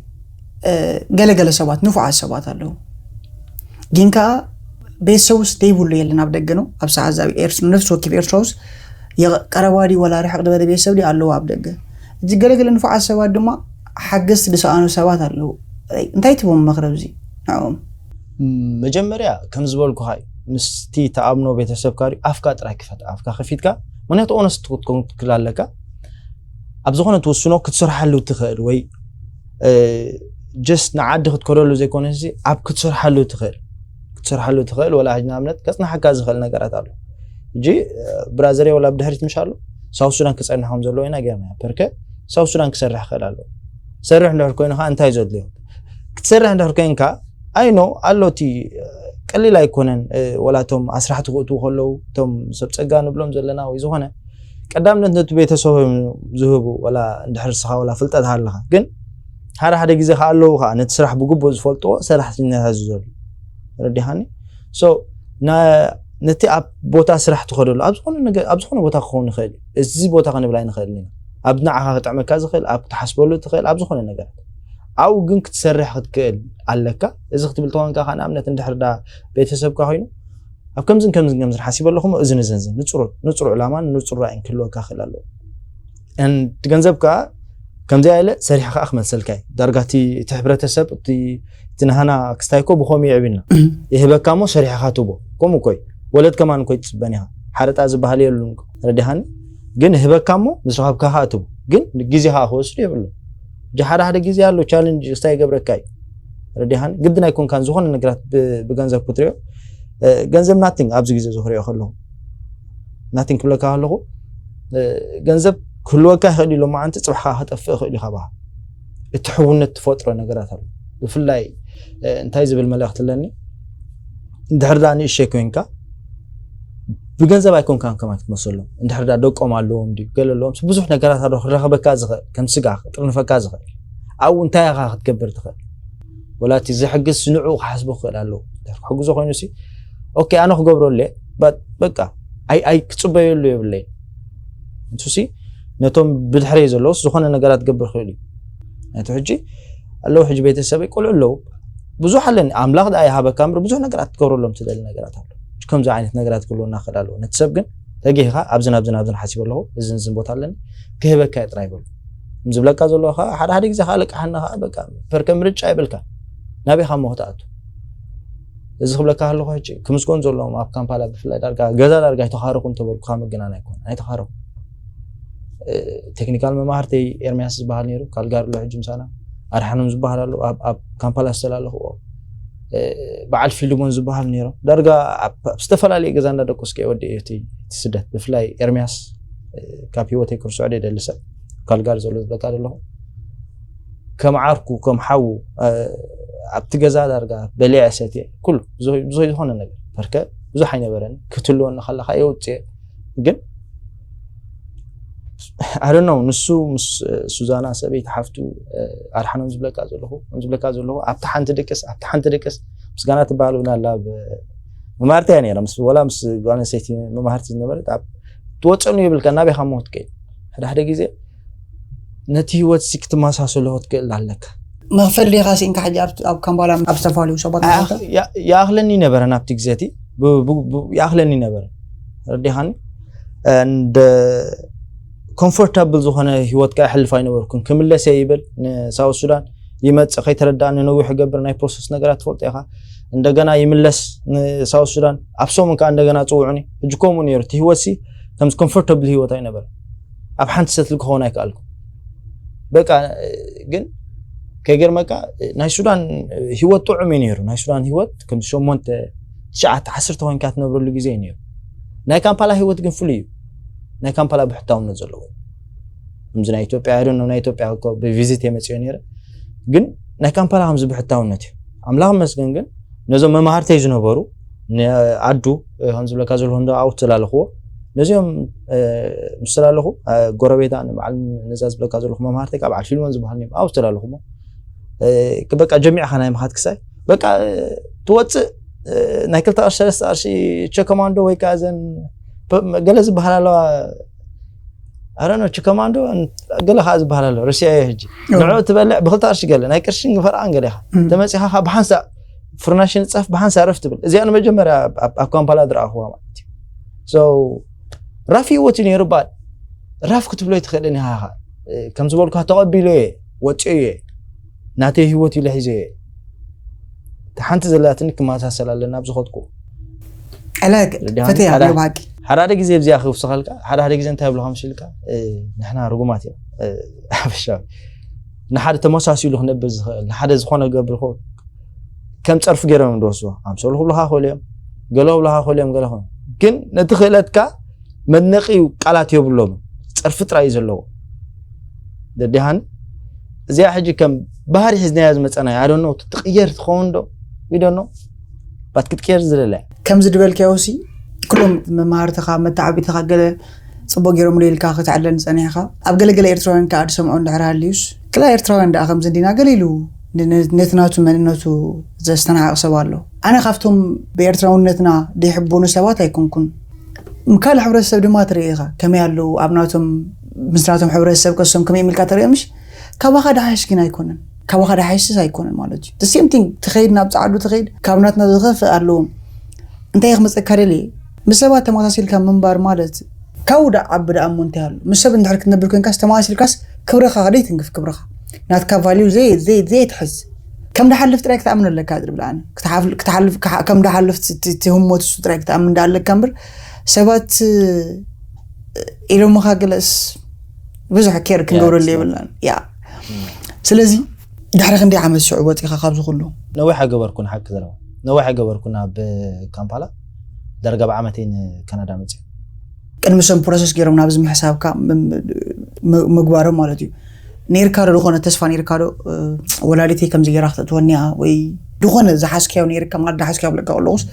ገለገለ ሰባት ንፉዓት ሰባት ኣለዉ ግን ከዓ ቤተሰቡስ ደይብሉ የለን ኣብ ደገ ነው ኣብ ሰዓት ዛብ ኤርትራ ነፍሲ ወኪፍ ኤርትራውስ ቀረባ ድዩ ወላ ርሕቕ ዝበለ ቤተሰብ ድዩ ኣለዎ ኣብ ደገ እቲ ገለገለ ንፉዓት ሰባት ድማ ሓገዝቲ ዝሰኣኑ ሰባት ኣለዉ እንታይ ትቦም መኽረብ እዚ ንዕኦም መጀመርያ ከም ዝበልኩኻ እዩ ምስቲ ተኣምኖ ቤተሰብካ ድዩ ኣፍካ ጥራይ ክፈት ኣፍካ ከፊትካ ምክንያቱ ኦነስት ክትከውን ትክእል ኣለካ ኣብ ዝኾነ ትውስኖ ክትሰርሓሉ ትኽእል ወይ just ንዓዲ ክትከደሉ ዘይኮነ ኣብ ክትሰርሓሉ ትኽእል ክትሰርሓሉ ትኽእል ወላ ሕጂ ንኣብነት ከፅናሓካ ዝኽእል ነገራት ኣሎ ሕጂ ብራዘር ወላ ብድሕሪት ምሽ ኣሎ ሳውት ሱዳን ክፀንሖም ዘለዎ ኢና ጌርና ፐርከ ሳውት ሱዳን ክሰርሕ ክኽእል ኣለዎ ሰርሕ እንድሕር ኮይኑ ከዓ እንታይ ዘድልዮ ክትሰርሕ እንድሕር ኮይንካ ኣይኖ ኣሎ እቲ ቀሊል ኣይኮነን ወላ እቶም ኣስራሕቲ ክእትዉ ከለዉ እቶም ሰብ ፀጋ ንብሎም ዘለና ወይ ዝኾነ ቀዳምነት ነቲ ቤተሰቦም ዝህቡ ወላ እንድሕር ስኻ ወላ ፍልጠት ሃለኻ ግን ሓደ ሓደ ግዜ ከዓ ኣለዉ ከዓ ነቲ ስራሕ ብግቡእ ዝፈልጥዎ ሰራሕተኛታት ዝዘሉ ረዲኻኒ so ነቲ ኣብ ቦታ ስራሕ ትኸደሉ ኣብ ዝኾነ ነገር ኣብ ዝኾነ ቦታ ክኸውን ይኽእል እዩ እዚ ቦታ ክንብል ኣይንኽእል ኢና ኣብ ንዓኻ ክጥዕመካ ዝኽእል ኣብ ክትሓስበሉ ትኽእል ኣብ ዝኾነ ነገራት ኣብኡ ግን ክትሰርሕ ክትክእል ኣለካ እዚ ክትብል ተኾንካ ከዓ ንኣብነት እንድሕር ዳ ቤተሰብካ ኮይኑ ኣብ ከምዝን ከምዝን ከምዝን ሓሲበ ኣለኹ እዚ ንዝንዝን ንፁር ዕላማን ንፁር ራእይን ክህልወካ ክእል ኣለዎ እቲ ገንዘብ ከዓ ከምዚኣ ኢለ ሰሪሐ ከዓ ክመልሰልካ እዩ ዳርጋ እቲ ሕብረተሰብ እቲ ናሃና ክስታይ ኮ ብኸምኡ ይዕብና ይህበካ እሞ ሰሪሕኻ ትቦ ከምኡ ኮይ ወለድ ከማን ኮይ ትፅበን ኢኻ ሓረጣ ዝበሃል የሉን ረዲኻኒ ግን ህበካ እሞ ምስ ረኸብካ ከዓ እትቡ ግን ግዜ ከዓ ክወስዱ የብሉ። ሓደ ሓደ ግዜ ኣሎ ቻለንጅ ስታይ ይገብረካ እዩ። ረዲሃን ግድን ኣይኮንካን ዝኾነ ነገራት ብገንዘብ ክትሪኦ። ገንዘብ ናቲንግ ኣብዚ ግዜ ዝክሪኦ ከለኹ ናቲንግ ክብለካ ከለኹ ገንዘብ ክህልወካ ይኽእል እዩ ሎማዓንቲ፣ ፅባሕ ከዓ ክጠፍእ ይኽእል እዩ ካባኻ። እቲ ሕውነት ትፈጥሮ ነገራት ኣሎ። ብፍላይ እንታይ ዝብል መልእኽቲ ኣለኒ፣ እንድሕር ዳ ንእሸ ኮይንካ ብገንዘብ ኣይኮንካን ከማን ክትመሰሎም። እንድሕር ዳ ደቆም ኣለዎም ድዩ ገለ ኣለዎም ብዙሕ ነገራት ኣሎ ክረኸበካ ዝኽእል፣ ከም ስጋ ክጥርንፈካ ዝኽእል። ኣብኡ እንታይ ኢኻ ክትገብር ትኽእል? ወላ እቲ ዝሕግዝ ንዕኡ ክሓስቦ ክኽእል ኣለዎ። ክሕግዞ ኮይኑ ሲ ኦኬ ኣነ ክገብሮ ኣለ በቃ ኣይ ኣይ ክፅበየሉ የብለይ። ንሱ ሲ ነቶም ብድሕረይ ዘለውስ ዝኾነ ነገራት ክገብር ክእል እዩ። ነቲ ሕጂ ኣለዉ ሕጂ ቤተሰበይ ቆልዑ ኣለዉ ብዙሕ ኣለኒ ኣምላኽ ደኣ ይሃበካ እምበር ብዙሕ ነገራት ክትገብረሎም ትደሊ ነገራት ኣሎ። ከምዚ ዓይነት ነገራት ክህልወና ክእል ኣለዎ። ነቲ ሰብ ግን ተጊህኻ ኣብዝን ኣብዝን ኣብዝን ሓሲበ ኣለኹ እዝን ዝን ቦታ ኣለኒ ክህበካ እየ ጥራይ በሉ። ዝብለካ ዘለኹ ከዓ ሓደ ሓደ ግዜ ከዓ ለቃሓና ከዓ በቃ ፐርከ ምርጫ ይብልካ ናበይ ካብ ሞኽቲ ኣቱ እዚ ክብለካ ከለኹ ሕጂ ክምስጎን ዘለዎም ኣብ ካምፓላ ብፍላይ ዳርጋ ገዛ ዳርጋ ኣይተኻረኹ እንተበልኩካ ምግናን ኣይኮነ ኣይተኻረኹ። ቴክኒካል መማህርተይ ኤርሚያስ ዝበሃል ነይሩ ካልጋሪ ኣሎ ሕጂ ምሳና ኣድሓኖም ዝበሃል ኣሎ ኣብ ካምፓላ ዝተላለኽዎ በዓል ፊልድሞን ዝበሃል ነይሮም ዳርጋ ኣብ ዝተፈላለየ ገዛ እንዳደቆስከ ወዲ እቲ ስደት ብፍላይ ኤርሚያስ ካብ ህይወተይ ክርስዖ ደደሊ ሰብ ካልጋሪ ዘሎ ዝበለካ ዘለኹ ከም ዓርኩ ከም ሓዉ ኣብቲ ገዛ ዳርጋ በሊዐ ሰትየ ኩሉ ብዙይ ዝኾነ ነገር ፐርከ ብዙሕ ኣይነበረን ክትልወኒ ከለካ የውፅየ ግን ኣደነው ንሱ ምስ ሱዛና ሰበይቲ ሓፍቱ ኣድሓኖም ዝብለካ ዘለኹ ዝብለካ ዘለኹ ኣብቲ ሓንቲ ድቅስ ኣብቲ ሓንቲ ድቅስ ምስጋና ትበሃል እውን ኣላ መማህርቲ እያ ነይራ ምስ ወላ ምስ ጓል ኣንስተይቲ መማህርቲ ዝነበረት ኣብ ትወፅእኑ ይብልካ ናበይ ካብ ሞት ከይድ ሓደ ሓደ ግዜ ነቲ ህይወት ሲ ክትመሳሰሎ ክትክእል ኣለካ መኽፈል ዲኻ ሲእንካ ሕጂ ኣብ ካምባላ ኣብ ዝተፈላለዩ ሰባት ይኣኽለኒ ነበረ ናብቲ ግዜ እቲ ይኣኽለኒ ነበረ ረዲኻኒ እንደ ኮምፎርታብል ዝኾነ ህይወት ከ ኣሕልፍ ኣይነበርኩን ክምለሰ ይብል ንሳውት ሱዳን ይመፅእ ከይተረዳእኒ ነዊሕ ይገብር ናይ ፕሮሰስ ነገራት ትፈልጦ ኢኻ እንደገና ይምለስ ንሳውት ሱዳን ኣብ ሰሙን ከዓ እንደገና ፅውዑኒ ሕጂ ከምኡ ነይሩ እቲ ህይወት ሲ ከምዚ ኮምፎርታብል ህይወት ኣይነበረ ኣብ ሓንቲ ሰትል ክኸውን ኣይከኣልኩ በቃ ግን ከይገርመካ ናይ ሱዳን ህይወት ጥዑም እዩ ነይሩ ናይ ሱዳን ህይወት ከም ሸሞንተ ትሽዓተ ዓሰርተ ኮይንካ ትነብረሉ ግዜ እዩ ነይሩ ናይ ካምፓላ ህይወት ግን ፍሉይ እዩ ናይ ካምፓላ ብሕታውነት ዘለዎ ከምዚ ናይ ኢትዮጵያ ዶ ናይ ኢትዮጵያ ብቪዚት የመፅዮ ነይረ ግን ናይ ካምፓላ ከምዚ ብሕታውነት እዩ ኣምላኽ መስገን ግን ነዞም መማህርተይ ዝነበሩ ንኣዱ ከም ዝብለካ ዘለኹ እንዶ ኣብኡ ተላለኽዎ ነዚኦም ምስ ተላለኹ ጎረቤታ ንበዓል ነዛ ዝብለካ ዘለኹ መማህርተይ ካብ በዓል ፊልሞን ዝበሃል እዮም ኣብኡ ተላለኹሞ በቃ ጀሚዕካ ናይ ምኻድ ክሳይ በቃ ትወፅእ ናይ ክልተ ቅርሺ ሰለስተ ቅርሺ ቸኮማንዶ ወይ ከዓ ዘን ገለ ዝበሃል ኣለዋ ኣረኖ ችከማንዶ ገለ ከዓ ዝበሃል ኣሎ ርስያ እየ ሕጂ ንዑ ትበልዕ ብክልተ ቅርሺ ገለ ናይ ቅርሽን ፈርቓን ገለ ኢኻ ተመፂኻ ከዓ ብሓንሳእ ፍርናሽን ፀፍ ብሓንሳእ ረፍ ትብል እዚኣ ንመጀመርያ ኣብ ካምፓላ ዝረኣኽዋ ማለት እዩ ራፍ ህይወት እዩ ነይሩ በዓል ራፍ ክትብሎ ይትኽእልን ኢኻ ከም ዝበልኩ ተቐቢሎ እየ ወፂኦ እየ ናተይ ህይወት ኢለ ሒዘ እየ ሓንቲ ዘላትኒ ክመሳሰል ኣለና ኣብ ዝኸድኩ ዕለግ ፈትያ ብሓቂ ሓደ ሓደ ግዜ ኣብዚኣ ክውስኸልካ ሓደ ሓደ ግዜ እንታይ ብልኻ መሲልካ ንሕና ርጉማት ኢና ሓበሻዊ ንሓደ ተመሳሲሉ ክነብር ዝኽእል ንሓደ ዝኾነ ገብር ከም ፀርፊ ገይሮም ዝወስዶ ኣምሰሉ ክብልኻ ክእሉ እዮም ገለ ክብልኻ ክእሉ እዮም ገለ ግን ነቲ ክእለትካ መድነቂ ቃላት የብሎምን ፀርፊ ጥራይ እዩ ዘለዎ ደዲሃን እዚኣ ሕጂ ከም ባህሪ ሒዝናያ ዝመፀና ኣደኖ ትቅየር ትኸውን ዶ ይደኖ ባት ክትቀየር ዝደለ ከምዚ ድበልካዮ ሲ ኩሎም መማህርትኻ መተዓቢትኻ ገለ ፅቡቅ ገይሮም ኢልካ ክትዕለን ፀኒሕኻ ኣብ ገለገለ ኤርትራውያን ከዓ ዝሰምዑ እንድሕር ሃልዩስ ክላ ኤርትራውያን ደኣ ከምዚ እንዲና ገለ ኢሉ ነቲ ናቱ መንነቱ ዘስተናዓቕ ሰብ ኣሎ ኣነ ካብቶም ብኤርትራውነትና ዘይሕቡኑ ሰባት ኣይኮንኩን ካልእ ሕብረተሰብ ድማ ትርኢ ኢኻ ከመይ ኣለዉ ኣብ ናቶም ምስ ናቶም ሕብረተሰብ ከሶም ከመይ ምልካ ትርኢ ምሽ ካባኻ ድሓሽ ግን ኣይኮነን ካባኻ ድሓሽስ ኣይኮነን ማለት እዩ the same thing ትኸይድ ናብ ፃዕዱ ትኸይድ ካብ ናትና ዝኸፍእ ኣለዎም እንታይ ክመፀካ ደልየ ምስ ሰባት ተመሳሲልካ ምንባር ማለት ካብኡ ደኣ ዓቢ ደኣ እሞ እንታይ ኣሎ ምስ ሰብ እንድሕር ክትነብር ኮንካስ ተመሳሲልካስ ክብረኻ ከደይ ትንክፍ ክብረኻ ናትካ ቫልዩ ዘይ ዘይ ዘይ ትሕዝ ከም ድሓልፍ ጥራይ ክትኣምን ኣለካ ዝብል ኣነ ክትሓልፍ ከም ድሓልፍ ትህሞት እሱ ጥራይ ክትኣምን ዳ ኣለካ እምበር ሰባት ኢሎምኻ ገለስ ብዙሕ ኬር ክንገብረሉ የብልናን። ያ ስለዚ ድሕሪ ክንደይ ዓመት ሽዑ ወፂኻ ካብዚ ኩሉ? ነዊሕ ኣይገበርኩን። ሓቂ ዘረባ፣ ነዊሕ ኣይገበርኩን ኣብ ካምፓላ። ዳርጋ ብዓመተይ ንካናዳ መፅእ። ቅድሚ ሰም ፕሮሰስ ገይሮም ናብዚ ምሕሳብካ ምግባሮም ማለት እዩ። ነይርካ ዶ ዝኾነ ተስፋ ነይርካ ዶ? ወላዲተይ ከምዚ ገይራ ክተእትወኒያ ወይ ዝኾነ ዝሓዝካዮ ነይርካ ማለት ዝሓዝካዮ ብለካ ከለኹስ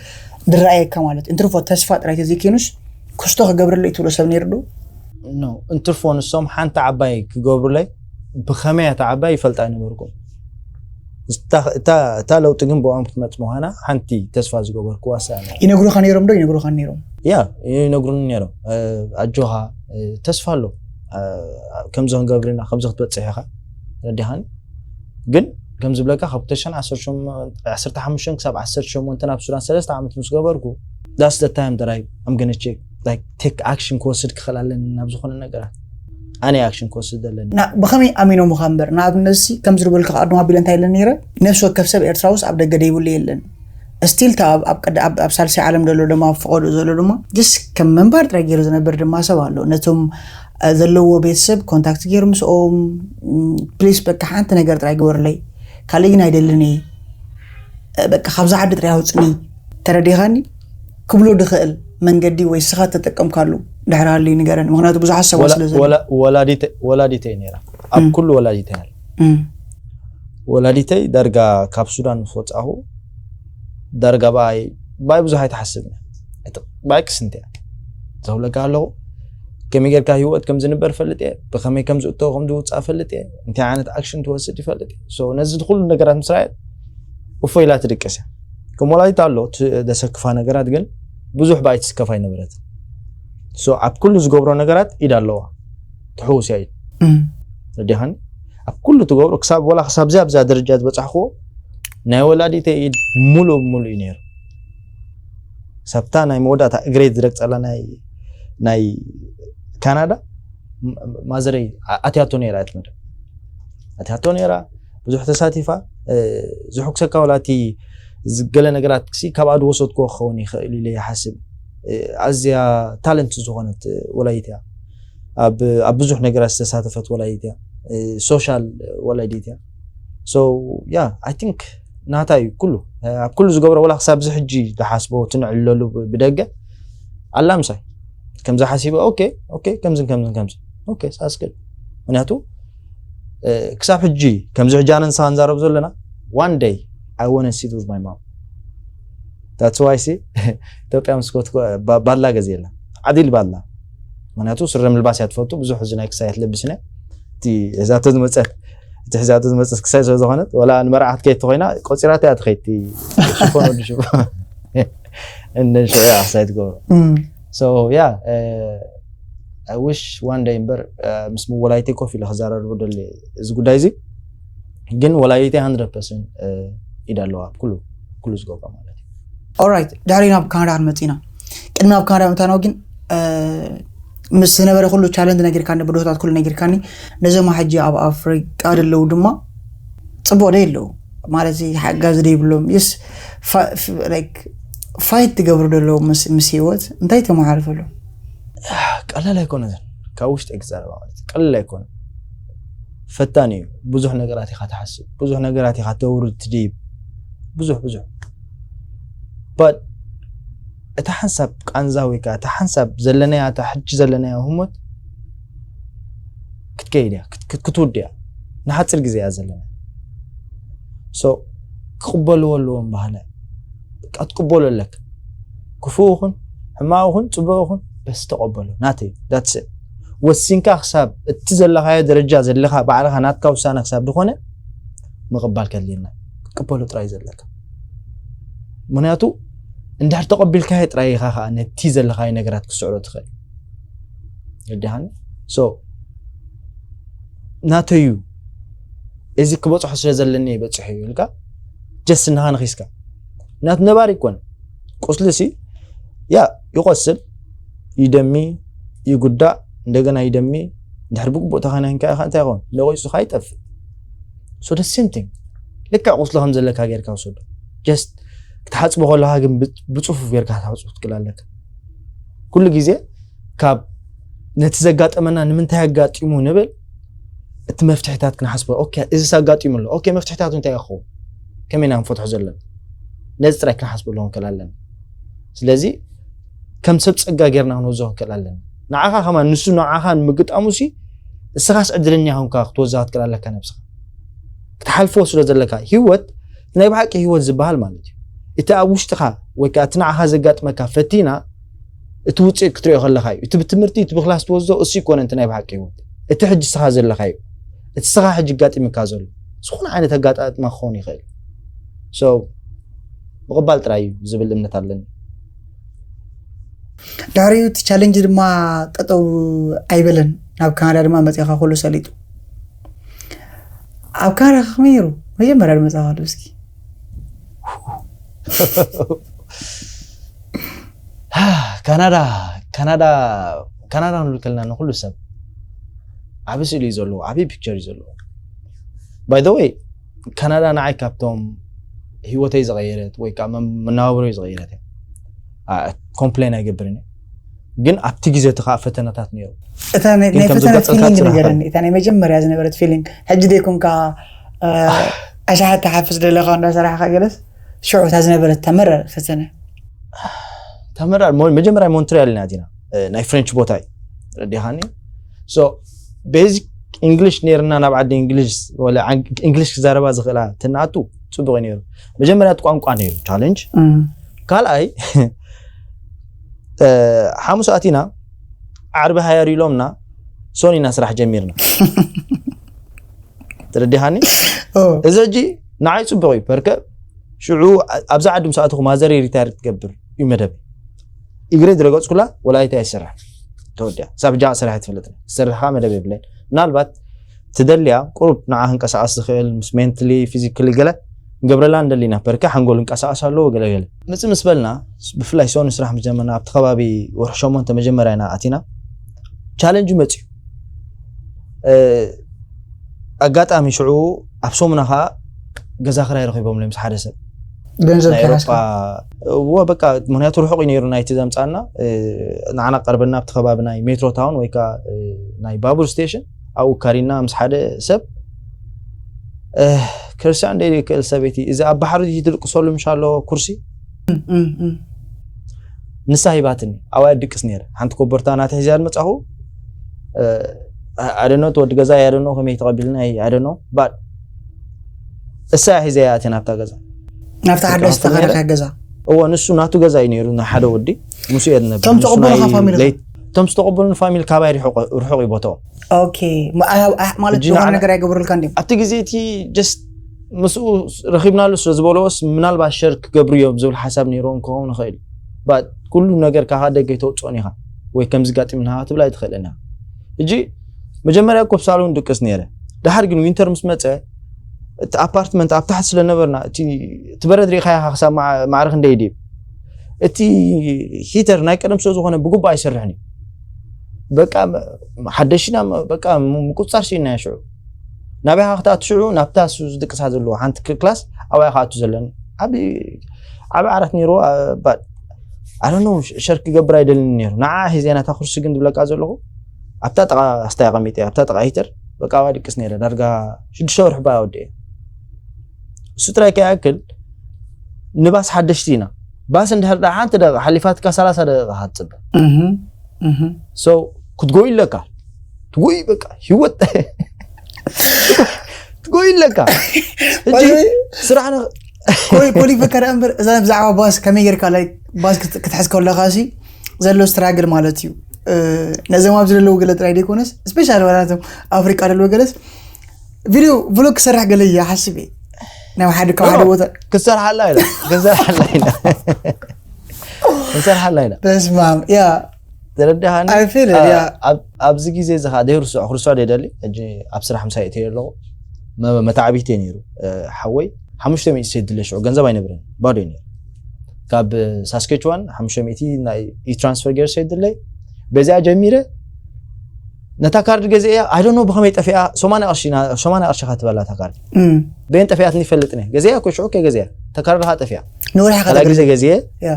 ዝረኣየካ ማለት እንትርፎ ተስፋ ጥራይ ተዘይከይኑስ ክስቶ ክገብረለይ ትብሎ ሰብ ነይሩ ዶ? ኖ፣ እንትርፎ ንሶም ሓንቲ ዓባይ ክገብሩለይ ብኸመይ እታ ዓባይ ይፈልጣ ኣይነበርኩም። እታ ለውጢ ግን ብኦም ክትመፅ ምዃና ሓንቲ ተስፋ ዝገበርኩዋ እሳ እያ። ይነግሩኻ ነይሮም ዶ? ይነግሩኻ ነይሮም። ያ ይነግሩኒ ነይሮም። ኣጆኻ፣ ተስፋ ኣሎ፣ ከምዚ ክንገብር ኢና፣ ከምዚ ክትበፅሕ ኢኻ፣ ረዲኻኒ። ግን ከም ዝብለካ ካብ ክልተ ሽሕን ዓሰርተ ሓሙሽተን ክሳብ ዓሰርተ ሸሞንተ ናብ ሱዳን ሰለስተ ዓመት ምስ ገበርኩ that's the time that I I'm gonna check like take action ክወስድ ክኽእል ኣለኒ ናብ ዝኾነ ነገራት ኣነ ኣክሽን ክወስድ ኣለኒ። ብኸመይ ኣሚኖምኻ እምበር ንኣብነት ሲ ከም ዝርበልካ ቅድም ኣቢለ እንታይ ኢለ ነይረ ነፍሲ ወከፍ ሰብ ኤርትራ ውስጥ ኣብ ደገ ደይብሉ የለን ስቲል ኣብ ሳልሳይ ዓለም ዘሎ ድማ ኣብ ፈቐዶ ዘሎ ድማ ስ ከም መንባር ጥራይ ገይሩ ዝነብር ድማ ሰብ ኣሎ ነቶም ዘለዎ ቤተሰብ ኮንታክት ገይሩ ምስኦም ፕሊስ በቃ ሓንቲ ነገር ጥራይ ግበርለይ ካልእ ግን ኣይደልን እየ በቃ ካብዛ ዓዲ ጥራይ ኣውፅኒ ተረዲኻኒ ክብሎ ድኽእል መንገዲ ወይ ስኻ ተጠቀምካሉ ድሕሪ ሃልዩ ንገረኒ ምክንያቱ ብዙሓት ሰባት ስለ ዘሎ ወላዲተይ ነይራ ኣብ ኩሉ ወላዲተይ ኣላ ወላዲተይ ዳርጋ ካብ ሱዳን ምስ ወፃኹ ዳርጋ ብኣይ ብኣይ ብዙሕ ኣይትሓስብን እያ ብኣይ ክስንት እያ ዘብለካ ኣለኹ ከመይ ጌርካ ህይወት ከም ዝንበር ፈልጥ እየ ብኸመይ ከም ዝእቶ ከም ዝውፃእ ፈልጥ እየ እንታይ ዓይነት ኣክሽን ትወስድ ይፈልጥ እየ ነዚ ኩሉ ነገራት ምስ ረኣየት እፎ ኢላ ትድቅስ እያ ከም ወላዲት ኣሎ ዘሰክፋ ነገራት ግን ብዙሕ ብኣይ ትስከፍ ኣይነበረትን ኣብ ኩሉ ዝገብሮ ነገራት ኢድ ኣለዋ ትሕውስ እያ ኢድ ረዲኻኒ ኣብ ኩሉ ትገብሮ ክሳብ ወላ ክሳብ ዚኣ ኣብዛ ደረጃ ዝበፃሕክዎ ናይ ወላዲተይ ኢድ ሙሉእ ብሙሉእ እዩ ነይሩ ሳብታ ናይ መወዳእታ እግረይ ዝረግፀላ ናይ ናይ ካናዳ ማዘረይ ኣትያቶ ነይራ እያ ትመደ ኣትያቶ ነይራ ብዙሕ ተሳቲፋ ዝሕኩሰካ ወላ እቲ ገለ ነገራት ክሲ ካብኣ ዝወሰድክዎ ክኸውን ይኽእል ኢለ ይሓስብ ኣዝያ ታለንት ዝኾነት ወላይት እያ ኣብ ብዙሕ ነገራት ዝተሳተፈት ወላይት እያ ሶሻል ወላይት እያ ያ ኣይ ቲንክ ናታ እዩ ኩሉ ኣብ ኩሉ ዝገብሮ ወላ ክሳብ እዚ ሕጂ ዝሓስቦ ትንዕለሉ ብደገ ኣላ ምሳይ ከምዚ ሓሲበ ኦኬ ኦኬ ከምዝን ከምዝን ከምዚ ኦኬ ሳስክል ምክንያቱ ክሳብ ሕጂ ከምዚ ሕጂ ኣነ ንስኻ ንዛረብ ዘለና one day I wanna sit with my mom that's why see ኢትዮጵያ ምስ ኮትኮ ባላ ገዜ የላ ዓዲል ባላ ምክንያቱ ስረ ምልባስ እያ ትፈቱ ብዙሕ እዚ ናይ ክሳይ ትለብስነ እቲ ሒዛቶ ዝመፀት እቲ ሒዛቶ ዝመፀት ክሳይ ስለ ዝኾነት ወላ ንመርዓት ከየት ተኮይና ቆፂራት እያ ትኸይቲ ሽፎን ወዲ ሽፎን እነን ሽዑ ኣክሳይ ትገብሮ so yeah I wish one day እምበር ምስ ምወላይተይ ኮፍ ኢለ ክዘራርቦ ደሊ እዚ ጉዳይ እዚ ግን ወላይተይ hundred percent ኢድ ኣለዋ ኩሉ ኩሉ ዝገብሮ ማለት እዩ ኦራይት ድሕሪ ናብ ካናዳ ክንመፅ ኢና ቅድሚ ናብ ካናዳ ምእታናው ግን ምስ ዝነበረ ኩሉ ቻለንጅ ነጊርካኒ ብድሆታት ኩሉ ነጊርካኒ ነዞማ ሕጂ ኣብ ኣፍሪቃ ደለዉ ድማ ፅቡቅ ደ ኣለዉ ማለት ሓጋዚ ደ ይብሎም ስ ፋይት ትገብሩ ደለዉ ምስ ህይወት እንታይ ተመሓልፈሎም ቀላል ኣይኮነ ካብ ውሽጢ ክዛረባ ማለት ቀላል ኣይኮነ ፈታኒ እዩ ብዙሕ ነገራት ኢኻ ትሓስብ ብዙሕ ነገራት ኢኻ ተውርድ ትድይብ ብዙሕ ብዙሕ but እታ ሓንሳብ ቃንዛ ወይ ከዓ እታ ሓንሳብ ዘለናያ እታ ሕጂ ዘለናያ ህሞት ክትከይድ እያ ክትውድ እያ ንሓፂር ግዜ እያ ዘለና so ክቕበልዎ ኣለዎም ባህለ ክትቅበሎ ኣለካ ክፉ ይኹን ሕማቕ ይኹን ፅቡቅ ይኹን በስ ተቐበሎ ናተይ that's ወሲንካ ክሳብ እቲ ዘለኻዮ ደረጃ ዘለኻ ባዕልኻ ናትካ ውሳነ ክሳብ ዝኾነ ምቕባል ከድልየና ክትቅበሎ ጥራይ ዘለካ ምክንያቱ እንድሕር ተቐቢልካዮ ጥራይ ኢኻ ከዓ ነቲ ዘለኻዮ ነገራት ክስዕሮ ትኽእል ረዲኻኒ so ናተዩ እዚ ክበፅሖ ስለ ዘለኒ በፅሑ እዩ ኢልካ ጀስት ንኻ ንኺስካ ናት ነባሪ ይኮን ቁስሊ ሲ ያ ይቆስል ይደሚ ይጉዳእ እንደገና ይደሚ እንድሕር ብግቡእ ተኸናንካ ኢኻ እንታይ ይኸውን ነቂፁኻ ይጠፍእ so the same thing ልክዕ ቁስሊ ከም ዘለካ ጌርካ ውሰዶ just ክትሓፅቦ ከለካ ግን ብፅፉፍ ጌርካ ክትሓፅቦ ትክእል ኣለካ ኩሉ ግዜ ካብ ነቲ ዘጋጠመና ንምንታይ ኣጋጢሙ ንብል፣ እቲ መፍትሕታት ክንሓስቦ። ኦኬ፣ እዚ ኣጋጢሙ ኣሎ። ኦኬ፣ መፍትሕታቱ እንታይ ይኸውን? ከመይ ኢና ንፈትሖ ዘለና? ነዚ ጥራይ ክንሓስበሉ ክንክእል ኣለና። ስለዚ ከም ሰብ ጸጋ ጌርና ክንወስዶ ክንክእል ኣለና። ንዓኻ ከማን ንሱ ንዓኻ ንምግጣሙ ሲ እስኻስ ዕድለኛ ኾንካ ክትወዛ ክትክእል ኣለካ ነብስኻ። ክትሓልፎ ስለ ዘለካ ህይወት ናይ ብሓቂ ህይወት ዝበሃል ማለት እዩ። እቲ ኣብ ውሽጥኻ ወይ ከዓ እቲ ንዓኻ ዘጋጥመካ ፈቲና እቲ ውፅኢት ክትሪኦ ከለኻ እዩ። እቲ ብትምህርቲ እቲ ብክላስ ትወስዶ እሱ ይኮነ እቲ ናይ ብሓቂ ህይወት። እቲ ሕጂ እስኻ ዘለኻ እዩ። እቲ እስኻ ሕጂ ጋጢምካ ዘሎ ዝኾነ ዓይነት ኣጋጣጥማ ክኸውን ይኽእል። So ምቕባል ጥራይ እዩ ዝብል እምነት ኣለኒ። ድሕሪኡ እቲ ቻለንጅ ድማ ጠጠው ኣይበለን። ናብ ካናዳ ድማ መፂኻ ኩሉ ሰሊጡ። ኣብ ካናዳ ከመይ ነይሩ መጀመርያ ዝመፃኻሉ? እስኪ ካናዳ ካናዳ ካናዳ ንብል ከለና ንኩሉ ሰብ ዓቢ ስእሊ እዩ ዘለዎ፣ ዓቢ ፒክቸር እዩ ዘለዎ። By the way ካናዳ ንዓይ ካብቶም ህይወተይ ዝቐየረት ወይ ከዓ መ- መነባብሮይ ዝቐየረት እያ። ኮምፕሌን ኣይገብርን እየ፣ ግን ኣብቲ ግዜ እቲ ከዓ ፈተናታት ነይሩ። እታ ናይ ግን ናይ ከም ፈተነ ዝገጸልካ ፊሊንግ ጽናሕ ንገረኒ። ኣሎ። እታ ናይ መጀመርያ ዝነበረት ፊሊንግ ሕጂ ደይኮንካ ኣሻሓት ተሓፍስ ደለኻ እንዳሰራሕካ ገለስ ሽዑ እታ ዝነበረት ተመረር ፈተነ ተመራር ሞ- መጀመርያ ሞንትሪያል ኢና ኣቲና፣ እ፣ ናይ ፍሬንች ቦታ እዩ ረዲኻኒ። ቤዚክ እንግሊሽ ነርና፣ ናብ ዓዲ እንግሊሽ ወላ ዓን- እንግሊሽ ክዛረባ ዝኽእላ ትናቱ ጽቡቕ እዩ ነይሩ። መጀመርያ እቲ ቋንቋ ነይሩ ቻለንጅ። ካልኣይ እ፣ ሓሙስ ኣቲና ዓርቢ ሃየር ኢሎምና ሶኒ ኢና ስራሕ ጀሚርና። ተረዲኻኒ? እዚ ሕጂ ንዓይ ጽቡቕ እዩ ፐርከ ሽዑ ኣብዚ ዓዲ ምስ ኣተኹ ማዘረይ ሪታየር ክትገብር እዩ መደብ። ኢግሬ ዝረገጽኩላ ወላይታ ይሰርሕ ተወዲያ ሳብ ጃ ስራሕ ትፈልጥ ትሰርሕካ መደብ የብለይ። ምናልባት ትደልያ ቁሩብ ንዓ ክንቀሳቀስ ዝኽእል ምስ ሜንትሊ ፊዚካሊ ገለ ንገብረላ እንደሊና ፐርከ ሓንጎል እንቀሳቀስ ኣለዎ ገለገለ ምጽእ ምስ በልና ብፍላይ ሶኒ ስራሕ ምስ ጀመርና ኣብቲ ከባቢ ወርሒ ሸሞንተ መጀመርያ ኢና ኣቲና። ቻለንጅ መጽዩ። ኣጋጣሚ ሽዑ ኣብ ሰሙና ከዓ ገዛ ክራይ ረኺቦም ምስ ሓደ ሰብ ገንዘብ ናይ ተሓስካ ኤሮጳ እዎ በቃ ምክንያቱ ርሑቕ እዩ ነይሩ ናይቲ ዘምፃና። ንዓና ቀርበና ኣብቲ ከባቢ ናይ ሜትሮ ታውን ወይ ከዓ ናይ ባቡር ስቴሽን ኣብኡ ካሪና ምስ ሓደ ሰብ ክርስቲያን ደይ ክእል ሰበይቲ እዚ ኣብ ባሕሪ ትድቅሰሉ ምሽ ኣሎ ኩርሲ ንሳ ሂባትኒ ኣብኣ ድቅስ ነይረ ሓንቲ ኮቦርታ ናተ ሒዛ መጻኹ ኣደኖ ወዲ ገዛ ያደኖ ከመይ ተቐቢልና ያደኖ ባድ እሳ ሒዘያ ኣትያ ናብታ ገዛ ናብታ ሓደሽ ተኸረኸ ገዛ እዎ ንሱ ናቱ ገዛ እዩ ነይሩ ናይ ሓደ ወዲ ምስ እየ ዝነብር ቶም ንሱ ተቐበሉኻ ናይ ፋሚሊ ለይት- ቶም ዝተቐበሉን ፋሚሊ ካባይ ርሑቕ ርሑቕ እዩ ቦታኦም ኦኬ ማ- አ- አ- ማለት ሕጂ ዝኾነ ንዓና- ነገር ኣይገብሩልካ እንዲም ኣብቲ ግዜ እቲ ጀስት ምስኡ ረኺብናሉ ስለ ዝበለዎስ ምናልባት ሸር ክገብሩ እዮም ዝብል ሓሳብ ነይሮም ክኸውን ይኽእል እዩ ባት ኩሉ ነገር ካኻ ደገ ተውፅኦን ኢኻ ወይ ከምዚ ጋጢምና ትብል ኣይትኽእልን ኢኻ ሕጂ መጀመርያ እኮ ኣብ ሳሎን ድቅስ ነይረ ደሓር ግን ዊንተር ምስ መፀ እቲ ኣፓርትመንት ኣብ ታሕቲ ስለነበርና እቲ እቲ በረድ ሪኢኻ ኢኻ ክሳብ መዓ- ማዕረ ክንደይ ድዩ እቲ ሂተር ናይ ቀደም ስለ ዝኾነ ብግቡእ ኣይሰርሕን እዩ በቃ ሓደሽና በቃ ምቁፅፃር ሲና ሽዑ ናበይ ካ ክትኣቱ ሽዑ ናብታ እሱ ዝድቅሳ ዘለዎ ሓንቲ ክላስ ኣብያ ክኣቱ ዘለኒ ዓብ ዓብ ዓራት ነይርዎ ባድ ኣነ ሸር ክገብር ኣይደልን ነይሩ ንዓ ሒዘ ናታ ኩርሲ ግን ዝብለካ ዘለኹ ኣብታ ጥቓ ስታይ ቀሚጠ ኣብታ ጥቓ ሂተር በቃ ኣብያ ድቅስ ነይረ ዳርጋ ሽዱሽተ ወርሒ ባያ ወዲአ እሱ ጥራይ ከይኣክል ንባስ ሓደሽቲ ኢና ባስ እንድሕር ዳ ሓንቲ ደቂቃ ሓሊፋትካ ሰላሳ ደቂቃ ክትፅበ so ክትጎይ ኣለካ ትጎይ በቃ ህይወት ትጎይ ኣለካ ሕጂ ስራሕ ነ- ኮይ ኮሊፈካ ደኣ እምበር እዛ ብዛዕባ ባስ ከመይ ጌርካ ላይ ባስ ክት- ክትሕዝ ከለካ ሲ ዘሎ ስትራግል ማለት እዩ ነዞም ኣብዚ ዘለዉ ገለ ጥራይ ዘይኮነስ ስፔሻል ዋላቶም ኣፍሪቃ ዘለዉ ገለስ ቪድዮ ቭሎግ ክሰርሕ ገለ እየ ሓስብ እየ ናብ ሓደ ካብ ሓደ ቦታ ክሰርሓላ ኢና ክሰርሓላ ኢና ክሰርሓላ ኢና በስማም ያ ተረዳሃኒ I feel it, yeah. ኣብዚ ግዜ እዚ ከዓ ደይርስዖ ክርስዖ ደይደሊ ሕጂ ኣብ ስራሕ ምሳይ እተየ ኣለኹ መ- መታዕቢተይ ነይሩ ሓወይ ሓሙሽተ ሚእቲ ሰድለ ሽዑ ገንዘብ ኣይነብርን ባዶ እዩ ነይሩ ካብ ሳስኬችዋን ሓሙሽተ ሚእቲ ናይ ኢትራንስፈር ገይር ሰድለይ በዚኣ ጀሚረ ነታ ካርድ ገዚአ ኣይደኖ ብኸመይ ጠፊኣ ሰማንያ ቅርሺ ና- ሰማንያ ቅርሺ ካ ትበላ እታ ካርድ በየን ጠፊኣትኒ ይፈልጥኒ ገዚኣ ኮ ሽዑ ከይ ገዚኣ እታ ካርድ ካ ጠፊኣ ንወርሒ ካልኣይ ግዜ ገዚአ ያ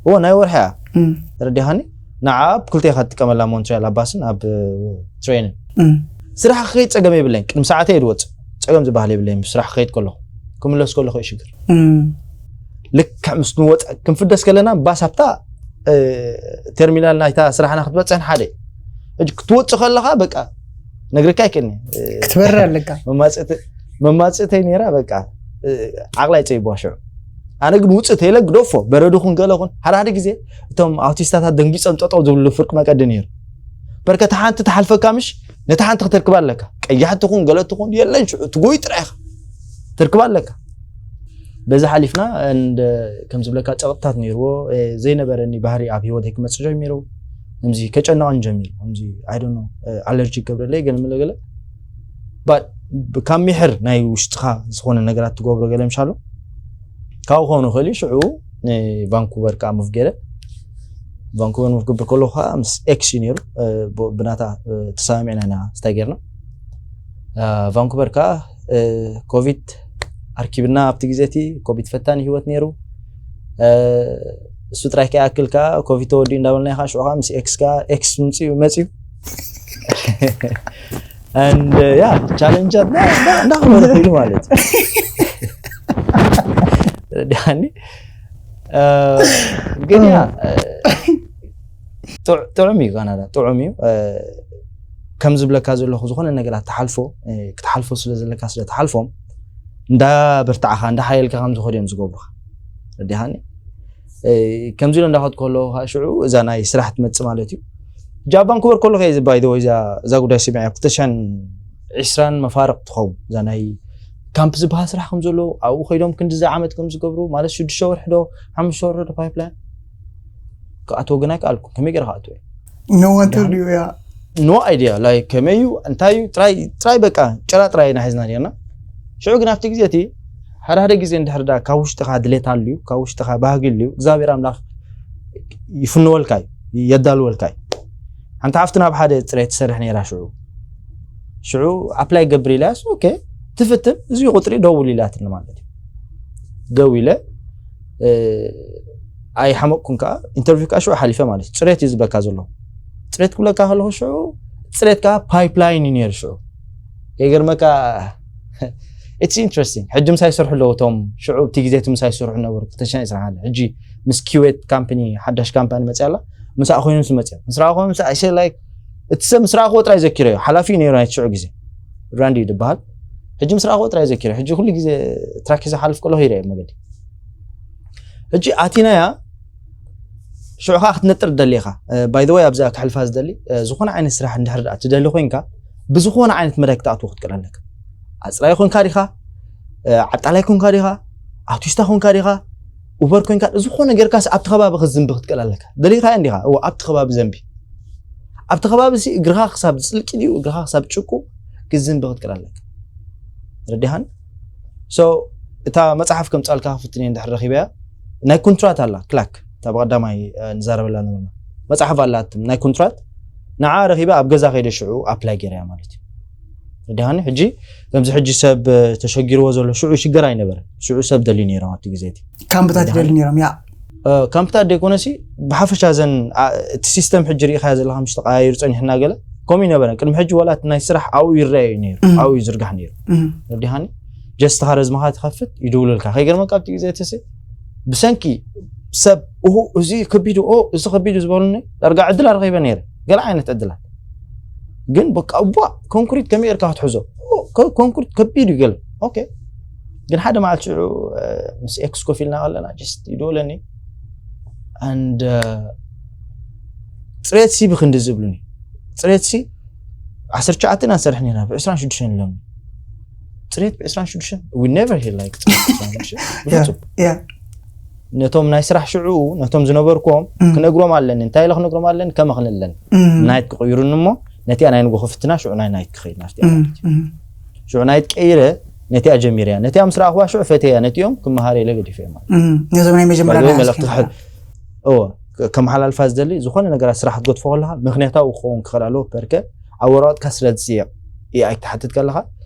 እዎ ናይ ወርሒ እያ እም። ተረዲኻኒ ንዓ ኣብ ክልተ ኢኻ ትጥቀመላ፣ ሞንትሪያል ኣብ ባስን ኣብ ትሬንን። ስራሕ ክኸይድ ጸገም የብለይን። ቅድሚ ሰዓተይ እየ ዝወጽእ። ጸገም ዝበሃል የብለይን። ብስራሕ ክኸይድ ከለኹ፣ ክምለስ ከለኹ እዩ ሽግር። ልክዕ ምስ ንወጽእ ክንፍደስ ከለና ባስ ኣብታ ተርሚናል ናይታ ስራሕና ክትበጽሕን ሓደ እዩ። ሕጂ ክትወጽእ ከለኻ በቃ ነግረካ ኣይክእልኒ። ክትበርር ኣለካ። መማጽእተይ ነይራ በቃ ዓቕላይ ጸይብዋ ሽዑ። ኣነ ግን ውጽእ ተይለ ግደፎ፣ በረዶ ኩን ገለ ኩን። ሓደ ሓደ ግዜ እቶም ኣውቲስታታት ደንጊጾም ጠጠው ዝብሉ ፍርቂ መቀዲ ነይሩ። በርከ እታ ሓንቲ ትሓልፈካ ምሽ፣ ነታ ሓንቲ ክተርክባ ኣለካ። ቀያሕቲ ኩን ገለ ትኹን የለን ሽዑ ትጎይ ጥራይ ኢኻ ተርክባ ኣለካ። በዚ ሓሊፍና እንደ ከም ዝብለካ ጸቕጥታት ነይርዎ። ዘይነበረኒ ባህሪ ኣብ ህይወተይ ክመጽእ ጀሚሩ። ከምዚ ከጨንቐን ጀሚሩ። ከምዚ ኣይ ዶንት ኖ፣ ኣለርጂ ገብረለይ ገለ መለ ገለ። ካብ ሚሕር ናይ ውሽጥኻ ዝኾነ ነገራት ትገብሮ ገለ ምሻሉ ካብኡ ክኸውን ይኽእል እዩ። ሽዑ ንቫንኩቨር ከዓ ሙቭ ገይረ። ቫንኩቨር ሙቭ ክብር ከለኹ ከዓ ምስ ኤክስ እዩ ነይሩ። ብናታ ተሰማሚዕና ኢና ስታይ ገይርና። ቫንኩቨር ከዓ ኮቪድ ኣርኪብና ኣብቲ ግዜ እቲ። ኮቪድ ፈታኒ ህይወት ነይሩ። እሱ ጥራይ ከይኣክል ከዓ ኮቪድ ተወዲኡ እንዳበልና ኢኻ ሽዑ ከዓ ምስ ኤክስ ከዓ ኤክስ ምፅኡ መፅዩ። And yeah, ቻለንጃት እንዳኽበረ ኮይኑ ማለት እዩ። ረዳኒ ግን ያ ጥዑም እዩ ካናዳ፣ ጥዑም እዩ። ከም ዝብለካ ዘለኹ ዝኾነ ነገራት ትሓልፎ ክትሓልፎ ስለ ዘለካ ስለ ትሓልፎም እንዳ በርታዕኻ እንዳ ሓየልካ ከም ዝኸዱ እዮም ዝገብሩኻ። ረዲኻኒ? ከምዚ ኢሎ እንዳኸድ ከለኹ ከዓ ሽዑ እዛ ናይ ስራሕ ትመፅእ ማለት እዩ። ጃብ ቫንኩቨር ከለኹ እየ ባይ ዘ ወይ እዛ ጉዳይ ሰሚዐ ኣብ ክልተ ሽሕን ዕስራን መፋርቕ ትኸውን እዛ ናይ ካምፕ ዝበሃል ስራሕ ከም ዘሎ ኣብኡ ከይዶም ክንዲዚ ዓመት ከም ዝገብሩ ማለት ሽዱሽተ ወርሒ ዶ ሓሙሽተ ወርሒ ዶ ፓይፕላይን ክኣትዎ ግን ኣይከኣልኩ። ከመይ ገይረ ክኣትዎ እየ? No one told you, yeah. No idea, like ከመይ እዩ እንታይ እዩ ጥራይ ጥራይ በቃ ጭራ ጥራይ ኢና ሒዝና ነርና። ሽዑ ግን ኣብቲ ግዜ እቲ ሓደ ሓደ ግዜ እንድሕር ዳ ካብ ውሽጥኻ ድሌት ኣልዩ ካብ ውሽጥኻ ባህጊ ኣልዩ እግዚኣብሔር ኣምላኽ ይፍንወልካ እዩ የዳልወልካ እዩ። ሓንቲ ሓፍትና ኣብ ሓደ ፅሬት ትሰርሕ ነይራ ሽዑ ሽዑ ኣፕላይ ገብር ኢላስ ኦኬ ትፍትን እዚ ቁፅሪ ደውል ኢላትኒ ማለት እዩ። ደው ኢለ ኣይሓመቅኩን ከዓ ኢንተርቪው ከዓ ሽዑ ሓሊፈ ማለት እዩ። ፅሬት እዩ ዝበካ ዘሎ። ፅሬት ክብለካ ከለኹ ሽዑ ፅሬት ከዓ ፓይፕላይን እዩ ነይሩ ሽዑ። የገርመካ it's interesting ሕጂ ምሳይ ይሰርሑ ኣለዉ እቶም ሽዑ እቲ ግዜ እቲ ምሳይ ይሰርሑ ነበሩ ክልተ ሽሕን ዕስራን ሓደ ሕጂ ምስ ኪዌት ካምፕኒ ሓዳሽ ካምፓኒ መፅያ ኣላ ምስኣ ኮይኖም ዝመፅኦም ምስ ረኣኹም ምስ ኣይሰ ላይክ እቲ ሰብ ምስ ረኣኽዎ ጥራይ ዘኪረዮ ሓላፊ እዩ ነይሩ ናይ ሽዑ ግዜ ራንዲ እዩ ዝበሃል ሕጂ ምስ ረኣኽዎ ጥራይ ዘኪረዮ ሕጂ ኩሉ ግዜ ትራክ ሒዘ ሓልፍ ከለኹ ይረአ መገዲ ሕጂ ኣቲናያ ሽዑ ከዓ ክትነጥር ትደሊ ኢኻ ባይ ዘ ወይ ኣብዚኣ ክሕልፋ ዝደሊ ዝኾነ ዓይነት ስራሕ እንድሕር ደኣ ትደሊ ኮይንካ ብዝኾነ ዓይነት መዳይ ክትኣትዎ ክትክእል ኣለካ ኣፅራይ ኮንካ ዲኻ ዓጣላይ ኮንካ ዲኻ ኣውቲስታ ኮንካ ዲኻ ኡበር ኮንካ ዝኾነ ጌርካስ ኣብቲ ከባቢ ክትዝንቢ ክትክእል ኣለካ ደሊኻዮ እንዲኻ እወ ኣብቲ ከባቢ ዘንቢ ኣብቲ ከባቢ እዚ እግርኻ ክሳብ ዝፅልቂ ድዩ እግርኻ ክሳብ ጭቁ ክትዝንቢ ክትክእል ኣለካ ረዲኻን so እታ መፅሓፍ ከምፃልካ ክፍትን እየ እንድሕር ረኪበያ ናይ ኩንትራት ኣላ ክላክ እታ ብቀዳማይ ንዛረበላ ነበርና መፅሓፍ ኣላ ናይ ኩንትራት ንዓ ረኪበ ኣብ ገዛ ከይደ ሽዑ ኣፕላይ ገይረያ ማለት እዩ ረዲኻኒ ሕጂ ከምዚ ሕጂ ሰብ ተሸጊርዎ ዘሎ ሽዑ ሽገር ኣይነበረ ሽዑ ሰብ ደልዩ ነይሮም ኣብቲ ግዜ እቲ ካምፕታት ይደልዩ ነይሮም ያ ካምፕታት ደይኮነሲ ብሓፈሻ ዘን እቲ ሲስተም ሕጂ ርኢኻያ ዘለካ ምሽ ተቀያይሩ ፀኒሕና ገለ ከምኡ ይነበረ ቅድሚ ሕጂ ዋላ ናይ ስራሕ ኣብኡ ይረአ እዩ ነይሩ ኣብኡ ይዝርጋሕ ነይሩ ረዲኻኒ ጀስት ካረዝምኻ ትኸፍት ይድውሉልካ ከይገርመካ ኣብቲ ግዜ እቲ ብሰንኪ ሰብ እሁ እዚ ከቢዱ ኦ እዚ ከቢዱ ዝበሉኒ ዳርጋ ዕድል ኣረኺበ ነይረ ገለ ዓይነት ዕድላት ግን በቃ እቧ ኮንክሪት ከመይ ጌርካ ክትሕዞ ኮንክሪት ከቢድ እዩ ገለ ኦኬ ግን ሓደ መዓልቲ ሽዑ ምስ ኤክስ ኮፍ ኢልና ከለና ጀስት ይደወለኒ and ፅሬት ሲ ብክንዲ ዝብሉኒ ፅሬት ሲ ዓሰርተ ትሽዓተ ኢና ንሰርሕ ነርና ብዕስራን ሽዱሽተን ኢሎምኒ ፅሬት ብዕስራን ሽዱሽተን we never hear like ፅሬት ብዕስራን ሽዱሽተን ብፍፁም ነቶም ናይ ስራሕ ሽዑ ነቶም ዝነበርኩም ክነግሮም ኣለኒ እንታይ ኢለ ክነግሮም ኣለኒ ከመኽኒ ኣለኒ ናይት ክቕይሩኒ እሞ ነቲኣ ናይ ንጎ ክፍትና ሽዑ ናይ ናይት ክኸይድ ናፍቲኣ ሽዑ ናይት ቀይረ ነቲኣ ጀሚረያ ነቲኣ ምስ ረኣኽዋ ሽዑ ፈተያ ነቲኦም ክመሃር ኢለ ገዲፈ ማለት ነዞም ናይ መጀመርያ መልእክቲ ክሕል እዎ ከመሓላልፋ ዝደሊ ዝኾነ ነገራት ስራሕ ክትገድፎ ከለካ ምክንያታዊ ክኸውን ክኽእል ኣለዎ ፐርከ ኣብ ወረቐትካ ስለ ዝፅየቕ ኤኣይ ክትሓትት ከለካ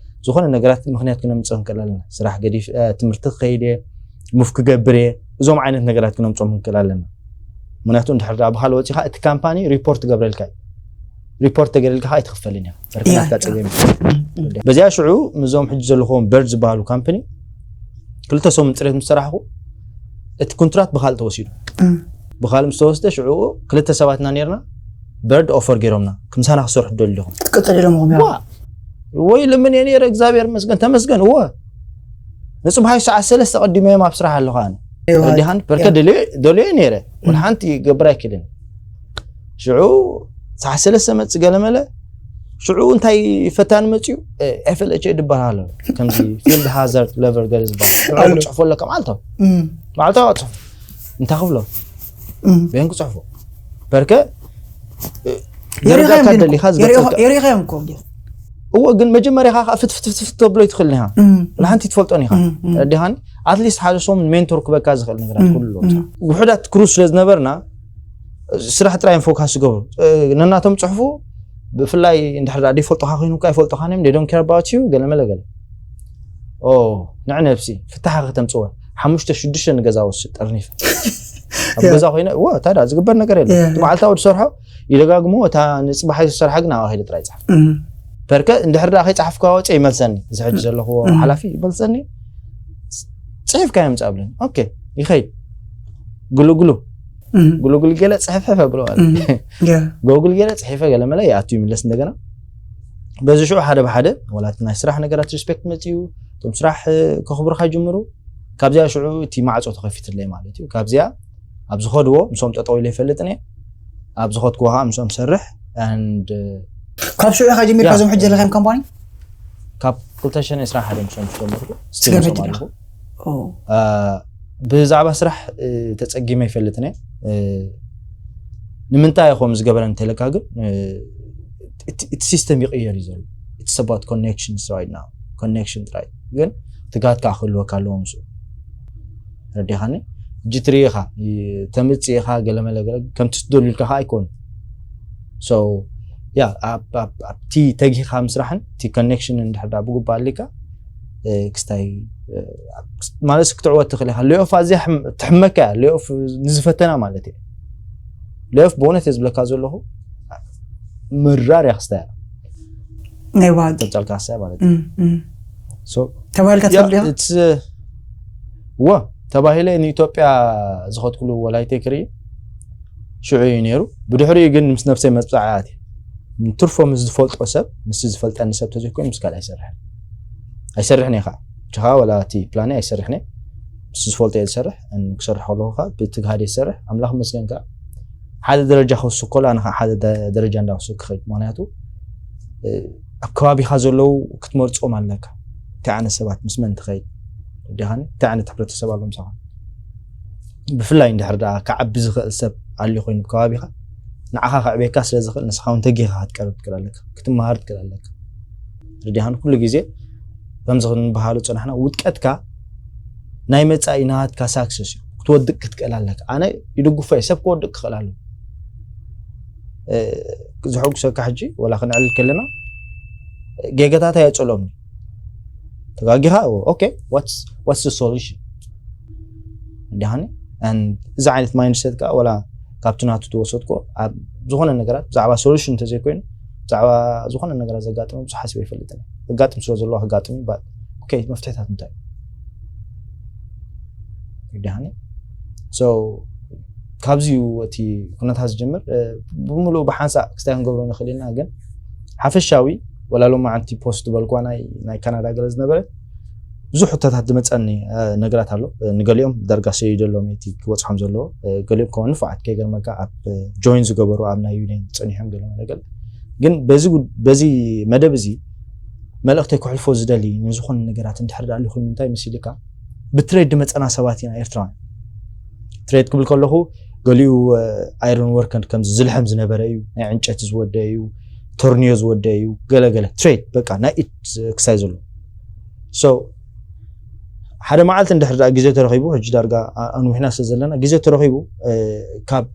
ዝኾነ ነገራት ምክንያት ክነምፅእ ክንክእል ኣለና ስራሕ ገዲፍ ትምህርቲ ክኸይድ እየ ሙፍ ክገብር እየ እዞም ዓይነት ነገራት ክነምፆም ክንክእል ኣለና ምክንያቱ እንድሕር ዳ ብካል ወፂኻ እቲ ካምፓኒ ሪፖርት ገብረልካ እዩ። ሪፖርት ተገይርልካ ከዓ ኣይትኽፈልን እያ። በርከናትካ ፀገም። በዚኣ ሽዑ ምዞም ሕጂ ዘለኹዎም በርድ ዝበሃሉ ካምፕኒ ክልተ ሰሙን ፅሬት ምስ ሰራሕኹ እቲ ኩንትራት ብካል ተወሲዱ። ብካል ምስ ተወስደ ሽዑ ክልተ ሰባትና ነርና። በርድ ኦፈር ገይሮምና፣ ክምሳና ክሰርሑ ደል ዲኹም? ትቅፅል ኢሎምኹም እዮም? ወይ ልምን እየ ነይረ። እግዚኣብሔር መስገን ተመስገን። እወ ንፅባሓይ ሰዓት ሰለስተ ቀዲመ እዮም ኣብ ስራሕ ኣለኹ ኣነ። ረዲኻን በርከ ደልዮ ነይረ። ወላ ሓንቲ ይገብር ኣይክልን። ሽዑ ሰዓት ሰለስተ መፅእ ገለመለ። ሽዑ እንታይ ፈታኒ መፅኡ? ኤፍኤልኤች ድበሃል ኣሎ፣ ከምዚ ፊልድ ሃዘርድ ለቨል ገለ ዝበሃል። ሽዑ ክትፅሕፎ ኣለካ መዓልታዊ። መዓልታዊ ኣፅሕፎ እንታይ ክብሎ? በን ክፅሕፎ በርከ ደረጃ ካደሊካ ዝገፀልካ የሪኻዮም እኮ። እዎ፣ ግን መጀመሪያ ከዓ ፍትፍትፍትፍት ተብሎ ይትኽእል ኢኻ። ንሓንቲ ትፈልጦን ኢኻ። ረዲኻኒ? ኣትሊስት ሓደ ሰሙን ሜንቶር ክበካ ዝኽእል ነገራት ኩሉ ኣሎ። ውሑዳት ክሩዝ ስለ ዝነበርና ስራሕ ጥራይ እዮም ፎካስ ዝገብሩ። ነናቶም ፅሑፉ ብፍላይ እንድሕር ዳ ይፈልጡኻ ኮይኑ እኳ ይፈልጡኻን እዮም። They don't care about you ገለ መለ ገለ። ኦ ንዕ ነብሲ ፍታሓ ከተምፅወ ሓሙሽተ ሽዱሽተ ንገዛ ወስድ ጠርኒፈ ኣብ ገዛ ኮይነ እዎ ታዳ ዝግበር ነገር የለ። መዓልታዊ ዝሰርሖ ይደጋግሞ። እታ ንፅባሓይ ዝሰርሓ ግን ኣብኣ ከይደ ጥራይ ይፅሓፍ። በርከ እንድሕር ዳ ከይፅሓፍካ ወፀ ይመልሰኒ። እዚ ሕጂ ዘለኹዎ ሓላፊ ይመልሰኒ። ፅሒፍካ እዮም ፃብልን ኦኬ ይኸይድ። ግሉ ግሉ ግሉ ግሉ ገለ ፅሕፍሕፍ ብሎ ማለት ጎግል ገለ ፅሒፈ ገለ መለ ይኣቱ ይምለስ እንደገና። በዚ ሽዑ ሓደ ብሓደ ወላት ናይ ስራሕ ነገራት ሪስፔክት መፅኡ። እቶም ስራሕ ከኽብርካ ይጅምሩ። ካብዚኣ ሽዑ እቲ ማዕፆ ተኸፊትለይ ማለት እዩ። ካብዚኣ ኣብ ዝኸድዎ ምስኦም ጠጠው ኢለ ይፈልጥን እየ። ኣብ ዝኸድክዎ ከዓ ምስኦም ሰርሕ። And ካብ ሽዑ ኢኻ ጀሚርካ እዞም ሕጂ ዘለኻዮም ካምፓኒ? ካብ ክልተ ሽሕን ዕስራን ሓደን ምስኦም ዝጀመርኩ ስጋብ ሕጂ ብዛዕባ ስራሕ ተፀጊመ ይፈልጥን እየ። ንምንታይ ኢኹም ዝገበረ እንተለካ ግን እቲ ሲስተም ይቕየር እዩ ዘሎ። It's about connections right now. ኮኔክሽን ጥራይ ግን ትጋት ከዓ ክህልወካ ኣለዎ ምስኡ። ረዲኻኒ? እጂ ትርኢ ኢኻ ተምፅእ ኢኻ ገለመለ ገለ ከምቲ ትደልዩ ኢልካ ከዓ ኣይኮኑ። So ያ ኣብቲ ተጊኻ ምስራሕን እቲ ኮኔክሽን እንድሕር ዳ ብጉባ ኣሊካ ክስታይ ማለት ክትዕወት ትኽእል ኢኻ። ሌኦፍ ኣዝያ ትሕመካ እያ። ሌኦፍ ንዝፈተና ማለት እየ። ሌኦፍ ብእውነት እየ ዝብለካ ዘለኹ ምራር እያ ክስታይ ናይ ዋጊ ተብፀልካ ክስታይ ማለት ተባሂልካ ትፈልጥ ኢኻ? ወ ተባሂለ ንኢትዮጵያ ዝኸድኩሉ ወላይተይ ክርኢ ሽዑ እዩ ነይሩ። ብድሕሪኡ ግን ምስ ነብሰይ መፅባዕያ ኣትየ። ንትርፎ ምስ ዝፈልጦ ሰብ፣ ምስ ዝፈልጠኒ ሰብ ተዘይኮይኑ ምስ ካልእ ኣይሰርሕን። ኣይሰርሕን እየ ከዓ። ችኻ ወላ እቲ ፕላነይ ኣይሰርሕን እየ። ምስ ዝፈልጦ እየ ዝሰርሕ። ክሰርሕ ከለኹ ከዓ ብትግሃድ እየ ዝሰርሕ። ኣምላኽ ይመስገን ከዓ ሓደ ደረጃ ክወስድ ከሎ ኣነ ከዓ ሓደ ደረጃ እንዳወሰድኩ ክኸይድ። ምክንያቱ ኣብ ከባቢኻ ዘለዉ ክትመርፆም ኣለካ። እንታይ ዓይነት ሰባት ምስ መን ትኸይድ ዲኻኒ እንታይ ዓይነት ሕብረተሰብ ኣሎ ምሳኻ። ብፍላይ እንድሕር ደኣ ክዓቢ ዝኽእል ሰብ ኣልዩ ኮይኑ ብከባቢኻ ንዓኻ ከዕብየካ ስለ ዝኽእል ንስኻ እውን ተጊኻ ክትቀርብ ትክእል ኣለካ፣ ክትመሃር ትክእል ኣለካ። ርዲኻኒ ኩሉ ግዜ ከምዚ ክንበሃሉ ፅናሕና ውድቀትካ ናይ መፃኢ ናትካ ሳክሰስ እዩ። ክትወድቅ ክትክእል ኣለካ። ኣነ ይድግፎ እየ ሰብ ክወድቅ ክኽእል ኣለዎ። ዝሐጉሰካ ሕጂ ወላ ክንዕልል ከለና ጌጋታት ኣየፅልኦምኒ። ተጋጊኻ okay what's what's the solution ዲሃኒ። እዚ ዓይነት ማይንድሰት ከዓ ወላ ካብቲ ናቱ ተወሰድኮ ኣብ ዝኾነ ነገራት ብዛዕባ ሶሉሽን እንተዘይኮይኑ ብዛዕባ ዝኾነ ነገራት ዘጋጥመ ብዙሕ ሓሲበ ይፈልጥን ዘጋጥም ስለ ዘለዎ ክጋጥም ይባል። መፍትሕታት እንታይ ዲሃኒ? ካብዚ እዩ እቲ ኩነታት ዝጀምር። ብምሉእ ብሓንሳእ ክስታይ ክንገብሮ ንኽእል ኢና ግን ሓፈሻዊ ወላ ሎማዓንቲ ፖስት ዝበልኳ ናይ ናይ ካናዳ ገለ ዝነበረ ብዙሕ ሕቶታት ዝመፀኒ ነገራት ኣሎ። ንገሊኦም ዳርጋ ሰይደሎም እቲ ክበፅሖም ዘለዎ ገሊኦም ከ ንፉዓት ከይገርመካ ኣብ ጆይን ዝገበሩ ኣብ ናይ ዩኒየን ፀኒሖም ገለ ነገር ግን በዚ መደብ እዚ መልእክተይ ክሕልፎ ዝደሊ ንዝኾነ ነገራት እንድሕር ዳኣ ኮይኑ እንታይ መሲልካ ብትሬድ ድመፀና ሰባት ኢና ኤርትራውያን። ትሬድ ክብል ከለኹ ገሊኡ ኣይሮን ወርከር ከምዚ ዝልሐም ዝነበረ እዩ፣ ናይ ዕንጨቲ ዝወደ እዩ፣ ቶርኒዮ ዝወደ እዩ፣ ገለገለ ትሬድ በቃ ናይ ኢድ ክሳይ ዘሎ ሓደ መዓልቲ እንድሕር ዳኣ ግዜ ተረኺቡ ሕጂ ዳርጋ ኣንዊሕና ስለ ዘለና ግዜ ተረኺቡ ካብ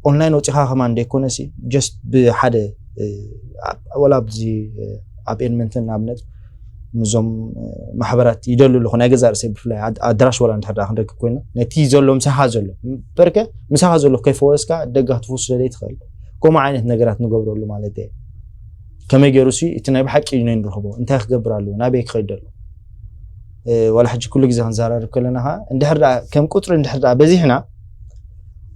ኦንላይን ወፂኻ ከማን ደይኮነሲ ጀስት ብሓደ ወላ ኣብዚ ኣብ ኤድመንተን ንኣብነት ምዞም ማሕበራት ይደሉ ኣለኹ። ናይ ገዛ ርእሰይ ብፍላይ ኣድ- ኣድራሽ ወላ እንድሕር ደኣ ክንረክብ ኮይና ነቲ ዘሎ ምሳኻ ዘሎ በርከ ምሳኻ ዘሎ ከይፈወስካ ደጋ ክትፍውስ ስለ ዘይትኽእል ከምኡ ዓይነት ነገራት ንገብረሉ ማለት እየ። ከመይ ገይሩ ሲ እቲ ናይ ብሓቂ እዩ ንረኽቦ እንታይ ክገብር ኣለዎ ናበይ ክኸይድ ኣሎ? ወላ ሕጂ ኩሉ ግዜ ክንዘራርብ ከለና ከዓ እንድሕር ደኣ ከም ቁፅሪ እንድሕር ደኣ በዚሕና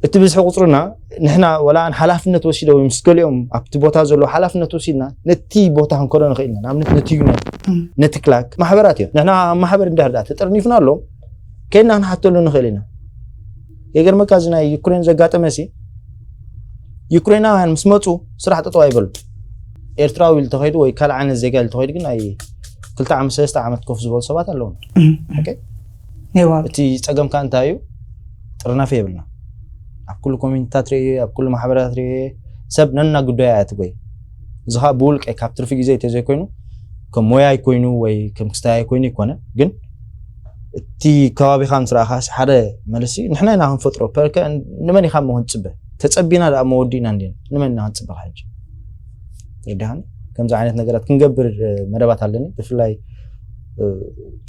እቲ ብዝሒ ቁፅርና ንሕና ወላ ሓላፍነት ወሲደ ወይ ምስ ገሊኦም ኣብቲ ቦታ ዘለዎ ሓላፍነት ወሲድና ነቲ ቦታ ክንከዶ ንኽእል ኢና። ንኣብነት ነቲ ዩኒየን ነቲ ክላክ ማሕበራት እዮም። ንሕና ኣብ ማሕበር እንድሕር ደኣ ተጠርኒፍና ኣለዎም ከይድና ክንሓተሉ ንኽእል ኢና። የገርመካ እዚ ናይ ዩክሬን ዘጋጠመ ሲ ዩክሬናውያን ምስ መፁ ስራሕ ጠጠው ኣይበሉ። ኤርትራዊ ኢሉ ተኸይዱ ወይ ካልእ ዓይነት ዜጋ ኢሉ ተኸይዱ ግን ኣይ ክልተ ዓመት ሰለስተ ዓመት ኮፍ ዝበሉ ሰባት ኣለዉ። ኔዋ እቲ ፀገምካ እንታይ እዩ? ጥርናፈ የብልና። ኣብ ኩሉ ኮሚኒቲታት ርእየ ኣብ ኩሉ ማሕበራት ርእየ ሰብ ነና ጉዳይ ኣያትጎይ እዚ ከዓ ብውልቀ ካብ ትርፊ ግዜ ተዘይኮይኑ ከም ሞያ ይኮይኑ ወይ ከም ክስታይ ኣይኮይኑ ይኮነ ግን እቲ ከባቢኻ ምስ ረኣኻ ሓደ መልሲ ንሕና ኢና ክንፈጥሮ ፐርከ ንመን ኢኻ ሞ ክንፅበ ተፀቢና ደኣ መወዲእና እንዲና ንመን ኢና ክንፅበ ሕጂ ትርድሃኒ ከምዚ ዓይነት ነገራት ክንገብር መደባት ኣለኒ ብፍላይ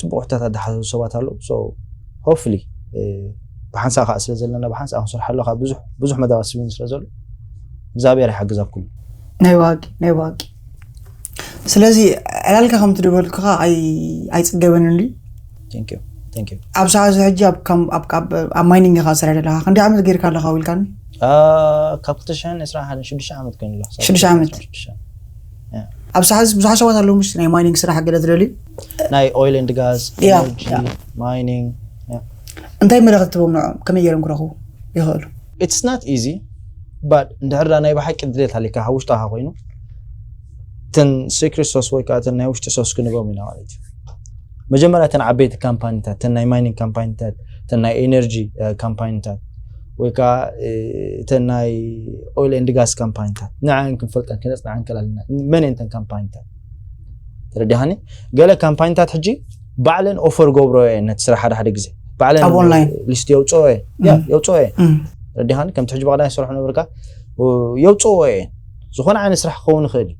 ፅቡቅ ሕታት ኣዳሓሰቡ ሰባት ኣለዉ ሆፍሊ ብሓንሳእ ከዓ ስለ ዘለና ብሓንሳእ ክንሰርሓ ኣለካ ብዙሕ ብዙሕ መደባት ስብን ስለ ዘሎ እግዚኣብሔር ይሓግዝ ኣብ ኩሉ ናይ ዋቂ ናይ ዋቂ ስለዚ ዕላልካ ከምቲ ዝበልኩኻ ኣይፅገበንን ድዩ Thank you. Thank you. ኣብ ሰዓት እዚ ሕጂ ኣብ ማይኒንግ ኢኻ ትሰርሕ ዘለካ ክንደይ ዓመት ገይርካ ኣለካ ውልካኒ ካብ ክልተ ሽሕን ዕስራን ሓደን ሽዱሽተ ዓመት ኮይኑ ኣሎ ሽዱሽተ ዓመት ኣብ ሰዓት እዚ ብዙሓት ሰባት ኣለዉ ምስ ናይ ማይኒንግ ስራሕ ገለ ትደልዩ ናይ oil and gas Yeah, energy mining እንታይ መልእኽቲ ትቦም ንዖም ከመይ ገይሮም ክረኽቡ ይኽእሉ it's not easy but እንድሕር ዳ ናይ ብሓቂ ድሌት ሃሊካ ካብ ውሽጥኻ ኮይኑ እተን secret sauce ወይ ከዓ እተን ናይ ውሽጢ ሶስ ክንቦም ኢና ማለት እዩ መጀመርያ እተን ዓበይቲ ካምፓኒታት እተን ናይ ማይኒንግ ካምፓኒታት እተን ናይ ኤነርጂ ካምፓኒታት ወይ ከዓ እተን ናይ oil and gas ካምፓኒታት ንዓን ክንፈልጠን ክነፅንዓን ከል ኣለና መን እየን እተን ካምፓኒታት ተረዲኻኒ ገለ ካምፓኒታት ሕጂ ባዕለን ኦፈር ገብሮ እየን ነቲ ስራሕ ሓደ ሓደ ግዜ ባዕለን ኣብ online። ሊስት የውፅኦ እየን ያ የውፅኦ እየን ረዲኻኒ ከምቲ ሕጂ ብቐዳይ ዝሰርሑ ነበርካ የውፅኦ እየን ዝኾነ ዓይነት ስራሕ ክኸውን ይኽእል እዩ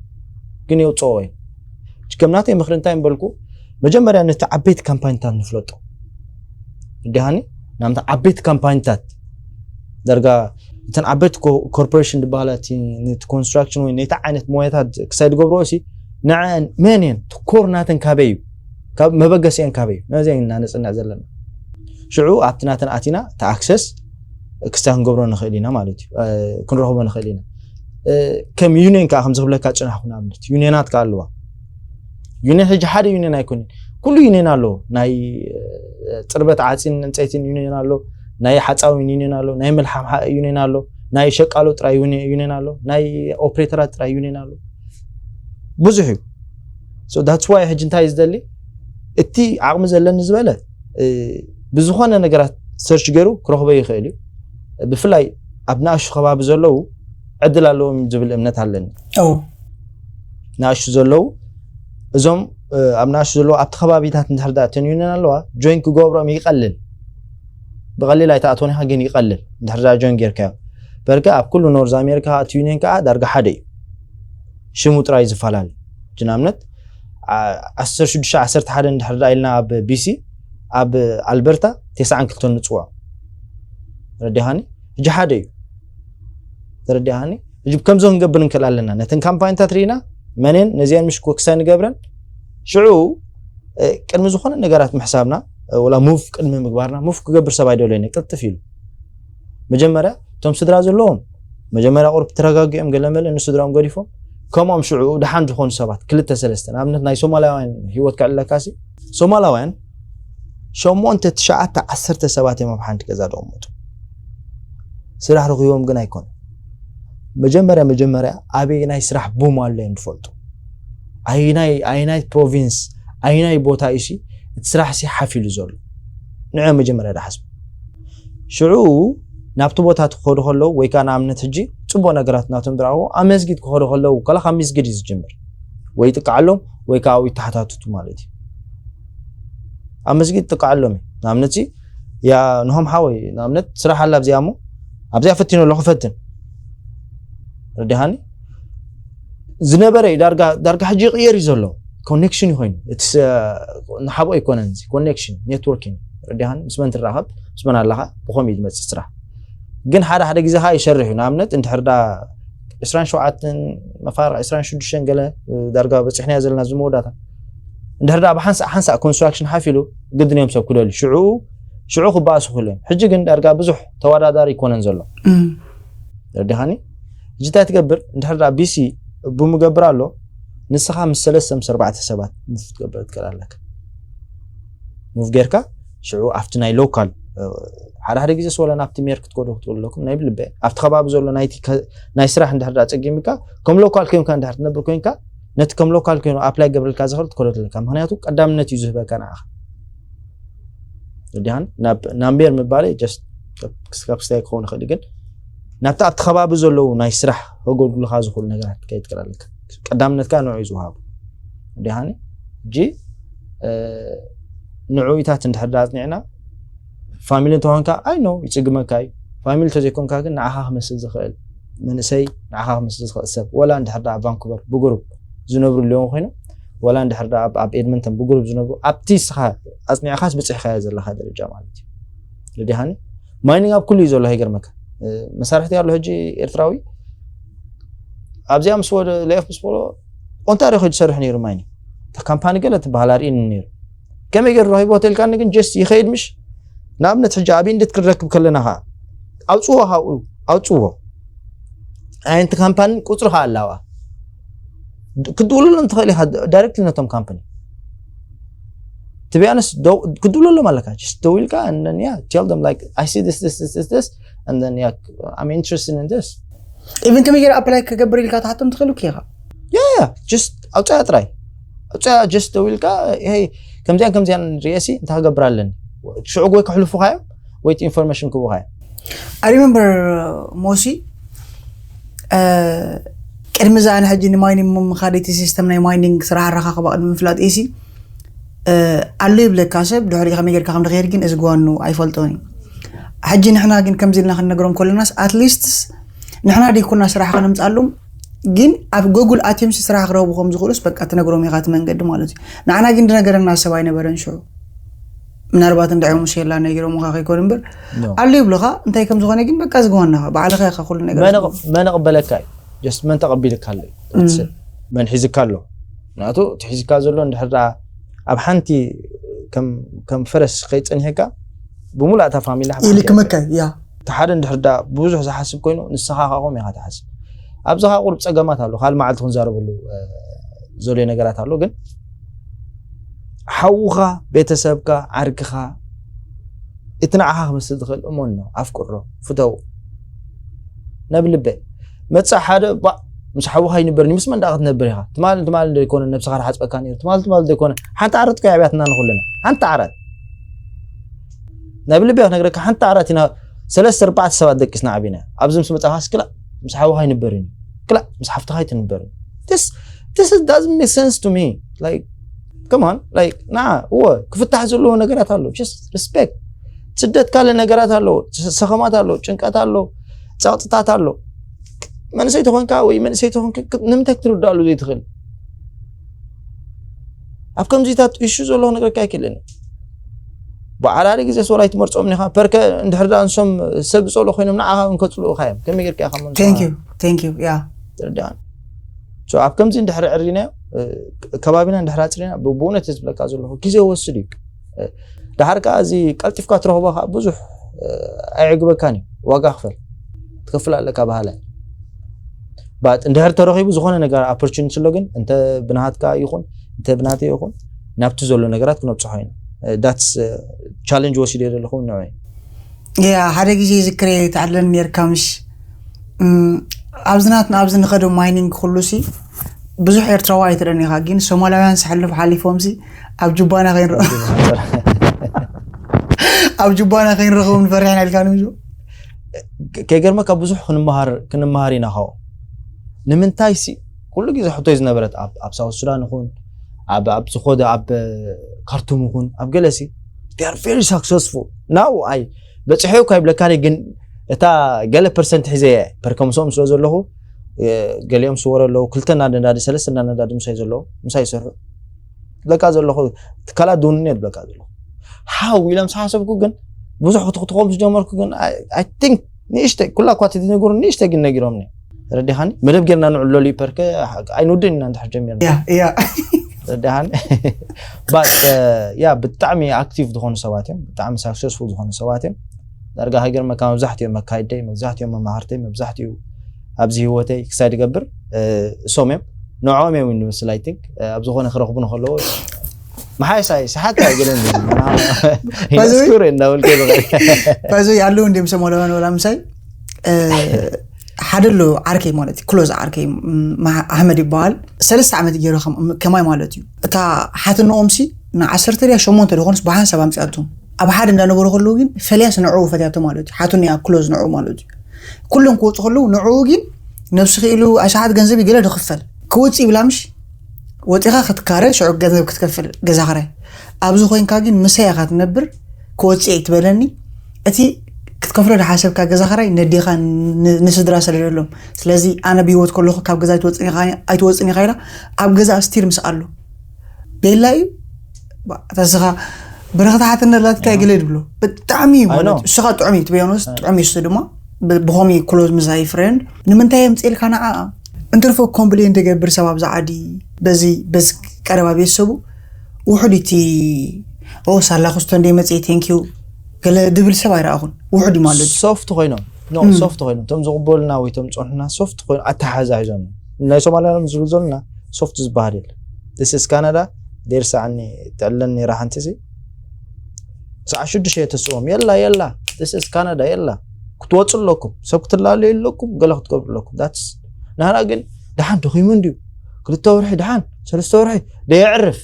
ግን የውፅኦ እየን ከም ናተይ ምኽሪ እንታይ ምበልኩ መጀመርያ ነቲ ዓበይቲ ካምፓኒታት ንፍለጦ ረዲኻኒ ናምታ ዓበይቲ ካምፓኒታት ዳርጋ እተን ዓበይቲ ኮርፖሬሽን ዝበሃላ ነቲ ኮንስትራክሽን ወይ ነቲ ዓይነት ሞያታት ክሳይ ዝገብርኦ ሲ ንዐን መን እየን ትኮር ናተን ካበይ እዩ ካብ መበገሲአን ካበይ እዩ ነዚ ኢና ነፅንዕ ዘለና ሽዑ ኣብቲ ናተን ኣቲና እቲ ኣክሰስ ክስታይ ክንገብሮ ንኽእል ኢና ማለት እዩ ክንረኽቦ ንኽእል ኢና ከም ዩኒየን ከዓ ከምዚ ክብለካ ጭናሕኩ ንኣብነት ዩኒየናት ከዓ ኣለዋ ዩኒየን ሕጂ ሓደ ዩኒየን ኣይኮንን ኩሉ ዩኒየን ኣለዎ ናይ ፅርበት ዓፂን ዕንፀይትን ዩኒየን ኣሎ ናይ ሓፃዊን ዩኒየን ኣሎ ናይ መልሓምሓ ዩኒየን ኣሎ ናይ ሸቃሎ ጥራይ ዩኒየን ኣሎ ናይ ኦፕሬተራት ጥራይ ዩኒየን ኣሎ ብዙሕ እዩ that's why ሕጂ እንታይ ዝደሊ እቲ ዓቕሚ ዘለኒ ዝበለ ብዝኾነ ነገራት ሰርች ገይሩ ክረኽቦ ይኽእል እዩ ብፍላይ ኣብ ንኣሹ ከባቢ ዘለዉ ዕድል ኣለዎም ዝብል እምነት ኣለኒ ንኣሹ ዘለዉ እዞም ኣብ ንኣሹ ዘለዉ ኣብቲ ከባቢታት እንድሕር ዳ ተንዩነን ኣለዋ ጆይን ክገብሮም ይቀልል ብቀሊል ኣይተኣትወን ኢኻ ግን ይቀልል እንድሕር ዳ ጆይን ጌርካዮ በርገ ኣብ ኩሉ ኖርዝ ኣሜሪካ እቲ ዩኒየን ከዓ ዳርጋ ሓደ እዩ ሽሙ ጥራይ ዝፈላለ ንኣብነት ዓሰርተ ሽዱሽተ ዓሰርተ ሓደ እንድሕር ዳ ኢልና ኣብ ቢሲ ኣብ ኣልበርታ ተስዓን ክልተን ንፅውዖ ረዲኻኒ ሕጂ ሓደ እዩ ተረዲኻኒ ሕጂ ከምዞ ክንገብር ንክእል ኣለና ነተን ካምፓኒታት ርኢና መንን ነዚአን ምሽ ክሳይ ንገብረን ሽዑ ቅድሚ ዝኾነ ነገራት ምሕሳብና ወላ ሙቭ ቅድሚ ምግባርና ሙቭ ክገብር ሰብ ኣይደለየኒ ቅልጥፍ ኢሉ መጀመርያ እቶም ስድራ ዘለዎም መጀመርያ ቁርብ ተረጋጊኦም ገለመለ ንስድራኦም ገዲፎም ከምኦም ሽዑ ደሓን ዝኾኑ ሰባት ክልተ ሰለስተ ንኣብነት ናይ ሶማላውያን ህይወት ክዕለካሲ ሶማላውያን ሸሞንተ ትሽዓተ ዓሰርተ ሰባት እዮም ኣብ ሓንቲ ገዛ ደቕመጡ ስራሕ ረኺቦም ግን ኣይኮነ መጀመርያ መጀመርያ ኣበይ ናይ ስራሕ ቡም ኣሎ እዮም ዝፈልጡ ኣይናይ ኣይናይ ፕሮቪንስ ኣይናይ ቦታ እዩ እቲ ስራሕ ሲ ሓፍ ኢሉ ዘሎ ንዕ መጀመርያ ዳሓስቡ ሽዑ ናብቲ ቦታ ክኸዱ ከለዉ ወይ ከዓ ንኣብነት ሕጂ ፅቡቅ ነገራት ናቶም ዝረኣዎ ኣብ መስጊድ ክኸዱ ከለዉ ከላ ካብ መስጊድ እዩ ዝጅምር ወይ ይጥቃዓሎም ወይ ከዓ ይተሓታትቱ ማለት እዩ ኣብ መስጊድ ይጥቃዓሎም እዩ ንኣብነት ያ ንሆም ሓወይ ንኣብነት ስራሕ ኣላ ኣብዚኣ እሞ ኣብዚኣ ፈቲኖ ኣለኹ ፈትን ረዲሃኒ ዝነበረ እዩ ዳርጋ ዳርጋ ሕጂ ይቅየር እዩ ዘሎ ኮኔክሽን እዩ ኮይኑ። ንሓቦ ኣይኮነን፣ ኮኔክሽን ኔትወርኪንግ። ረዲኻን ምስ መን ትራኸብ፣ ምስ መን ኣለኻ፣ ብኸም እዩ ዝመፅእ ስራሕ። ግን ሓደ ሓደ ግዜ ከዓ ይሰርሕ እዩ። ንኣብነት እንድሕር ዳ ዕስራን ሸውዓተን መፋርቕ ዕስራን ሽዱሽተን ገለ ዳርጋ በፂሕናዮ ዘለና እዚ መወዳእታ፣ እንድሕር ዳ ብሓንሳእ ሓንሳእ ኮንስትራክሽን ሓፊሉ ግድን እዮም ሰብ ክደልዩ። ሽዑ ሽዑ ክበኣሱ ክእሉ እዮም። ሕጂ ግን ዳርጋ ብዙሕ ተወዳዳሪ ይኮነን ዘሎ። ረዲኻኒ? ሕጂ እንታይ ትገብር? እንድሕር ዳ ቢሲ ቡም ገብር ኣሎ፣ ንስኻ ምስ ሰለስተ ምስ ኣርባዕተ ሰባት ሙቭ ክትገብር ትክእል ኣለካ። ሙቭ ጌርካ ሽዑ ኣብቲ ናይ ሎካል፣ ሓደ ሓደ ግዜ ስወለ ናብቲ ሜር ክትከዱ ክትክእሉ ኣለኩም። ናይ ብልበ ኣብቲ ከባቢ ዘሎ ናይቲ ከ- ናይ ስራሕ እንድሕር ዳ ጸጊምካ፣ ከም ሎካል ኮይንካ እንድሕር ትነብር ኮይንካ፣ ነቲ ከም ሎካል ኮይኑ ኣፕላይ ገብረልካ ዝኽእል ትከዶ ኣለካ። ምክንያቱ ቀዳምነት እዩ ዝህበካ ንዓኻ። ረዲኻን? ናብ ናምቤር ምባለይ ጀስት ክስካብ ክስታይ ክኸውን ይኽእል፣ ግን ናብቲ ኣብቲ ከባቢ ዘለዉ ናይ ስራሕ ከገልግሉኻ ዝኽእሉ ነገራት ክትከይድ ትክእል ኣለካ። ቀዳምነትካ ንዑ እዩ ዝወሃቡ። ረዲኻኒ? ሕጂ ንዑ ኢታት እንድሕር ዳ ኣጽኒዕና፣ ፋሚሊ እንተኾንካ ኣይ ኖ ይጽግመካ እዩ። ፋሚሊ እንተዘይኮንካ ግን ንዓኻ ክመስል ዝኽእል መንእሰይ፣ ንዓኻ ክመስል ዝኽእል ሰብ፣ ወላ እንድሕር ዳ ኣብ ቫንኩቨር ብግሩፕ ዝነብሩ ኣለዎም ኮይኖም፣ ወላ እንድሕር ዳ ኣብ- ኣብ ኤድመንተን ብግሩፕ ዝነብሩ፣ ኣብቲ ንስኻ ኣጽኒዕካስ በጺሕካዮ ዘለኻ ደረጃ ማለት እዩ። ረዲኻኒ? ማይኒንግ ኣብ ኩሉ እዩ ዘሎ። ይገርመካ፣ መሳርሕቲ ኣሎ ሕጂ ኤርትራዊ ኣብዚኣ ምስ ወደ ሌፍ ምስ በሎ ኦንታሪዮ ከይዱ ዝሰርሕ ነይሩ ማይኒንግ። እታ ካምፓኒ ገለ ትበሃል ኣርእኒ ነይሩ። ከመይ ገይሩ ረኺቡ ሆቴል ካኒ ግን ጀስት ይኸይድ ምሽ? ንኣብነት ሕጂ ኣብ ኢንድት ክንረክብ ከለና ኸዓ ኣውፅዎ ካብኡ፣ ኣውፅዎ። ኣየንቲ ካምፓኒ ቁፅሪ ኸዓ ኣላዋ። ክድውልሎም ትኽእል ኢኻ ዳይሬክትሊ ነቶም ካምፓኒ። ትቢያንስ ክድውለሎም ኣለካ። ጀስት ደዊልካ and then yeah, tell them like I see this, this, this, this, this, and then yeah, I'm interested in this. ኢቨን ከመይ ገይረ ኣፕላይ ክገብር ኢልካ ትሓቶም ትኽእል እኮ ኢኻ። Yeah, yeah, just ኣውፅያ ጥራይ። ኣውፅያ ጀስት ደዊልካ፣ ሄይ፣ ከምዚያን ከምዚያን ርእሲ እንታይ ክገብር ኣለኒ? ሽዑ ወይ ከሕልፉኻ እዮም ወይ ኢንፎርሜሽን ክህቡኻ እዮም። I remember ሞሲ ቅድሚ እዛ ኣነ ሕጂ ንማይኒንግ ምምኻደይቲ ሲስተም ናይ ማይኒንግ ስራሕ ኣረኻኽባ ቅድሚ ምፍላጥ ኢሲ ኣሎ ይብለካ ሰብ ድሕሪ ከመይ ጌርካ ከም ድኸይድ ግን እዚ ግዋኑ ኣይፈልጦን እዩ። ሕጂ ንሕና ግን ከምዚ ኢልና ክንነግሮም ከለናስ ኣትሊስትስ ንሕና ደይኮና ስራሕ ከነምፅኣሎም ግን ኣብ ጎጉል ኣትዮም ስራሕ ክረኽቡ ከም ዝኽእሉስ በቃ ትነግሮም ኢኻ እቲ መንገዲ ማለት እዩ። ንዓና ግን ድነገረና ሰብ ኣይነበረን ሽዑ። ምናልባት እንዳ ዮሙስ የላ ነጊሮምኻ ከይኮን እምበር ኣሎ ይብሉኻ። እንታይ ከም ዝኾነ ግን በቃ ዝግዋናኻ ባዕልኻ ኢኻ ኩሉ ነገር። መን ቕበለካ እዩ? ጀስት መን ተቐቢልካ ኣሎ እዩ? መን ሒዝካ ኣሎ? ምክንያቱ እቲ ሒዝካ ዘሎ እንድሕር ደኣ ኣብ ሓንቲ ከም ፈረስ ከይጸኒሕካ ብምሉእ እታ ፋሚላ ይልክመካ እዩ። ያ እቲ ሓደ እንድሕር ደኣ ብዙሕ ዝሓስብ ኮይኑ ንስኻ ኻቆም ኢኻ ትሓስብ። ኣብዚ ኻ ቁሩብ ጸገማት ኣሎ። ካልእ መዓልቲ ክንዛረበሉ ዘሎ ነገራት ኣሎ። ግን ሓውኻ፣ ቤተሰብካ፣ ዓርክኻ፣ እቲ ንዓኻ ክመስል ዝኽእል እመኖ፣ ኣፍቅሮ፣ ፍተው። ነብ ልበ መጻ ሓደ ባ ምስ ሓውኻ ይንበርኒ ምስ መን ደኣ ክትነብር ኢኻ? ትማል ትማል እንዶ ይኮነ ነብስኻ ዝሓጽበካ ነይሩ። ትማል ትማል እንዶ ይኮነ ሓንቲ ዓረት እኮ ኣብያትና ንኹልና ሓንቲ ዓረት ነብ ልበ ክነግረካ ሓንቲ ዓረት ኢና ሰለስተ ኣርባዕተ ሰባት ደቂስና ዓቢና። ኣብዚ ምስ መጻኻስ ክላ ምስ ሓውኻ ይንበርኒ ክላ ምስ ሓፍትኻ ይትንበርኒ። This this doesn't make sense to me. Like come on, like ና እወ ክፍታሕ ዘለዎ ነገራት ኣሎ። Just respect። ስደት ካልእ ነገራት ኣሎ፣ ሰኸማት ኣሎ፣ ጭንቀት ኣሎ፣ ጸቕጥታት ኣሎ። መንእሰይ ተኾንካ ወይ መንእሰይ ተኾንክ ንምንታይ ክትርዳሉ ዘይትኽእል? ኣብ ከምዚታት ኢሹ ዘሎ ክነግረካ ኣይክእልን። ብዓላሊ ግዜ ሶላይ ትመርጾም ኒኻ ፐርከ እንድሕር ደኣ ንሶም ሰብ ዝጸልኡ ኮይኖም ንዓኻ እንከጽልኡኻ እዮም። ከመይ ጌርካ ኢኻ መንሶ? Thank you thank you yeah ትርዳን። So ኣብ ከምዚ እንድሕር ዕሪናዮ ከባቢና እንድሕር ኣጽሪና ብእውነት ዝብለካ ዘለኹ ግዜ ወስድ እዩ። ድሓር ከዓ እዚ ቀልጢፍካ ትረኽቦ ከዓ ብዙሕ ኣየዕግበካን እዩ። ዋጋ ክፈል ትከፍል ኣለካ ባህላይ ባት እንድሕር ተረኺቡ ዝኾነ ነገር ኦፖርቹኒቲ ኣሎ ግን እንተ ብናሃትካ ይኹን እንተ ብናተ ይኹን ናብቲ ዘሎ ነገራት ክነብፅሖ ኢና። ዳትስ ቻለንጅ ወሲደ ዘለኹ ንዑ ያ ሓደ ግዜ ዝክረ ተዓለን ነርካ ምሽ ኣብዚ ናትና ኣብዚ ንኸዶ ማይኒንግ ኩሉ ሲ ብዙሕ ኤርትራዊ ኣይትረን ኢኻ ግን ሶማላውያን ዝሓልፉ ሓሊፎም ሲ ኣብ ጁባና ከይንረኸቡ ኣብ ጁባና ከይንረኸቡ ንፈሪሕና ኢልካ ንምሽ ከይገርመካ ብዙሕ ክንመሃር ክንመሃር ኢና ካብኡ ንምንታይ ሲ ኩሉ ግዜ ሕቶይ ዝነበረት ኣብ ሳውት ሱዳን ይኹን ኣብ ዝኾደ ኣብ ካርቱም ይኹን ኣብ ገለሲ they are very successful now I በፅሐ እኳ ይብለካ ግን እታ ገለ ፐርሰንት ሒዘ እየ ፐርከምሶም ስለ ዘለኹ ገሊኦም ስወረ ኣለዉ ክልተ እናነዳዲ ሰለስተ እናነዳዲ ምሳይ ዘለዉ ምሳይ ይሰርሑ ዝብለካ ዘለኹ ትካላት ድውንነት ዝብለካ ዘለኹ። ሓው ኢሎም ዝሓሰብኩ ግን ብዙሕ ክትኽትኾም ዝጀመርኩ ግን I think ንእሽተይ ኩላ እኳ ትነግሩ ንእሽተይ ግን ነጊሮምኒ። ረዲኻኒ መደብ ጌርና ንዕለሉ ፐርከ ኣይንውድን ኢና እንድሕር ጀሚርና። ያ ያ ረዲኻኒ ባት ያ ብጣዕሚ ኣክቲቭ ዝኾኑ ሰባት እዮም። ብጣዕሚ ሳክሰስፉል ዝኾኑ ሰባት እዮም። ዳርጋ ሃገር መካ መብዛሕትኦም መካይደይ መብዛሕትኦም መማህርተይ መብዛሕትኡ ኣብዚ ህይወተይ ክሳይ ድገብር እሶም እዮም። ንዕኦም እዮም ንምስል I think ኣብ ዝኾነ ክረኽቡ ንከለዎ መሓይሳይ ሰሓት ኣይገለን በዚ- ስኩር እንዳበልከ ዝኸ በዚ ያሉ እንዲም ሰሞለወን ወላ ምሳይ ሓደ ኣሎ ዓርከይ ማለት እዩ ክሎዝ ዓርከይ ም- መሓ- ኣሕመድ ይበሃል። ሰለስተ ዓመት ገይሩ ከም- ከማይ ማለት እዩ። እታ ሓትንኦም ሲ ንዓሰርተ ድያ ሸሞንተ ዝኾንስ ብሓንሳብ ኣምፅኣቶም ኣብ ሓደ እንዳነበሩ ከለዉ ግን ፈልያስ ንዕኡ ፈትያቶ ማለት እዩ። ሓትኑ እያ ክሎዝ ንዕኡ ማለት እዩ። ኩሎም ክወፁ ከለዉ ንዕኡ ግን ነብሲ ክኢሉ ኣሽሓት ገንዘብ ይገለ ድኽፈል ክወፅእ ይብላ ምሽ ወፂኻ ክትካረ ሽዑ ገንዘብ ክትከፍል ገዛ ክራይ ኣብዚ ኮይንካ ግን ምሳይ ኢኻ ትነብር ክወፅእ ትበለኒ እቲ ክትከፍሎ ዝሓሰብካ ገዛ ክራይ ነዴኻ ን- ንስድራ ሰደደሎም። ስለዚ ኣነ ብሂወት ከለኹ ካብ ገዛ ኣይትወፅን ኢኻ ኢላ ኣብ ገዛ ኣስቲር ምስ ኣሎ ቤላ እዩ ተስኻ በረኸት ሓትነት ላትካ ይግለ ድብሎ ብጣዕሚ እዩ ማለት know። እዩ። እሱ ከዓ ጥዑም እዩ ትበዮኖስ ጥዑም እዩ እሱ ድማ ብ- ብኸምኡ ክሎዝ ምሳይ ፍሬንድ ንምንታይ የምፅልካ ንዓ እንትርፎ ኮምፕሌን ተገብር ሰብ ኣብዛ ዓዲ በዚ በዚ ቀረባ ቤተሰቡ ውሑድ እቲ ኦ ሳላ ክስቶ እንደ መፅእ ቴንኪዩ ገለ ድብል ሰብ ኣይረኣኹን። ውሑድ እዩ ማለት እዩ። ሶፍት ኮይኖም ኖ ሶፍት ኮይኖም እቶም ዝቕበሉና ወይ እቶም ዝፀንሑና ሶፍት ኮይኑ ኣተሓሕዛ ሒዞም እዮም። ናይ ሶማልያኖም ዝብል ዘሉና ሶፍት ዝበሃል የለ። This is Canada ደርሳዕኒ ትዕለን ነራ ሓንቲ ሲ ሰዓ ሽዱሽተ ተስኦም የላ የላ This is Canada የላ ክትወፁ ኣለኩም ሰብ ክትላለዩ ኣለኩም ገለ ክትገብሩ ኣለኩም that's ናህና ግን ደሓን ደኺሙ እንድዩ ክልተ ወርሒ ደሓን ሰለስተ ወርሒ ደየዕርፍ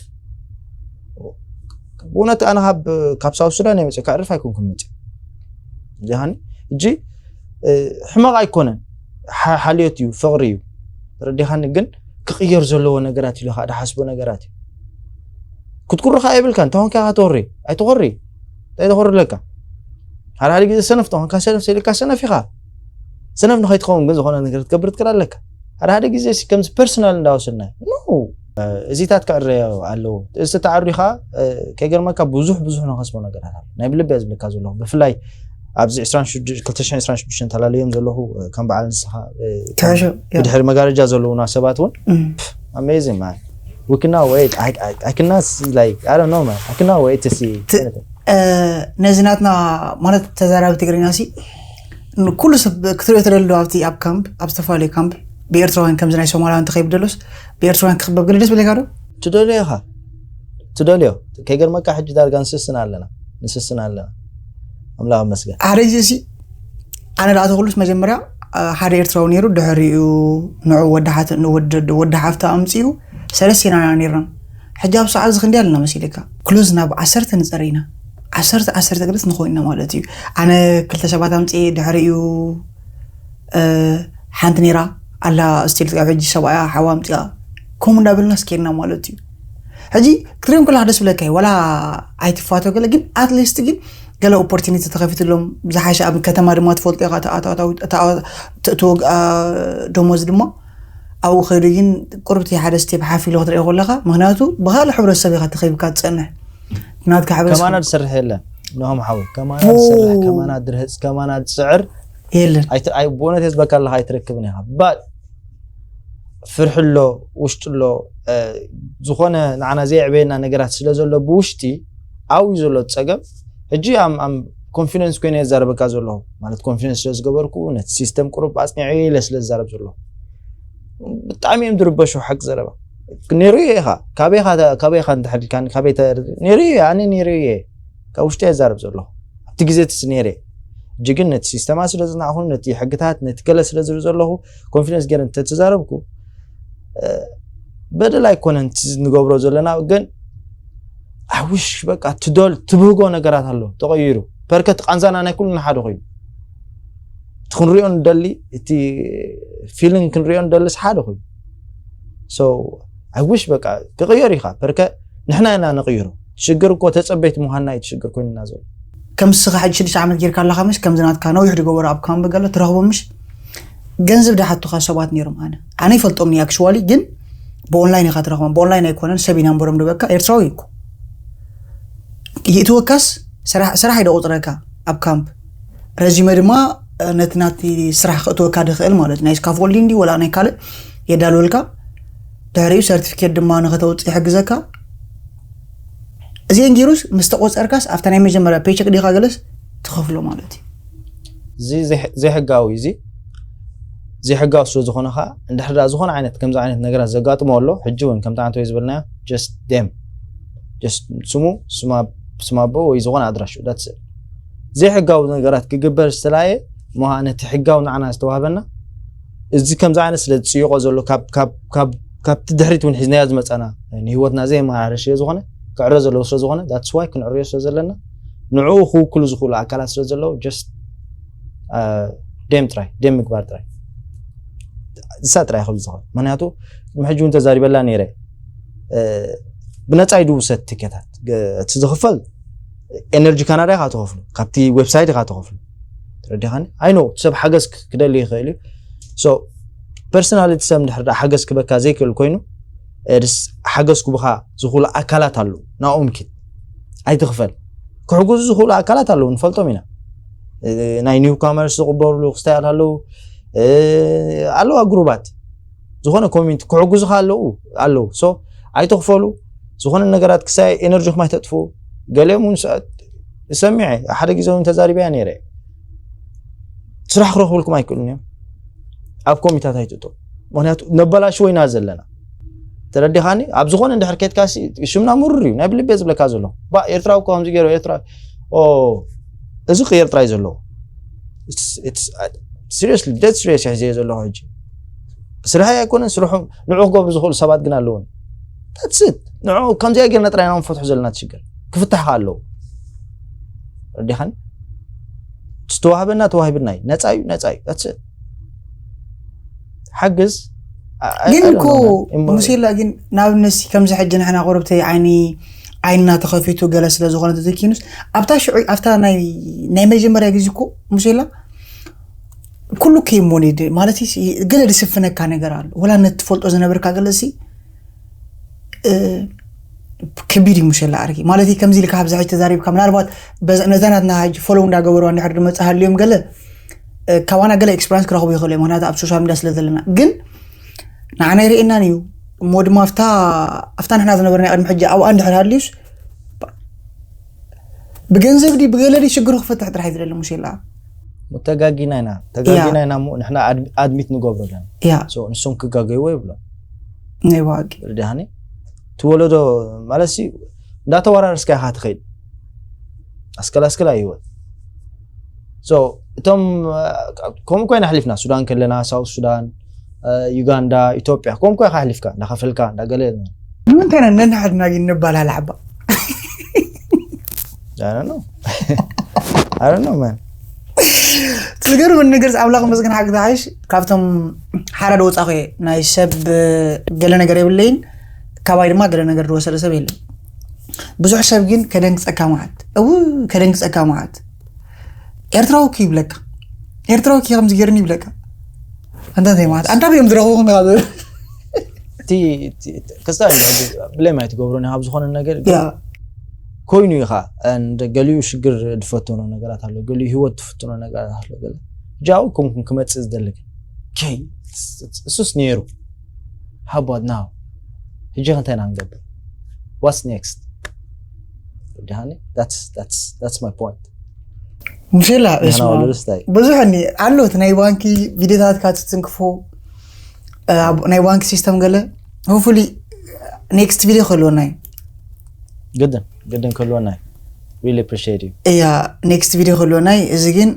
ብእውነት ኣነ ካብ ካብ ሳውት ሱዳን እየ መፅእ ከዕርፍ ኣይኮንኩም መፅእ ጃሃኒ እጂ ሕመቕ ኣይኮነን ሓልዮት እዩ ፍቕሪ እዩ ረዲኻኒ ግን ክቕየር ዘለዎ ነገራት ኢሉ ከዓ ድሓስቦ ነገራት እዩ ክትኩርኻ የብልካ እንተኾንካ ኢኻ ተወሪ ኣይተኾሪ እንታይ ተኾሪ ኣለካ ሓደ ሓደ ግዜ ሰነፍ ተኾንካ ሰነፍ ሰይልካ ሰነፍ ኢኻ ሰነፍ ንኸይትኸውን ግን ዝኾነ ነገር ክትገብር ትክእል ኣለካ ሓደ ሓደ ግዜ ከምዚ ፐርሰናል እንዳወሰድና እዚታት ክዕረዮ ኣለዎ እዚ ተዓሪኻ ከይገርመካ ብዙሕ ብዙሕ ንኸስቦ ነገራት ኣሎ ናይ ብልቢ ዝብለካ ዘለኹ ብፍላይ ኣብዚ ክልተ ሽሕን ዕስራን ሽዱሽተን ተላለዮም ዘለኹ ከም በዓል ንስኻ ትሕሾ ብድሕሪ መጋረጃ ዘለዉና ሰባት እውን amazing man we cannot wait I, I, I cannot see like I don't know man I cannot wait to see ነዚ ናትና ማለት ተዛራቢ ትግርኛ ሲ ኩሉ ሰብ ክትሪኦ ተደሎ ኣብቲ ኣብ ካምፕ ኣብ ዝተፈላለዩ ካምፕ ብኤርትራውያን ከምዚ ናይ ሶማላውያን ተኸይብ ደሎስ ብኤርትራውያን ክኽበብ ገለ ደስ ብለካ ዶ ትደልዮ ኢኻ ትደልዮ ከይገርመካ ሕጂ ዳርጋ ንስስን ኣለና ንስስን ኣለና ኣምላኽ መስገን ሓደ ግዜ ሲ ኣነ ደኣ ተኽሉስ መጀመርያ ሓደ ኤርትራዊ ነይሩ ድሕሪኡ ንዑ ወዲ ሓፍታ ኣምፅኡ ሰለስተ ኢና ነርና ሕጂ ኣብ ሰዓት እዚ ክንደይ ኣለና መሲልካ ክሎዝ ናብ ዓሰርተ ንፀር ኢና ዓሰርተ ዓሰርተ ግደስ ንኾይንና ማለት እዩ ኣነ ክልተ ሰባት ኣምፅኤ ድሕሪኡ ሓንቲ ነይራ ኣላ ስቲል ካብ ሕጂ ሰብኣያ ሓዋ ኣምፅኣ ከምኡ እንዳበልና ስኬድና ማለት እዩ ሕጂ ክትሪኦም ከለካ ደስ ብለካ እዩ ዋላ ኣይትፋቶ ገለ ግን ኣትሊስት ግን ገለ ኦፖርቲኒቲ ተኸፊትሎም ዝሓሸ ኣብ ከተማ ድማ ትፈልጦ ኢኻ ተእትዎ ደሞዝ ድማ ኣብኡ ከይዱ ግን ቁርብቲ ሓደ ስቴፕ ሓፍ ኢሉ ክትሪኦ ከለካ ምክንያቱ ብካልእ ሕብረተሰብ ኢኻ ተኸይብካ ትፀንሕ ናትካ ሕብረተሰብ ከማና ዝሰርሕ የለን ኖሆም ሓወይ ከማና ዝሰርሕ ከማና ድርህፅ ከማና ዝፅዕር የለን ብእውነት የዝበካ ኣለካ ኣይትረክብን ኢኻ ባት ፍርሒ ኣሎ ውሽጢ ኣሎ ዝኾነ ንዓና ዘየዕበየና ነገራት ስለ ዘሎ ብውሽጢ ኣብዩ ዘሎ ፀገም ሕጂ ኮንፊደንስ ኮይነ የዛረበካ ዘለኹ ማለት ኮንፊደንስ ስለ ዝገበርኩ ነቲ ሲስተም ቁሩብ ኣፅኒዐ ኢለ ስለ ዝዛረብ ዘለኹ ብጣዕሚ እዮም ዝርበሹ ሓቂ ዘረባ ነይሩ ኢኻ ካበይኻ እንተሕልካኒ ካበይ ነይሩ ኣነ ነይሩ እየ ካብ ውሽጢ የዛረብ ዘለኹ ኣብቲ ግዜ ትስ ነይረ ሕጂ ግን ነቲ ሲስተማ ስለ ዝናዕኹ ነቲ ሕግታት ነቲ ገለ ስለ ዝርኢ ዘለኹ ኮንፊደንስ ገይረ እንተተዛረብኩ በደል ኣይኮነን ንገብሮ ዘለና ግን ኣውሽ በቃ ትደል ትብህጎ ነገራት ኣሎ ተቐይሩ ፐርከት ቃንዛና ናይ ኩልና ሓደ ኮይኑ እቲ ክንሪኦ ንደሊ እቲ ፊሊንግ ክንሪኦ ንደልስ ሓደ ኮይኑ ኣውሽ በቃ ክቕየር ኢኻ ፐርከ ንሕና ኢና ንቕይሮ ሽግር እኮ ተፀበይቲ ምዃንና እዩ ሽግር ኮይንና ዘሎ ከም ስኻ ሕጂ ሽዱሽተ ዓመት ጌርካ ኣለኻ ምሽ ከምዚ ናትካ ነዊሕ ድገበሩ ኣብ ካምቢ ገለ ትረኽቦ ምሽ ገንዘብ ድሓቱኻ ሰባት ነይሮም ኣነ ኣነ ይፈልጦም ኒ ኣክሽዋሊ ግን ብኦንላይን ኢኻ ትረኽቦም። ብኦንላይን ኣይኮነን፣ ሰብ ኢና እምበሮም ድበካ ኤርትራዊ እኮ ይእትወካስ ስራሕ ስራሕ ኢደ ቁፅረካ ኣብ ካምፕ ረዚመ ድማ ነቲ ናቲ ስራሕ ክእትወካ ድኽእል ማለት ናይ ስካፎልዲንግ ድዩ ወላ ናይ ካልእ የዳልወልካ። ድሕሪኡ ሰርቲፊኬት ድማ ንኸተውፅእ ይሕግዘካ። እዚአን ጌሩስ ምስ ተቆፀርካስ ኣብታ ናይ መጀመርያ ፔቸክ ዲኻ ገለስ ትኸፍሎ ማለት እዩ። እዚ ዘይሕጋዊ እዚ ዘይሕጋዊ ስለ ዝኾነ ከዓ እንድሕር ዳ ዝኾነ ዓይነት ከምዚ ዓይነት ነገራት ዘጋጥሞ ኣሎ ሕጂ እውን ከምቲ ዓንተ ዝበልናዮ just them just ስሙ ስማቦ ወይ ዝኾነ ኣድራሹ that's ዘይሕጋዊ ነገራት ክግበር ዝተላየ ምሃ ነቲ ሕጋዊ ንዓና ዝተዋህበና እዚ ከምዚ ዓይነት ስለ ዝፅይቆ ዘሎ ካብቲ ድሕሪት እውን ሒዝናዮ ዝመፀና ንህይወትና ዘየመራርሽ ስለ ዝኾነ ክዕረ ዘለዎ ስለ ዝኾነ that's why ክንዕርዮ ስለ ዘለና ንዕኡ ክውክሉ ዝኽእሉ ኣካላት ስለ ዘለዉ just ደም ጥራይ ደም ምግባር ጥራይ እሳ ጥራይ ክብል ዝኽእል ምክንያቱ ቅድሚ ሕጂ እውን ተዛሪበላ ነይረ ብነፃ እዩ ድውሰድ ትኬታት እቲ ዝኽፈል ኤነርጂ ካናዳ ኢኻ ትኸፍሉ ካብቲ ዌብሳይት ኢኻ ትኸፍሉ ተረዲኻኒ ኣይኖ ሰብ ሓገዝ ክደሊ ይኽእል እዩ so personally እቲ ሰብ እንድሕር ሓገዝ ክበካ ዘይክእል ኮይኑ ሓገዝ ክቡኻ ዝኽእሉ ኣካላት ኣለዉ ናኦም ኪድ ኣይትኽፈል ክሕግዙ ዝኽእሉ ኣካላት ኣለዉ ንፈልጦም ኢና ናይ new comers ዝቕበሉ ክስታያት ኣለዉ ኣለዋ ግሩባት ዝኾነ ኮሚኒቲ ክሕግዙኻ ኣለዉ ኣለዉ so ኣይትኽፈሉ ዝኾነ ነገራት ክሳይ ኤነርጂኹም ኣይተጥፍኡ ገሊኦም እውን ሰሚዐ ሓደ ግዜ እውን ተዛሪበያ ነይረ ስራሕ ክረኽብልኩም ኣይክእሉን እዮም ኣብ ኮሚታት ኣይትእቶ ምክንያቱ ነባላሽ ወይና ዘለና ተረዲኻኒ ኣብ ዝኾነ እንድሕር ኬትካ ሽምና ምሩር እዩ ናይ ብልቤ ዝብለካ ዘሎ ባ ኤርትራዊ እኮ ከምዚ ገይሩ ኤርትራ እዚ ኤርትራ እዩ ዘለዎ seriously dead serious ሕዝየ ዘለኹ ሕጂ ስርሐይ ኣይኮነን ስርሑ ንዑ ክገብሩ ዝኽእሉ ሰባት ግን ኣለውን that's it ንዑ ከምዚኣ ጌርና ጥራይ ኢና ንፈትሑ ዘለና ትሽግር ክፍታሕ ከ ኣለዎ ረዲኻኒ ዝተዋህበና ተዋሂብና እዩ ነፃ እዩ ነፃ እዩ that's it ሓግዝ ግን እኮ ሙሴላ ግን ንኣብነት ከምዚ ሕጂ ንሕና ቆረብተይ ዓይኒ ዓይንና ተኸፊቱ ገለ ስለ ዝኾነ ተዘኪኑስ ኣብታ ሽዑ ኣብታ ናይ መጀመርያ ግዜ እኮ ሙሴላ ኩሉ ከይሞኒድ ማለት ገለ ዝስፍነካ ነገር ኣሎ ወላ ነት ትፈልጦ ዝነበርካ ገለ ሲ ከቢድ እዩ ሙሴላ ኣርጊ ማለት ከምዚ ኢልካ ኣብዚ ሕጂ ተዛሪብካ ምናልባት ነዛ ናትና ሕጂ ፎሎው እንዳገበሩ እንድሕር ድመፅእ ሃልዮም ገለ ካባና ገለ ኤክስፐሪንስ ክረኽቡ ይኽእሉ እዮም ምክንያቱ ኣብ ሶሻል ሚዲያ ስለ ዘለና ግን ንዓና ይርእየናን እዩ እሞ ድማ ኣብታ ኣብታ ንሕና ዝነበርና ቅድሚ ሕጂ ኣብኣ እንድሕር ሃልዩስ ብገንዘብ ዲ ብገለ ዲ ሽግሩ ክፈትሕ ጥራሕ ዝደሊ ሙሴላ ተጋጊና ኢና ተጋጊና ኢና እሞ ንሕና ኣድሚት ንገብሮ ኣለና ያ ንሶም ክጋገይዎ ይብሎ ናይ ዋቂ ርዳህኒ ትወለዶ ማለት ሲ እንዳተወራረስካ ኢኻ ትኸይድ ኣስከል ኣስከል ኣይወት እቶም ከምኡ ኮይና ኣሕሊፍና ሱዳን ከለና ሳውት ሱዳን ዩጋንዳ ኢትዮጵያ ከምኡ ኮይካ ኣሕሊፍካ እንዳኸፈልካ እንዳገለ ንምንታይ ኢና ነንሓድና ግን ንባላል ዓባ I don't know man ትገርም ነገር ኣምላኽ መስገን ሓቂ ተሓይሽ ካብቶም ሓራድ ወፃኸ ናይ ሰብ ገለ ነገር የብለይን ካባይ ድማ ገለ ነገር ዝወሰደ ሰብ የለን ብዙሕ ሰብ ግን ከደንግፀካ መዓት እው ከደንግፀካ መዓት ኤርትራዊ እኮ ይብለካ ኤርትራዊ እኮ ከምዚ ገይርኒ ይብለካ ኣንታ እንታይ ማለት ኣንታ እዮም ዝረኽቡ ንጋዘ እቲ ክስታ ብለይ ማይ ትገብሮ ካብ ዝኾነ ነገር ኮይኑ ኢኻ ገሊኡ ሽግር ዝፈተኖ ነገራት ኣሎ ገሊኡ ህይወት ትፍትኖ ነገራት ኣሎ ገለ ጃው ከምኩም ክመፅእ ዝደልግ ከይ እሱስ ነይሩ how about now ሕጂ ክንታይ ኢና ንገብር what's next ደሃኒ that's that's that's my point ሙሴላ ብዙሕ እኒ ኣሎ እቲ ናይ ባንኪ ቪዲዮታትካ ትትንክፎ ናይ ባንኪ ሲስተም ገለ hopefully next video ክህልወና እዩ ግድን ግድን ክህልወና እዩ really appreciate you እያ next video ክህልወና እዩ እዚ ግን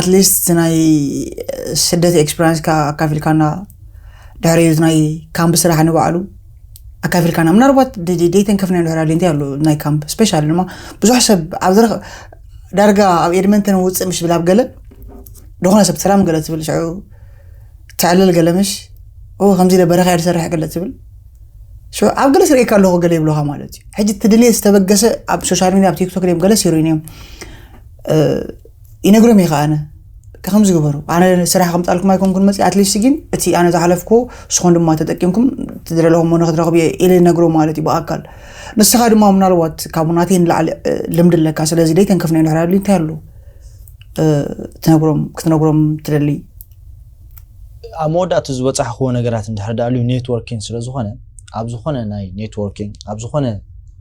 at least ናይ ስደት experience ካ ኣካፊልካና ድሕሪ ናይ ካምፕ ስራሕ ንባዕሉ ኣካፊልካና ምናልባት ደይተንከፍና ድሕሪ ኣድንታይ ኣሎ ናይ ካምፕ special ድማ ብዙሕ ሰብ ኣብ ዝረኽ ዳርጋ ኣብ ኤድመንተን ውፅእ ምሽ ብላብ ገለ ዝኾነ ሰብ ሰላም ገለ ትብል ሽዑ ትዕልል ገለ ምሽ ከምዚ ኢለ በረኻ እየ ዝሰርሕ ገለ ትብል ሽዑ ኣብ ገለ ስርእካ ኣለኹ ገለ ይብሉኻ ማለት እዩ ሕጂ እቲ ድሌት ዝተበገሰ ኣብ ሶሻል ሚድያ ኣብ ቲክቶክ ድም ገለ ሲሩ እዮም ይነግሮም እዩ ከኣነ ከምዚ ግበሩ፣ ኣነ ስራሕ ከምጣልኩም ኣይኮንኩን መፅእ ኣትሊስት ግን እቲ ኣነ ዝሓለፍኩ ንስኹም ድማ ተጠቂምኩም ትደለኹም ሆነ ክትረኽቡ እየ ኢለ ነግሮ ማለት እዩ ብኣካል። ንስኻ ድማ ምናልባት ካብ ናተይ ንላዕሊ ልምዲ ኣለካ፣ ስለዚ ደይ ተንከፍና ንሕራሉ እንታይ ኣሎ ትነግሮም ክትነግሮም ትደሊ? ኣብ መወዳእቱ ዝበፃሕክዎ ነገራት እንድሕር ዳኣልዩ ኔትወርኪንግ ስለዝኾነ ኣብ ዝኾነ ናይ ኔትወርኪንግ ኣብ ዝኾነ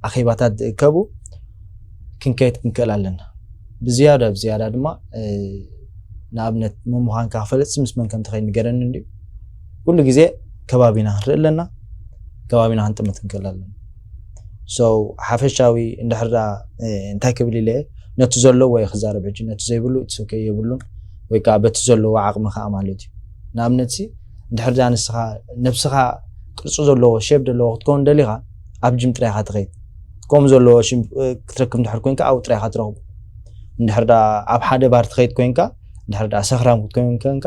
ኣኼባታት ዝእከቡ ክንከየድ ክንክእል ኣለና። ብዝያዳ ብዝያዳ ድማ ንኣብነት መን ምዃንካ ክፈልጥ ምስ መን ከም ትኸይድ ንገረኒ እንድዩ። ኩሉ ግዜ ከባቢና ክንርኢ ኣለና፣ ከባቢና ክንጥምት ክንክእል ኣለና። So ሓፈሻዊ እንድሕር ዳ እንታይ ክብል ኢለ ነቲ ዘለዎ እየ ክዛረብ ሕጂ፣ ነቲ ዘይብሉ it's okay የብሉን፣ ወይ ከዓ በቲ ዘለዎ ዓቕሚ ከዓ ማለት እዩ። ንኣብነት ሲ እንድሕር ዳ ንስኻ ነብስኻ ቅርፂ ዘለዎ ሼፕ ዘለዎ ክትከውን ደሊኻ ኣብ ጅም ጥራይካ ትኸይድ። ከምኡ ዘለዎ ሽም ክትረክብ እንድሕር ኮንካ ኣብኡ ጥራይካ ትረኽቡ። እንድሕር ዳ ኣብ ሓደ ባር ትኸይድ ኮንካ እንድሕር ዳ ሰኽራም ክትከውን ኮንካ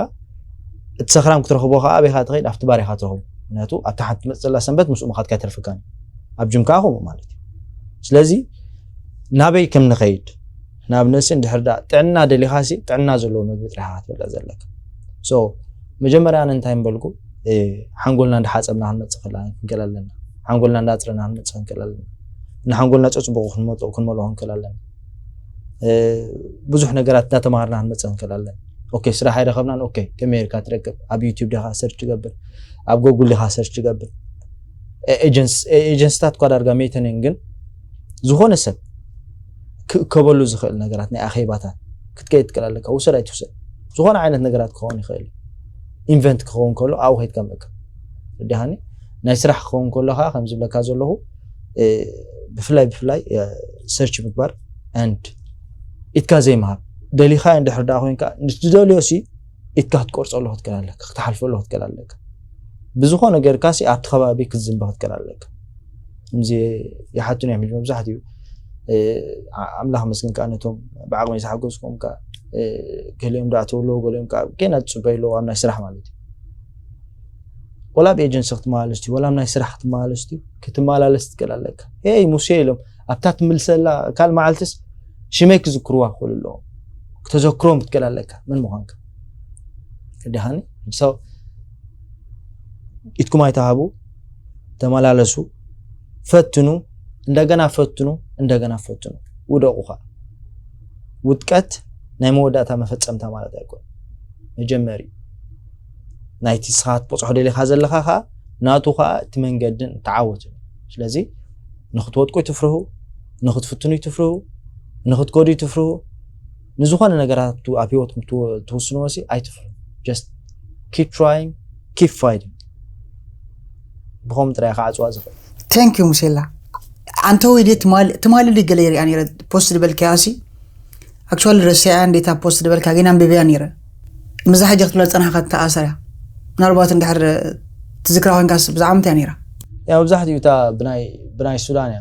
እቲ ሰኽራም ክትረኽቦ ከዓ ኣበይካ ትኸይድ ኣብቲ ባር ኢካ ትረኽቡ። ምክንያቱ ኣብታ ሓንቲ ትመፅእ ዘላ ሰንበት ምስኡ ምኻድካ ኣይተርፍካን እዩ። ኣብ ጅም ከዓ ከምኡ ማለት እዩ። ስለዚ ናበይ ከም ንኸይድ ንኣብነት ሲ እንድሕር ዳ ጥዕና ደሊኻ ሲ ጥዕና ዘለዎ ምግቢ ጥራይካ ክትበልዕ ዘለካ። So መጀመርያ ኣነ እንታይ ምበልኩ ሓንጎልና እንዳሓፀብና ክንመፅእ ክንክእል ኣለና። ሓንጎልና እንዳፅረና ክንመፅእ ክንክእል ኣለና። ንሓንጎልና ፀፅቡቑ ክንመልኦ ክንክእል ኣለና። ብዙሕ ነገራት እንዳተማሃርና ክንመፅእ ክንክእል ኣለና። ኦኬ ስራሕ ኣይረኸብናን፣ ኦኬ ከመይ ጌርካ ትረክብ? ኣብ ዩቲዩብ ዲኻ ሰርች ትገብር? ኣብ ጎጉል ዲኻ ሰርች ትገብር? ኤጀንስታት እኳ ዳርጋ መይተንን ግን ዝኾነ ሰብ ክእከበሉ ዝኽእል ነገራት ናይ ኣኼባታት ክትከይድ ትክእል ኣለካ። ውሰድ ኣይትውሰድ ዝኾነ ዓይነት ነገራት ክኸውን ይኽእል እዩ። ኢንቨንት ክኸውን ከሎ ኣብኡ ከይድካ ምእከብ ርዲሃኒ። ናይ ስራሕ ክኸውን ከሎ ከዓ ከም ዝብለካ ዘለኹ ብፍላይ ብፍላይ ሰርች ምግባር and ኢትካ ዘይምሃብ ደሊኻ እንድሕር ዳ ኮይንካ ንትደልዮ ሲ ኢትካ ክትቆርፀሉ ክትክእል ኣለካ፣ ክትሓልፈሉ ክትክእል ኣለካ። ብዝኾነ ገርካ ሲ ኣብቲ ከባቢ ክትዝንበ ክትክእል ኣለካ። ከምዚ ይሓቱን እዮም ሕጂ መብዛሕትኡ ኣምላኽ መስግን ከዓ ነቶም ብዓቕሚ ዝሓገዝኩም ከዓ ገሊኦም ዳኣ ተብሎ ገሊኦም ከዓ ገና ዝፅበዩ ኣለዉ ኣብ ናይ ስራሕ ማለት እዩ። ወላ ኣብ ኤጀንሲ ክትመላለስ ድዩ ወላ ኣብ ናይ ስራሕ ክትመላለስ ድዩ ክትመላለስ ትክእል ኣለካ። ሄይ ሙሴ ኢሎም ኣብታ ትምልሰላ ካል መዓልትስ ሽመይ ክዝክርዋ ክኽእሉ ኣለዎም። ክተዘክሮም ክትክእል ኣለካ መን ምዃንካ። ዲሃኒ ሰው ኢትኩም ኣይተሃቡ፣ ተመላለሱ፣ ፈትኑ፣ እንደገና ፈትኑ፣ እንደገና ፈትኑ። ውደቑ ኸዓ። ውድቀት ናይ መወዳእታ መፈጸምታ ማለት ኣይኮን። መጀመሪ ናይቲ ስኻ ትበጽሖ ደሊኻ ዘለኻ ኸዓ ናቱ ኸዓ እቲ መንገድን ተዓወትን። ስለዚ ንኽትወድቁ ይትፍርሁ፣ ንኽትፍትኑ ይትፍርሁ፣ ንኽትጎዱ ይትፍርሁ። ንዝኾነ ነገራት ኣብ ህይወትኩም ትወ- ትውስንዎ ሲ ኣይትፍርሁ። Just keep trying, keep fighting። ብኸም ጥራይ ክዓፅዋ ዝኽእል። Thank you ሙሴላ። ኣንተ ወይ ድየ ትማሊ ትማሊ ድየ ገለ ይሪኣ ነይረ ፖስት ዝበልካያ ሲ ኣክቹዋሊ ረሲዐያ እንዴታ ፖስት ዝበልካ ግን ኣንብበያ ነይረ። ምዛ ሕጂ ክትብላ ዝፀናሕካ ተኣሰርያ ምናልባት እንድሕር ትዝክራ ኮይንካ ብዛዕባ ምንታይ ነይራ? ያው መብዛሕትኡ እታ ብናይ ብናይ ሱዳን እያ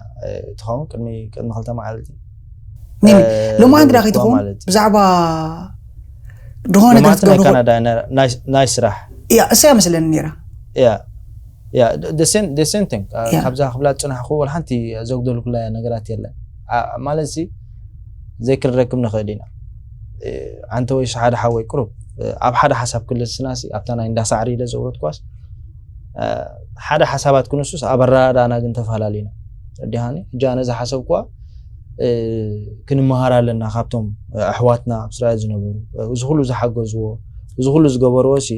ትኸውን ቅድሚ ቅድሚ ክልተ መዓልቲ። ሎማዓንቲ ዳ ከይትኸውን ብዛዕባ ዝኾነ ነገር ትገብሩ ካናዳ ናይ ስራሕ ያ እሰያ መስለኒ ነይራ። ያ ያ the same the same thing። ካብዛ ክብላ ዝፅናሕኩ ወላ ሓንቲ ዘጉደልኩላ ነገራት የለን። ማለት ሲ ዘይክንረክብ ንኽእል ኢና። ኣንተ ወይ ሓደ ሓወይ ቅሩብ ኣብ ሓደ ሓሳብ ክልስና ሲ ኣብታ ናይ እንዳ ሳዕሪ ኢለ ዘውረድኳስ ሓደ ሓሳባት ክንሱስ ኣብ ኣረዳዳእና ግን ተፈላለዩና። ረዲሃኒ እጃ ነዚ ሓሰብኳ ክንመሃር ኣለና ካብቶም ኣሕዋትና ኣብ እስራኤል ዝነበሩ እዚ ኩሉ ዝሓገዝዎ እዚ ኩሉ ዝገበርዎ ሲ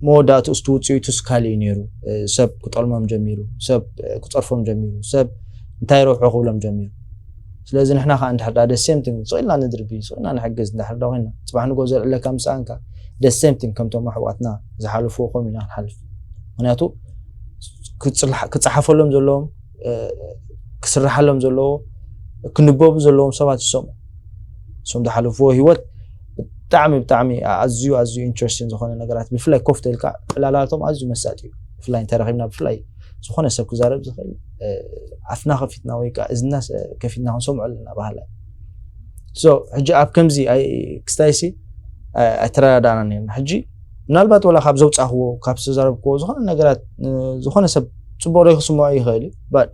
መወዳእቱ እስቲ ውፅኢቱ ስካሊ እዩ ነይሩ። ሰብ ክጠልሞም ጀሚሩ፣ ሰብ ክፀርፎም ጀሚሩ፣ ሰብ እንታይ ረብሖ ክብሎም ጀሚሩ። ስለዚ ንሕና ከዓ እንድሕር ዳ ደሴምቲንግ ስቕ ኢልና ንድርቢ ስቕ ኢልና ንሕግዝ እንድሕር ዳ ኮይና ፅባሕ ንጎ ዘልዕለካ ምስ ኣንካ ደሴምቲንግ ከምቶም ኣሕዋትና ዝሓልፍዎ ከምኡ ኢና ክንሓልፍ። ምክንያቱ ክፅሓፈሎም ዘለዎም ክስራሓሎም ዘለዎ ክንበቡ ዘለዎም ሰባት ዝሰምዑ እሶም ዝሓለፍዎ ህይወት ብጣዕሚ ብጣዕሚ ኣዝዩ ኣዝዩ ኢንትረስቲን ዝኾነ ነገራት ብፍላይ ኮፍ ተልካ ዕላላቶም ኣዝዩ መሳጢ እዩ። ብፍላይ እንተረኺብና ብፍላይ ዝኾነ ሰብ ክዛረብ ዝኽእል ኣፍና ከፊትና ወይ ከዓ እዝና ከፊትና ክንሰምዖ ኣለና ባህላ። ሕጂ ኣብ ከምዚ ክስታይሲ ኣይተረዳዳእና ነርና። ሕጂ ምናልባት ወላ ካብ ዘውፃእክዎ ካብ ዝተዛረብክዎ ዝኾነ ነገራት ዝኾነ ሰብ ፅቡቅ ዶ ክስምዖ ይኽእል እዩ but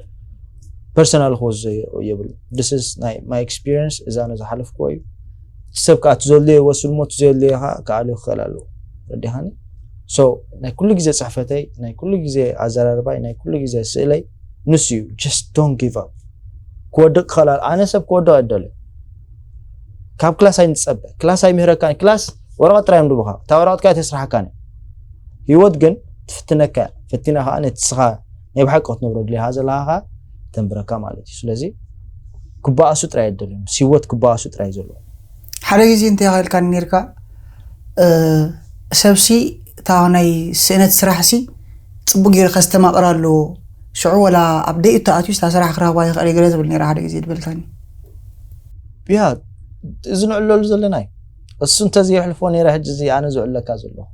ፐርሰናል ክወስዶ የብሉ። This is my experience እዛ ነው ዝሓለፍክዎ እዩ። ሰብ ከዓ እቲ ዘድልዮ ይወስድ እሞ እቲ ዘየድልዮ ከዓ ክኣልዮ ክኽእል ኣለዎ። ረዲኻኒ? So ናይ ኩሉ ግዜ ፅሕፈተይ፣ ናይ ኩሉ ግዜ ኣዘራርባይ፣ ናይ ኩሉ ግዜ ስእለይ ንሱ እዩ። Just don't give up። ክወድቕ ክኽእል ኣሎ። ኣነ ሰብ ክወድቕ ኣይደልን። ካብ ክላስ ኣይንፀበ። ክላስ ኣይምህረካን። ክላስ ወረቐት ጥራይ እዮም ድቡኻ። እታ ወረቐት ከዓ ኣይተስርሓካን እያ። ህይወት ግን ትፍትነካ እያ። ፈቲና ከዓ ነቲ ስኻ ናይ ብሓቂ ክትነብሮ ድሌኻ ዘለኻ ከዓ ተንብረካ ማለት እዩ። ስለዚ ክበኣሱ ጥራይ ኣይደልን። ምስ ህይወት ክበኣሱ ጥራይ እዩ ዘለዎ። ሓደ ግዜ እንታይ ኢልካኒ ነርካ? ሰብሲ እታ ናይ ስእነት ስራሕሲ ፅቡቅ ገይሩ ከስተማቅር ኣለዎ። ሽዑ ወላ ኣብ ደይኡ ተኣትዩ ስታ ስራሕ ክረኽባ ይኽእል ገለ ትብል ነራ ሓደ ግዜ ትበልካኒ። ያ፣ እዚ ንዕለሉ ዘለና እዩ። እሱ እንተዘየሕልፎ ነይረ ሕጂ እዚ ኣነ ዝዕለካ ዘለኹ።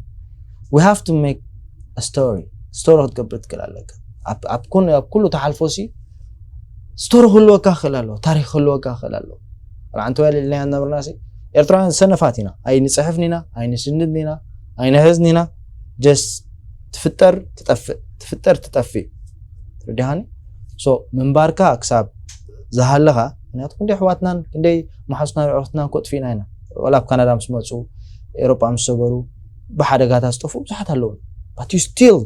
We have to make a story. ስቶሪ ክትገብር ትክእል ኣለካ። ኣብ ኩሉ ተሓልፎ ሲ ስቶሪ ክህልወካ ክእል ኣለዎ፣ ታሪክ ክህልወካ ክእል ኣለዎ። ራዕንቲ ወያለ ኢልና እናበርናሲ ኤርትራውያን ሰነፋት ኢና። ኣይንፅሕፍን ኢና፣ ኣይንስንድን ኢና፣ ኣይንሕዝን ኢና። ጀስት ትፍጠር ትጠፍእ፣ ትፍጠር ትጠፍእ። ረዲሃኒ? ሶ ምንባርካ ክሳብ ዝሃለኻ፣ ምክንያቱ ክንደይ ኣሕዋትናን ክንደይ መሓዙትናን ኣዕሩኽትናን ኮጥፊእና ኢና። ወላ ኣብ ካናዳ ምስ መፁ፣ ኤሮጳ ምስ ሰበሩ፣ ብሓደጋታት ዝጠፍኡ ብዙሓት ኣለዉ። But you still፣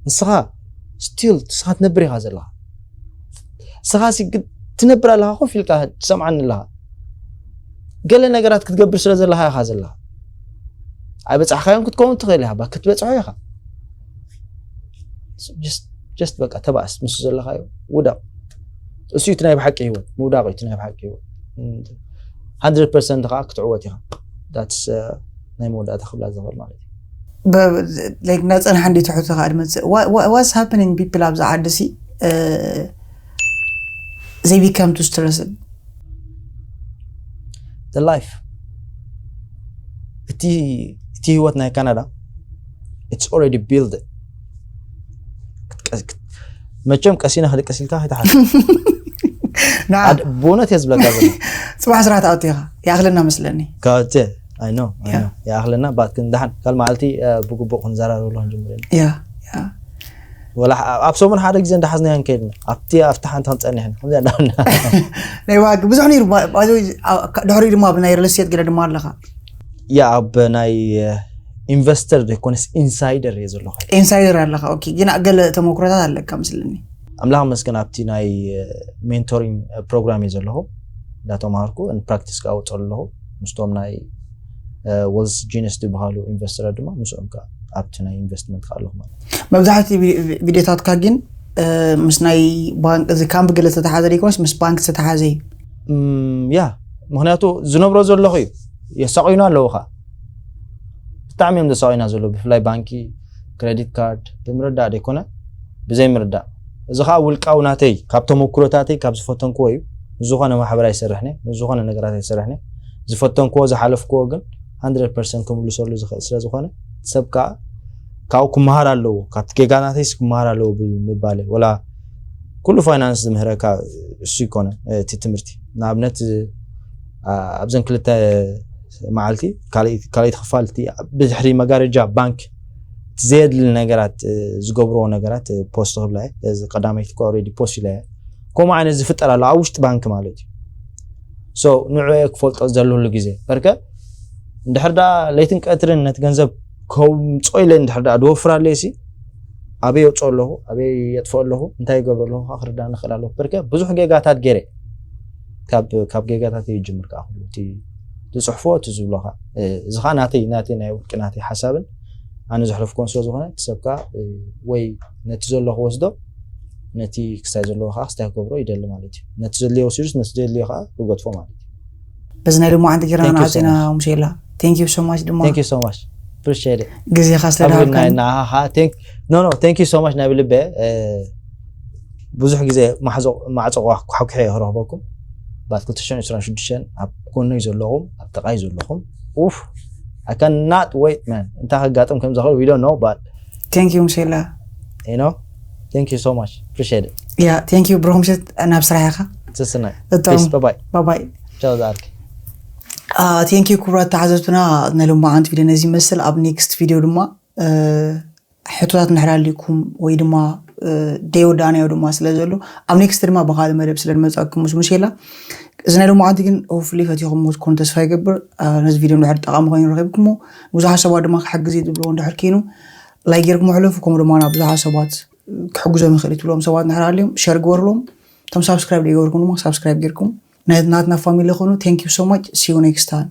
ንስኻ ስቲል ንስኻ ትነብር ኢኻ ዘለኻ። ንስኻ ሲ ትነብር ኣለኻ፣ ኮፍ ኢልካ ትሰምዓኒ ኣለኻ። ገለ ነገራት ክትገብር ስለ ዘለኻ ኢኻ ዘለኻ። ኣይበጻሕካዮን ክትከውን ትኽእል ኢኻ፣ ክትበጽሖ ኢኻ። ጀስት በቃ ተባእስ ምስ ዘለኻዮ ውዳቕ። እሱ እቲ ናይ ብሓቂ ህይወት ምውዳቕ እዩ፣ እቲ ናይ ብሓቂ ህይወት። Hundred percent ከዓ ክትዕወት ኢኻ። That's ናይ መወዳእታ ክብላ ዝኽእል ማለት እዩ። ናፀንሓ እንዲ ትሕቱ ከዓ ድመፅእ what's happening people ኣብዚ ዓዲ ሲ they become too stressed the life እቲ እቲ ህይወት ናይ ካናዳ it's already built። መቸም ቀሲና ክድቀስ ኢልካ ከይትሓስብ። ብእውነት እየ ዝብለካ ዘሎ። ፅባሕ ስራሕ ትኣቱ ኢኻ። ይኣኽለና መስለኒ። ካወጀ ኣይ ኖ ይኣኽለና። ባት ግን ደሓን ካል መዓልቲ ብግቡእ ክንዘራረብሉ ክንጅምር ኢና። ወላ ኣብ ሰሙን ሓደ ግዜ እንዳሓዝናዮ ንከይድና ኣብቲ ኣብቲ ሓንቲ ክንፀንሕ ኢና። ከምዚኣ እንዳበልና ናይ ዋግ ብዙሕ ነይሩ። ድሕሪ ድማ ብናይ ሪል ስቴት ገለ ድማ ኣለኻ። ያ ኣብ ናይ ኢንቨስተር ዘይኮነስ ኢንሳይደር እየ ዘለኹ። ኢንሳይደር ኣለኻ። ኦኬ፣ ግን ገለ ተመክሮታት ኣለካ ምስልኒ። ኣምላኽ መስገን ኣብቲ ናይ ሜንቶሪንግ ፕሮግራም እየ ዘለኹ እንዳተማሃርኩ ፕራክቲስ ከዓ ወፅኦ ኣለኹ ምስቶም ናይ ወልስ ጂነስ ዝበሃሉ ኢንቨስተራት ድማ ምስኦም ከዓ ኣብቲ ናይ ኢንቨስትመንት ከዓ ኣለኹ ማለት እዩ። መብዛሕትኡ ቪዲዮታትካ ግን ምስ ናይ ባንክ እዚ ካምፕ ገለ ዝተተሓዘ ዘይኮነስ ምስ ባንክ ዝተተሓዘ እዩ። ያ ምክንያቱ ዝነብሮ ዘለኹ እዩ። የሳቑዩና ኣለዉ ከዓ ብጣዕሚ እዮም ዘሳቑዩና ዘለዉ ብፍላይ ባንኪ ክረዲት ካርድ ብምርዳእ ዘይኮነ ብዘይምርዳእ እዚ ከዓ ውልቃዊ ናተይ ካብ ተመክሮታተይ ካብ ዝፈተንክዎ እዩ። ንዝኾነ ማሕበር ኣይሰርሕን እየ፣ ንዝኾነ ነገራት ኣይሰርሕን እየ። ዝፈተንክዎ ዝሓለፍክዎ ግን hundred percent ክምልሰሉ ዝኽእል ስለ ዝኾነ ሰብ ከዓ ካብኡ ክመሃር ኣለዎ፣ ካብቲ ጌጋ ናተይስ ክመሃር ኣለዎ ብምባለ ወላ ኩሉ ፋይናንስ ዝምህረካ እሱ ይኮነ እቲ ትምህርቲ። ንኣብነት ኣብዘን ክልተ መዓልቲ ካልኣይቲ ክፋል ብድሕሪ መጋረጃ ባንክ ዘየድሊ ነገራት ዝገብርዎ ነገራት ፖስት ክብላ እየ። ቀዳመይቲ ኦልሬዲ ፖስት ኢላ እየ። ከምኡ ዓይነት ዝፍጠር ኣሎ ኣብ ውሽጢ ባንክ ማለት እዩ። ንዑ ክፈልጦ ዘለሉ ግዜ በርከ እንድሕር ደኣ ለይትን ቀትርን ነቲ ገንዘብ ከምፅኦ ኢለ እንድሕር ደኣ ድወፍር ኣለየ ሲ ኣበይ የውፅኦ ኣለኹ ኣበይ የጥፍኦ ኣለኹ እንታይ ይገብሮ ኣለኹ ከዓ ክርዳእ ንኽእል ኣለኹ። በርከ ብዙሕ ጌጋታት ገይረ ካብ ጌጋታት ይጅምር ከዓ ኩሉ እቲ ዝፅሕፎ እቲ ዝብሎ ከዓ እዚ ከዓ ናተይ ናተይ ናይ ውልቂ ናተይ ሓሳብን ኣነ ዘሕለፍኮን ስለ ዝኾነ እቲ ሰብ ከዓ ወይ ነቲ ዘሎ ክወስዶ ነቲ ክስታይ ዘለዎ ከዓ ክስታይ ክገብሮ ይደሊ ማለት እዩ። ነቲ ዘድልዮ ወሲዱስ ነቲ ዘድልዮ ከዓ ክገድፎ ማለት እዩ። በዚ ናይ ሎማዓንቲ ጌርና ንዓፂና ሙሴላ። Thank you so much ድማ። Thank you so much። Appreciate it። ግዜኻ ስለ ድሃብካኒ። ንዓኻ no no thank you so much ናይ ብልበ ብዙሕ ግዜ ማዕፆ ክሓኩሐ እየ ክረኽበኩም ባት ክልተ ሽሕን ዕስራን ሽዱሽተን ኣብ ጎነይ ዘለኹም ኣብ ጥቓይ ዘለኹም ኡፍ I cannot wait man እንታይ ከጋጥም ከም ዝኽእል we don't know but Thank you ሙሴላ። You know? Thank you so much. Appreciate it. Yeah, thank you ብሩኽ ምሸት ናብ ስራሕ ኢኻ። ስስናይ። እቶም Peace. Bye bye. Bye bye. Ciao ዛርኪ. Thank you ክቡራት ተዓዘብትና ናይ ሎማዓንቲ ቪድዮ ነዚ ይመስል። ኣብ ኔክስት ቪድዮ ድማ ሕቶታት እንድሕር ኣልኩም ወይ ድማ ደይወዳእናዮ ድማ ስለ ዘሎ ኣብ ኔክስት ድማ ብካልእ መደብ ስለ ንመፀኩም ምስ ሙሴላ እዚ ናይ ሎማዓንቲ ግን hopefully ፈቲኹም ክትኮኑ ተስፋ ይገብር። ነዚ ቪድዮ እንድሕር ጠቓሚ ኮይኑ ረኺብኩሞ፣ ብዙሓት ሰባት ድማ ክሕግዝ እዩ ትብልዎ እንድሕር ኮይኑ፣ ላይክ ጌርኩም ሕለፉ። ከምኡ ድማ ናብ ብዙሓት ሰባት ክሕግዞም ይኽእል እዩ ትብልዎም ሰባት እንድሕር ኣልዮም፣ ሸር ግበርሎም። እቶም ሳብስክራይብ ዘይገበርኩም ድማ ሳብስክራይብ ጌርኩም ናይ ናትና ፋሚሊ ኹኑ። Thank you so much, see you next time.